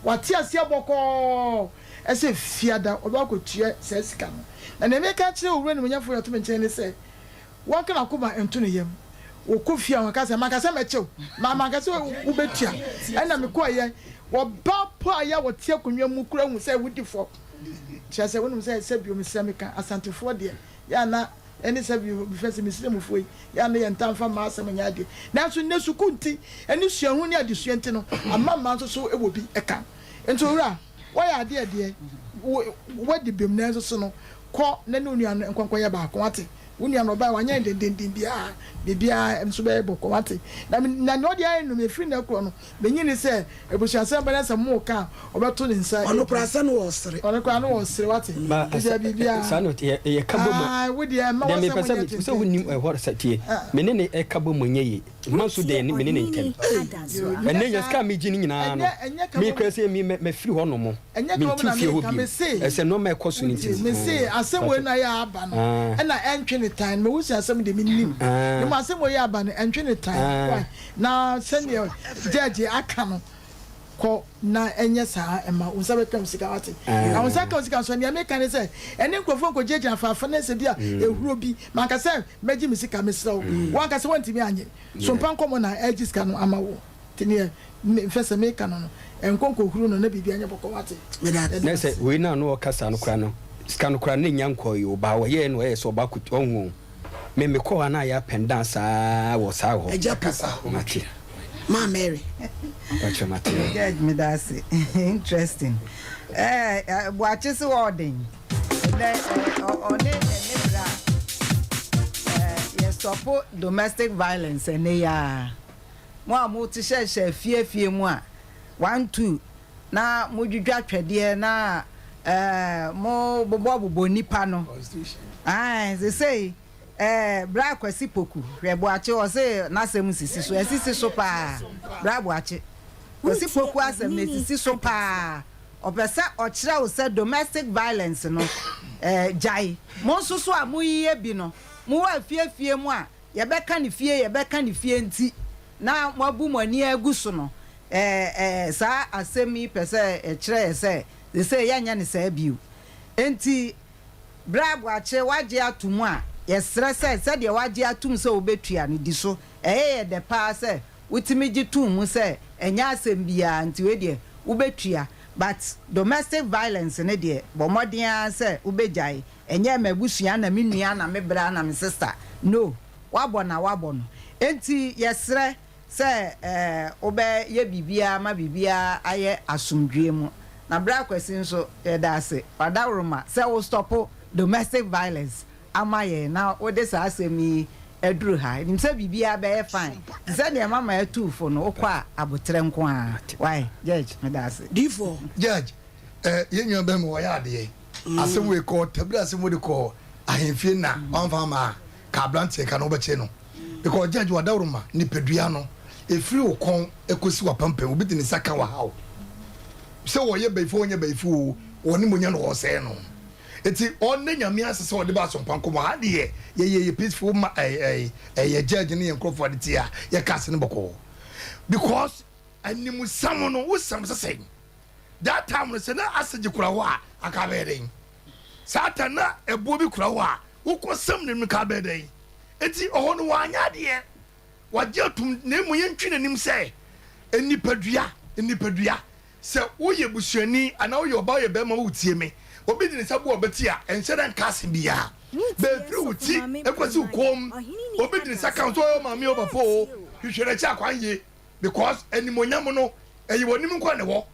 Wate aseɛ bɔkɔɔ. Ɛsɛ fiada ɔbɛkɔ akɔtua saa sika no. Na nea mereka akyerɛ owura animuonyamfo yi a ɔte me nkyɛn ne sɛ, wɔnka n'akoma nto ne yam. Wɔkɔ fie a, wɔka sɛ, 'Manka sɛ mɛkyɛ wo, manka sɛ wobɛtua. Ɛnna mekɔeɛ. Wɔba po a yɛ a wɔte akonnwa mu koraa hu sɛ wodi fɔ. Kyerɛ sɛ, wonim sɛ, sɛ bio mesrɛ meka, Asantefoɔ deɛ, yɛ a na ɛne sɛ bio mefrɛ sɛ Misraimfoɔ yi, yɛ a na yɛntaa mfa mmaa asɛm nyɛ adeɛ. Nanso nnɛ sukuu nti, ne suahunu ne adesua nti no, ama mmaa nso so wɔ bi ka. Enti owura, Woayɛ adeɛ deɛ, wo, woadi bem nanso so no, kɔ na ne wo nua no nkɔ nkɔyɛ baako, woate? Wo nua no, ɔbaeɛ, wanyɛ no dendenden biara, biribiara nso bɛyɛ bɔkɔɔ, woate? Na me, na nea ɔde ayɛ no, ɛfiri nnɛ korɔ no, mennye nni sɛ abusuasɛm bɛyɛ sɛ moreka a, ɔbɛto ne nsa Ɔno adi. koraa sɛ no ɔresere. Ɔno koraa no ɔresere, woate? Ba, Nti deɛ biribiara, saa na ɔte, yɛ, yɛka bom a, ae, wo deɛ, mma deɛ w'asɛm mepɛ sɛ nyɛ me, sɛ wonim tententen. ɛhɔ sɛ, tie, Ah. me ne no ɛka bom nyɛ yie. Mma nso Wotie dɛn ne me ne ne Ɔhene ntam. Adazoa. Ɛnnɛ nya sika a megye no nyinaa no, me koraa sɛ me mafiri hɔ nom, mente fie hɔ bio. Ɛsɛ nneɛma a ɛkɔ so no nti. Mese asɛm wei na yɛ aba no ɛna ɛntwe ne tan mewusi asɛm de menim ne mu asɛm wei yɛ aba no ɛntwe ne tan na sɛdeɛ gyɛgye aka no kɔ na ɛnyɛ saa ɛma wo nsa bɛka wo sika wate na wo nsa ka wo sika nso nea meka ne sɛ ɛne nkurɔfoɔ nkɔgyinagyina faafa ne sɛ bi a ehuro bi manka sɛ mɛgye me sika mesrɛ wo wanka sɛ wantumi anyɛ so mpa nkɔmmɔ na ɛgye sika no ama wo nti neɛ mfɛ sɛ meka no no ɛnkɔ nkɔhuru no na biribi anyɛ bɔkɔ wate. Na sɛ wei no a na ɔkasa no koraa no sika no koraa na ɛnya nkɔɔ yi o baa ɔyɛɛ no ɔyɛ sɛ ɔba akɔtu ɔho o. Me me kɔ hɔ a na ayɛ up and down saa wɔ saa hɔ. Agya Poku. Mate. Maa Mary. Mpakyɛ mate. Judge medase interesting eh Boakye se ɔɔden ɛnɛ ɔne ɛne bra eh yɛ stɔpo domestic violence ɛnɛ yi aa mo a mo te hyɛhyɛ afie afie mu a 1 2 na mo dwidwa twɛdeɛ na eh mo bobɔ bobɔ nipa no ae sesei eh bra Kwasi Poku hwɛ Boakye ɔse n'asɛm sisi so ɛsisi so paa bra Boakye Kwasi Wotie Poku asɛm no Ɔhene ɛsisi so Adazoa. paa ɔpɛ sɛ ɔkyerɛ wo sɛ domestic violence no eh gyae mo nso so a mo yeyɛ bi no mo wɔ afie afie mu a yɛbɛka ne fie yɛbɛka ne fie nti na moabu mo ani agu so no, ɛɛ, saa asɛm yi pɛ sɛ ɛkyerɛ yɛ sɛ seesei yɛnyɛ no saa bio. Enti, bere a Boakye woagye atom a, yɛsrɛ sɛ sɛdeɛ woagye atom sɛ wobɛtua no, di so. Ɛyɛ yɛ dɛ paa sɛ wotumi gye tom mu sɛ ɛnyɛ asɛm biara nti wei deɛ wobɛtua, but domestic violence no deɛ, bɔ mmɔden ara sɛ wobɛgyae. Ɛnyɛ m'abusua na me nua na me bra na me sister, no. Wabɔ na wabɔ no. Enti yɛsrɛ sɛ wobɛ yɛ biribiara ma biribiara ayɛ asomdwoeɛ mu. Na Bra Kwasi nso yɛda ase wadaworoma sɛ wo stɔpo domestic violence ama yɛn na wode saa asɛm yi aduru ha. Yɛnim sɛ biribiara bɛyɛ fine. Te sɛ deɛ mama atuu fo no wokɔ a aboterɛ nko ara. Wai Judge meda ase. Difoɔ. Judge, eh, yɛn nua bɛrima wɔyɛ adeɛ. Asɛm wei kɔɔ tabiri asɛm wode kɔɔ ahemfie na wamfa ama a. Ka abranteɛ ka na wobɛkye no because judge wadaworoma nipadua no ɛfiri wo kɔn ɛkɔsi wapampam obi de ne nsa ka wahaw sɛ wɔyɛ bayifo wɔnyɛ bayifo o wɔne monya no wɔsɛe no eti ɔne nyame ase sɛ ɔde ba asompa nkɔmɔ ha deɛ yɛyɛ yɛ peaceful ma ɛyɛ ɛyɛ judge ne yɛn nkurɔfoɔ ade tia yɛka ase no bɔkɔɔ because animusam no wosam sɛ sɛn that time no sɛ na asegye kura hɔ a anka bɛyɛ dɛn saa time na ɛboɔ bi kura hɔ a Wokɔ sam no ka bɛyɛ dɛn? Enti ɔhɔ no wanyɛ adeɛ. Wagye atum na mmom yɛntwe n'anim sɛ nnipadua, nnipadua. Sɛ woyɛ busuani anaa woyɛ ɔbaa woyɛ barima woretie me, obi de ne nsa bu w'abati a, ɛnhyɛ da nka asɛm biara. Wotie Bɛfiri wo Sɔfo ti Maame kɔsi wo Premae, kɔn mu, Ɔhene ni obi de ne nsa ka wo Adazoa, sɛ ɔyɛ wo maame o obiara papa o, tie o. hwehwɛ n'akyi akwan yie because animuonyam no, ɛyɛ w'anim nko ara na ɛwɔ.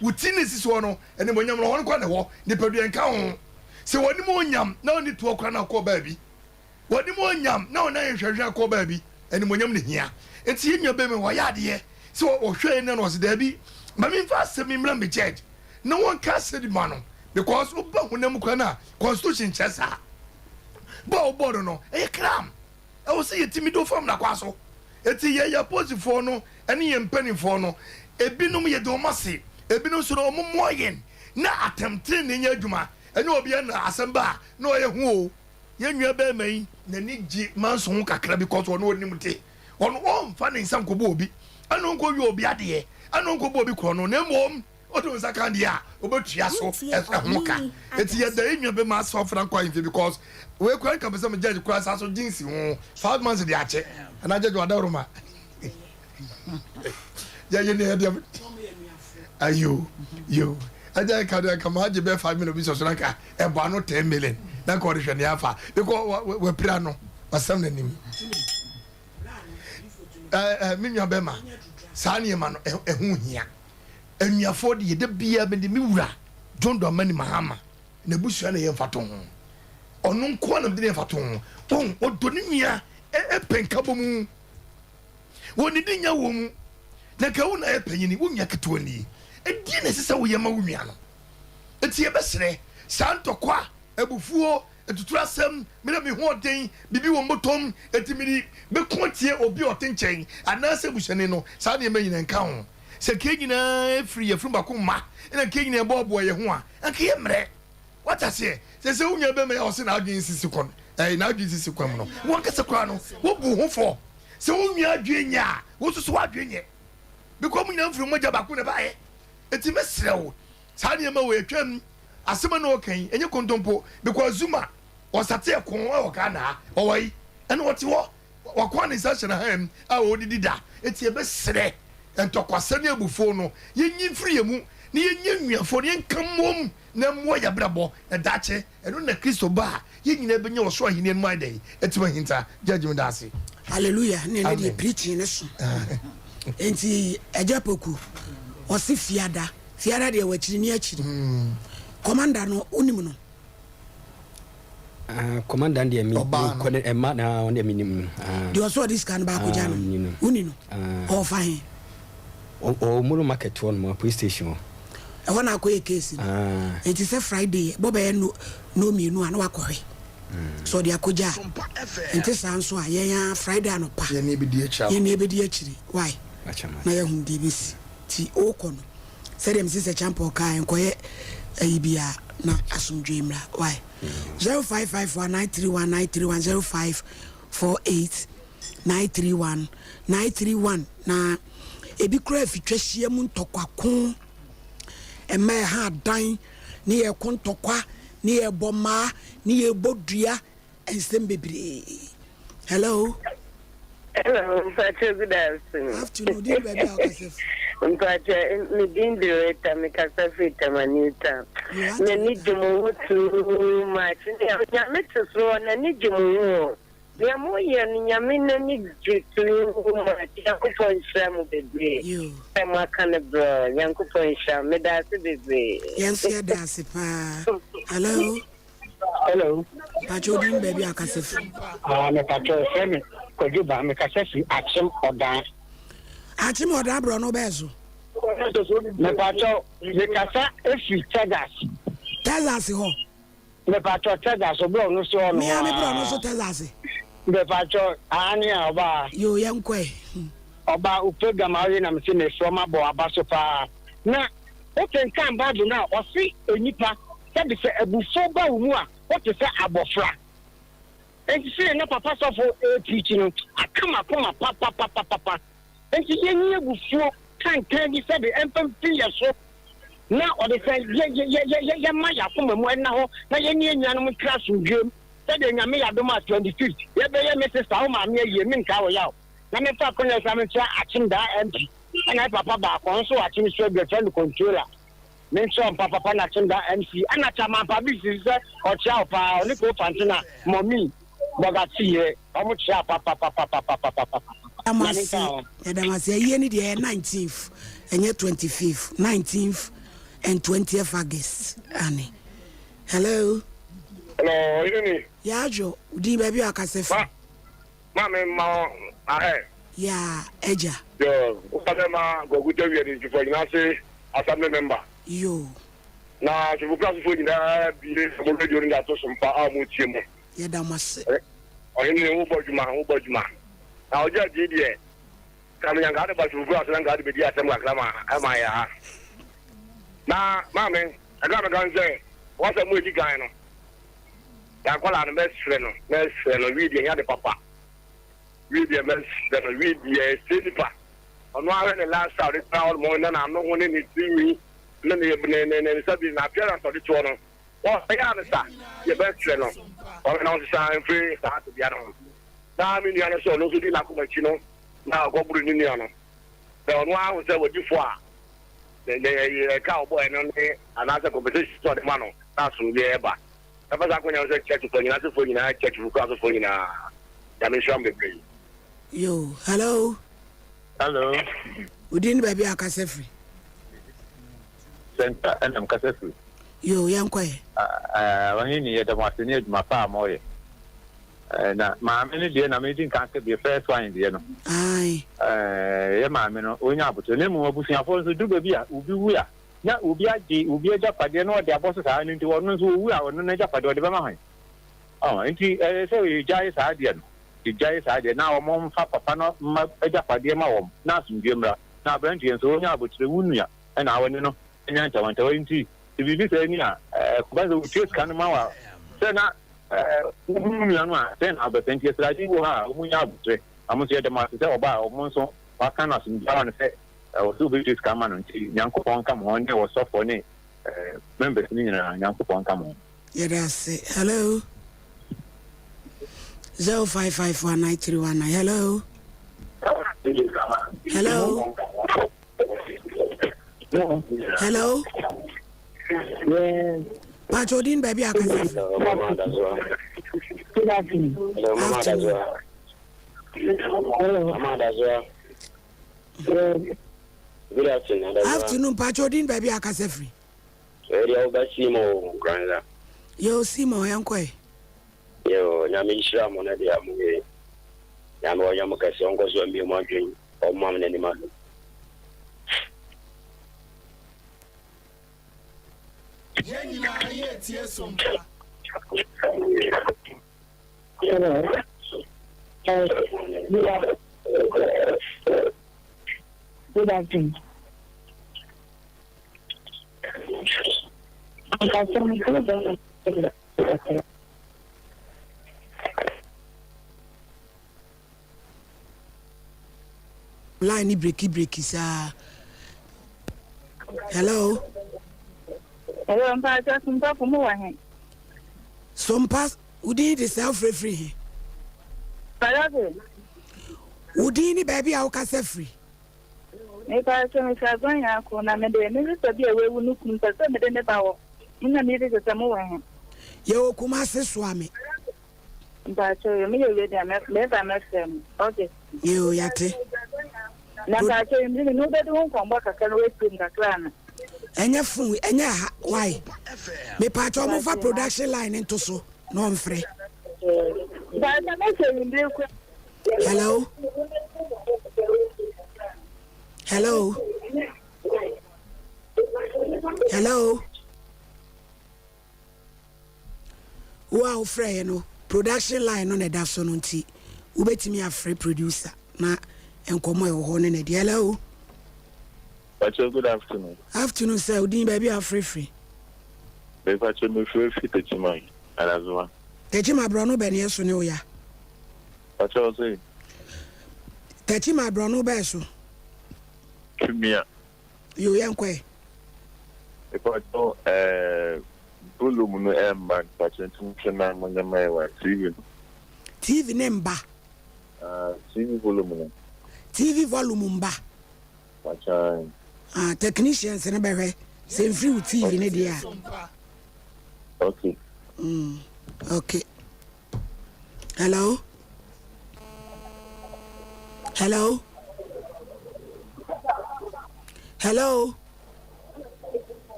Wo ti na esi soɔ no, animuonyam no hɔ nko na ɛwɔ, nipadua nka ho. Sɛ w'anim onyam na wonni toɔ koraa na wokɔ baabi. W'anim onyam na wo nan nhwɛhwɛ akɔ baabi, animuonyam na ehia. Enti yɛn nua barima yi wayɛ adeɛ sɛ ɔhwɛɛ na ɔse daabi, ma memfa asɛm yi mmra me judge na wɔnka asɛm bi ma no because woba honam mu koraa no a constitution nkyerɛ saa. Bɔ a wobɔɔ no no ɛyɛ crime. Ɛwɔ sɛ yɛtumi de wo fam na kwa so. Enti yɛn yɛn apolisifoɔ no ne yɛn mpanimfoɔ no, ebinom yɛde wɔn ase, ebinom nso no wɔmmoa yɛn na atɛmtenenee nyɛ adwuma. Ɛnyɛ obiara na asɛm ba a na ɔyɛ ho o. Yɛn nua barima yi n'ani gye manso ho kakra because ɔno ɔnim de. Ɔno ɔmfa ne nsa nkɔbɔ obi, ɛna ɔnkɔwia obi adeɛ, ɛna ɔnkɔbɔ obi korɔno na mmom ɔde wo nsa ka deɛ a wobɛtua so ɛho ka. Eti yɛda yɛn nua barima ase ɔfra nkɔ ahemfie because wei koraa nka pɛ sɛ me judge koraa saa so gye nsi ho 5 months de akyɛ anaa judge wadaworo yɛyɛ ne yɛdeɛ ayo yo ɛgya nka deɛ nka maa gye bɛɛ 5 million bi sɔ so na nka ɛbɔ ano 10 million na nka ɔde hwɛ ne afa because wapira no wasɛm n'anim. ɛɛ ɛɛ me nua bɛma saa nneɛma no ɛho hia. Anuafoɔ de yɛda biara mede me wura John Dramani Mahama n'abusua na yɛmfa to ho. Ɔno nko ara na mede ne yɛmfa to ho. Wɔn ɔdɔ ne nua ɛpɛ nkabɔ mu. Wɔn didi nya wɔ mu. Na nka wo na ayɛ panyini, wo nua ketewa nie. Ɛdeɛn na ɛsɛ sɛ woyɛ ma wo nua no? Enti yɛbɛsrɛ, saa ntɔkwa, abufuo, atuturasɛm, me na me ho ɔden, biribi wɔ mmɔtɔm, enti mede bɛko atia obi a ɔte nkyɛn, anaasɛ abusuani no, saa nneɛma nyinaa nka ho. Sɛ anka yɛn nyinaa firi yafunu baako mma, na anka yɛn nyinaa bɔɔboa yɛn ho a, anka yɛmmrɛ. Wate aseɛ? Sɛ sɛ wo nua bɛma yi a ɔse n'adwene sisi kwan, ɛɛ, n'adwene sisi kwan mu no, wo ankasa koraa no, wobu wo ho fɔ. Sɛ wo nua adwene nyɛ a, wo nso so w'adwene nyɛ. Because mo nyinaa mfiri mogya baako na ɛbaeɛ. Enti mɛsrɛ wo, saa nneɛma wei atwam. Asɛm a na ɔka yi, ɛnyɛ kontompo. Because Zuma, ɔsate ɛko wɔ Ghana ha, ɔwɔ yi, ɛna ɔte hɔ. Wakoa ne nsa ahyɛ n'ahanm a ɔredidi da. Enti yɛbɛsrɛ, ntɔkwasɛm ne abufuo no, yɛnyi mfiri yɛn mu, na yɛnyɛ anuafoɔ, na yɛnka mmom na mmoa yɛn abrabɔ, na daakye, ɛno na Kristo ba a, yɛn nyinaa bɛnya ɔsoro ahennie no mu ayɛ dɛn? Atumi ahinta. Judge, meda ase. Hallelujah ne ɛnɛ deɛ Amen. preaching ne so nti agya poku ɔse fiada fiada deɛ wakyiri ne akyiri commander no wonim no. Ah, commander deɛ mi Ɔbaa no. kɔ ne ɛma na ɔno deɛ mi nim no. Ah. Deɛ ɔsɛ ɔde sika no baako gya Ah, no. mi nim. Woni no. Ah. Ɔfa he? Ɔwɔ Moro market hɔ nom, police station hɔ. Ɛhɔ na akɔyɛ case no. Ah. Enti sɛ Friday bɔ bɛyɛ no no mmienu a na wakɔhwɛ. Sɛ ɔde akɔgya a. Nte saa nso a yɛn ara Friday anɔpa. Yɛn ne yɛbɛdi akyire akɔ. Yɛn ne yɛbɛdi akyire. Why? Akyɛ ma. Na yɛahu deɛ ɛbɛsi. Nti wokɔ no. Sɛdeɛ me sister Champɔn kaeɛ nkɔyɛ ayi biara na asomdwoeɛ mmra why 0554 931 931 0548 931 931 na ebi koraa afitwa hyia mu ntɔkwa ko ɛma ɛha adan ne yɛko ntɔkwa ne yɛbɔ mmaa ne yɛbɔ dua nsɛm bebree. Hello. Hello, Mpacho, good afternoon. Afternoon, di baabi a wokasa fi. Mpacho, me din de Rita, me kasa firi Tema New Town. M'ani gye mo ho too much. Nea Nyame te so hɔ, n'ani gye mo ho o. Nea moyɛ no, Nyame n'ani gye too much. Nyankopɔn nhyira mo bebree. Sɛ moaka no brɛ, Nyankopɔn nhyira mo. Meda ase bebree. Yɛn nso yɛda ase paa. Hello. Hello. Mpacho odin baabi a kasa fi. Ah, me pacho frɛ me Kwadwo Ba, me kasa fi Akyem Ɔdan. Akyem Ɔdan borɔ no bɛɛ so. Me pacho me kasa efi Texas. Texas hɔ. Me pacho Texas borɔ no so ɔno. Mea me borɔ no so Texas. Me pacho aane a ɔbaa. Yo yɛn kɔɛ. Ɔbaa o program a ɔyɛ na me se me frɛ ma bɔ aba so paa. Na wokenkan Bible no a ɔse onipa sɛbe sɛ abufuo ba wo mu a, wote sɛ abɔfra. Enti sɛdeɛ na papa sɔfo repreachi no, aka m'akoma papapapapa. Enti yɛnyi abufuo tantan bi sɛbe ɛmfa mfiri yɛ so, na ɔde sɛ yɛ, yɛ, yɛ, yɛ, yɛ, yɛma yɛn akoma mu ɛnna hɔ, na yɛne yɛn nuanom ntra asomdwoeɛ mu. Sɛdeɛ Nyame yɛ adom a 25th yɛbɛyɛ me sister, wo maame ayie, menkaa wo yaw. Na memfa akwanya yi so na menkyerɛ Akyem daa MP, ɛna me papa baako, ɔno nso wɔ Akyem so adwa, yɛfrɛ no Controller. Me nkyerɛ wo papapa na Kyenda MC ɛna Chairman Pa bi sisi sɛ ɔkyea wo paa ɔne Koo Fante na Mummy Bɔga Tiyere ɔmo kyea papapapapapapapapa Yɛda mo Nyame ase nka ho. yɛda mo ase ayie no deɛ ɛyɛ 19th ɛnyɛ 25th 19th. and 20th August. Ane. Hello. Hello, ɔyere ni. Yaadwo, din baabi a akasa fi. Ma me ma ahɛ. Ya agya. Yo, wo bɛ ma Kwaku Tawia de Ntufo nyinaa se assembly member. Yo. Na Sofokura asofo nyinaa bie ɔmo radio no de ato so mpa a ɔmo tie mo. Yɛda mo ase. Ɔhene wo bɔ adwuma, wo bɔ adwuma. Na ɔgye agye deɛ, ka me nyanka ade ba Sofokura so na nka ade bɛdi asɛm kakra ma ɛma yɛ ha. Na maame, ɛka meka nsɛ, wasɛm mu edi kan no. Na akwadaa no mɛsrɛ no mɛsrɛ no wii deɛ ɛnyɛ ade papa wii deɛ mɛsrɛ no wii deɛ ɛsɛ nipa ɔno ahwɛ ne lifestyle ɔde tena hɔ nom na n'ano ho ne ne tirinwi ne ne ne ne ne nsa bi na appearance ɔde toɔ no ɔyɛ ano sa deɛ bɛsrɛ no ɔhwɛ na ɔsesa mfiri saa tebea no ho na me nua no sɛ ɔno nso di n'akoma akyi no na ɔkɔboro ne nua no sɛ ɔno ahu sɛ wadi fo a ne ne ɛka a ɔbɔɛ no ne anaasɛ compensation sɛ ɔde ma no na asomdwoeɛ ba. Mɛfa saa akwanya no sɛ church foɔ nyinaa asefoɔ nyinaa church foɔ kura asefoɔ nyinaa Nyame nhyira mo bebree. Yo, hello. Hello. Wo din ne baabi a akasa firi? Center ɛna mkasa firi. Yo, yɛnkɔ ɛ. Ɔhene ni yɛda mo ase ne adwuma pa a moyɛ. Na maame no deɛ na medi nka aka bi first one deɛ no. Aye. Yɛ maame no onya abotrɛ na mmom abusuafoɔ nso du baabi a obi wu a na obi agye obi agyapadeɛ na ɔde abɔ so saa no nti ɔno nso owu a ɔno n'agyapadeɛ ɔde bɛma hwan? Ɔn nti ɛyɛ sɛ yɛgyae saa adeɛ no yɛgyae saa adeɛ na wɔn mfa papa no mma agyapadeɛ ma wɔn na asomdwoeɛ mmra na aberanteɛ nso ɔnya abotrɛ wo nua ɛna ɔne no anya ntawantawa nti sɛ biribi saa ni a ɛkɔba sɛ wotua sika no ma wa sɛ na wohu nua no a sɛ na abɛsɛ nti asrade wɔ hɔ a wɔn nya abotrɛ na mo nso yɛda mo ase sɛ ɔba a wɔn nso waka no asomdwoeɛ ama no sɛ Ɛwɔ sɛ obetua sika ama no nti Nyankopɔn nka mo ho ne ɔsɔfoɔ ne members no nyinaa Nyankopɔn nka mo ho. Yɛda ase. Hello. 05549319. Hello. Hello. Hello. Yes. Pacho din baabi a akasa fi. Good afternoon. Hello, Mama Adazua. Hello. Mama Adazua. Good afternoon, Adazua. Afternoon, Pacho din baabi a akasa firi. Ɛyɛ deɛ woba Simo Nkranza. Yo, Simo, yɛnkɔ ɛ. Yo, Nyame nhyira mo na deɛ mo yɛ. Nyame ɔnyɛ mo kɛse, ɔnkɔ so mmie mo adwen, ɔmma mo n'anim adom. Yɛn nyinaa yɛ tie sompa. Hello. Good afternoon. Line ni breki breki saa. Hello. Hello, mpatsɔ Sompafo mo wɔ he? Sompa, wo din de sɛ wofrɛfiri he? Pardon? Wo din ne baabi a wokasa firi? Mepatsɔ mefiri Aguanyako na mede me sista bi a wawu no kunu mpɛ sɛ mede ne ba hɔ nna mebisa sɛ mo wɔ he? Yɛwɔ Kumase Soame. Mpatsɔ yo, meyɛ ready a meba mɛfrɛ mo. Okay. Yo, yate. Na mpatsɔ yo, me ne wo bɛdi ho nkɔmbɔ kakra na woatie mu kakra ana? Ɛnyɛ phone, ɛnyɛ ha, why? Mepatsɔ ɔmo fa production line nto so na ɔmfrɛ. Mpatsɔ mɛsɛ wimbiri kura. Hello? Hello? Hello? Wo a wofrɛeɛ no, production line no na ɛda so no nti wobɛtumi afrɛ producer na nkɔmmɔ a ɛwɔ hɔ no na ɛdi. Hello? Pacho, good afternoon. Afternoon sir, wo din baabi a wofrɛ firi? Me pacho me frɛ fi Techiman, Adazoa. Techiman borɔno bɛn yɛ so ne wo ya? Pacho ɔse? Techiman borɔno bɛɛ so? Twumia. Yo, yɛnkɔ ɛ. Mepakyɛw ɛɛ volume no ɛmba mpakyɛw nti monhwɛ na monyɛ ma yɛ wa TV no. TV ne mba. Ah TV volume no. TV volume mba. Mpakyɛw. Ah technicians no bɛhwɛ sɛ mfiri wo TV no deɛ a. Okay. Mm, okay. Hello. Hello. Hello.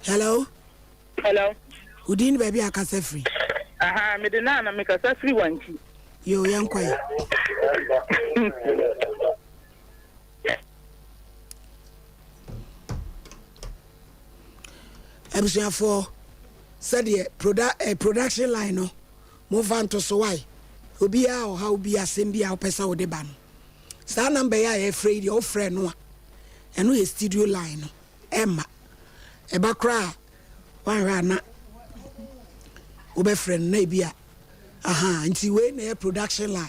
Hello. Hello. Wo din ne baabi a akasa firi? Aha, mede naa na mekasa firi Wankyi. Yo, yɛn kɔ yɛ. Abusuafoɔ, sɛdeɛ proda eh, production line no momfa nto so wae. Obiara ɔhaw bi asɛm bi a wopɛ sɛ wode ba no. Saa number yi a yɛfrɛ yi deɛ wofrɛ no a, ɛno yɛ studio line no. Ɛmma. Ɛba koraa a, woanhwɛ a na wobɛfrɛ no na ebi a aha nti wei na ɛyɛ production line.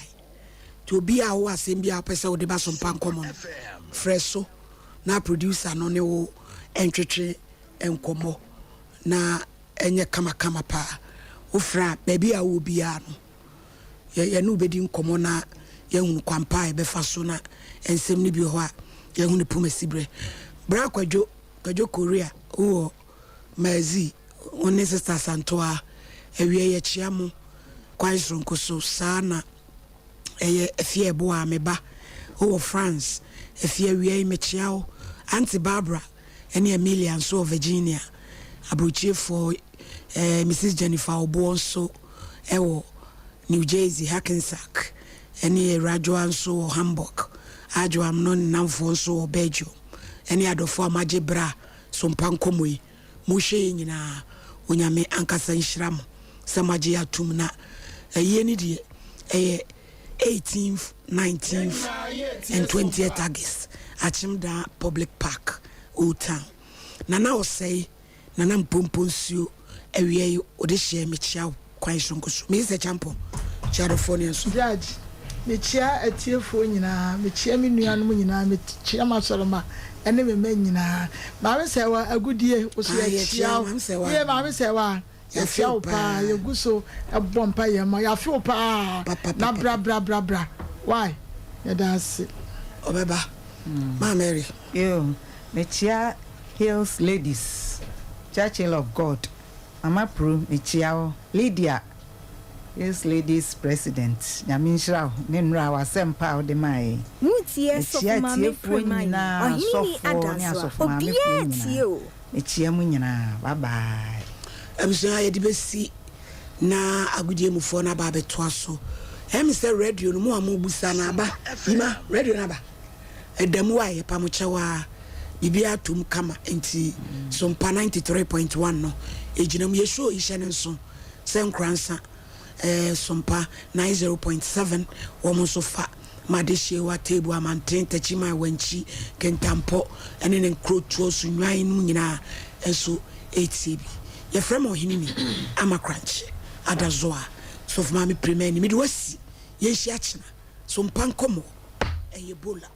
Nti obi a wowɔ asɛm bi a wopɛ sɛ wode ba so mpa nkɔmmɔ no, frɛ so na producer no ne wo ntwetwe nkɔmmɔ na ɛnyɛ kamakama paa. Wofrɛ a, baabi a wowɔ biara no, yɛ yɛne wo bɛdi nkɔmmɔ na yɛahunu kwan pa a yɛbɛfa so na nsɛm no bi wɔ hɔ a yɛahu ne poma siberɛ. Bra Kwadwo, Kwadwo Korea, wowɔ Mercy, wo ne Sister Asantoa, awia yɛkyea mo kwan soronko so, saa na ɛyɛ Afia Ɛboaa me ba, wowɔ France, Afia awia yi mekyea wo, Auntie Barbara ne Amelia nso wɔ Virginia, aburokyirefoɔ eh, Mrs. Jennifer Oboɔ nso wɔ New Jersey, Hackensack, ne Awuradwoa nso wɔ Hamburg, Adwoam no ne nnamfoɔ nso wɔ Belgium, ne adɔfoɔ a moagye berɛ a so mpa nkɔmmɔ yi mohwɛ yɛ nyinaa, Onyame ankasa nhyira mo sɛ moagye yɛ atom na ayie no deɛ ɛyɛ 18th, 19th and 20th August, Akyemdaa Public Park, Old Town. Nana Osei Nana Mpompo nsuo awia yi wode hyɛɛ me kyia wo kwan soronko so Mrs Acheampong kyia adɔfoɔ ne nso. Judge, mekyia atiefoɔ nyinaa, mekyia me nuanom nyinaa, mekyia m'asɔremma ne me mma nyinaa. Maame Sɛwa Agudie, wo so Ah, yɛkyia yɛkyia wo. Maame Sɛwa. Yie Maame Sɛwa, Yɛafe yɛkyia wo wo paa, paa. yɛgu so bɔ mpaeɛ ma wo, yɛafe wo paa, na bra bra bra bra, why? Yɛda ase. Ɔbɛba. Maa Mary. Yoo, mekyia Hills Ladies Churchill of God Mama Pru mekyia wo Lydia Hills Ladies President Nyame nhyira wo ne nnora w'asɛmpa a wode maa yɛn Wotie Mekyia Sɔfo Maame atiefoɔ Premayi, nyinaa Ɔheneni asɔfoɔ ne Adasoa, asɔfo maamefoɔ obiara nyinaa tie o. mekyia mo nyinaa bye bye. Abusua yɛde bɛsi na agodie mufoɔ no aba abɛtoa so. Ɛyɛ me sɛ radio no mo a mobusa no aba. Yima, radio no aba. Ɛda mu a yɛpa mo kyɛw ara. Biribiara atɔ mu kama nti Sompa 93.1 no ɛgyina mu. Yɛ show yi hyɛ no nso sɛ Nkoransa eh, Sompa 90.7 wɔn nso fa ma Adehyewa, Tebu, Amanten, Takyiman, Wankyi, Kintampo ne ne nkurotoɔ so nnwan nom nyinaa nso ɛretie bi. Yɛfrɛ me Ɔheneni Ama Korankye Adazoa Sɔfo Maame Pirimani. Mede wo asi, yɛnhyia kyena. Sompa nkɔmmɔ ɛyɛ Bola.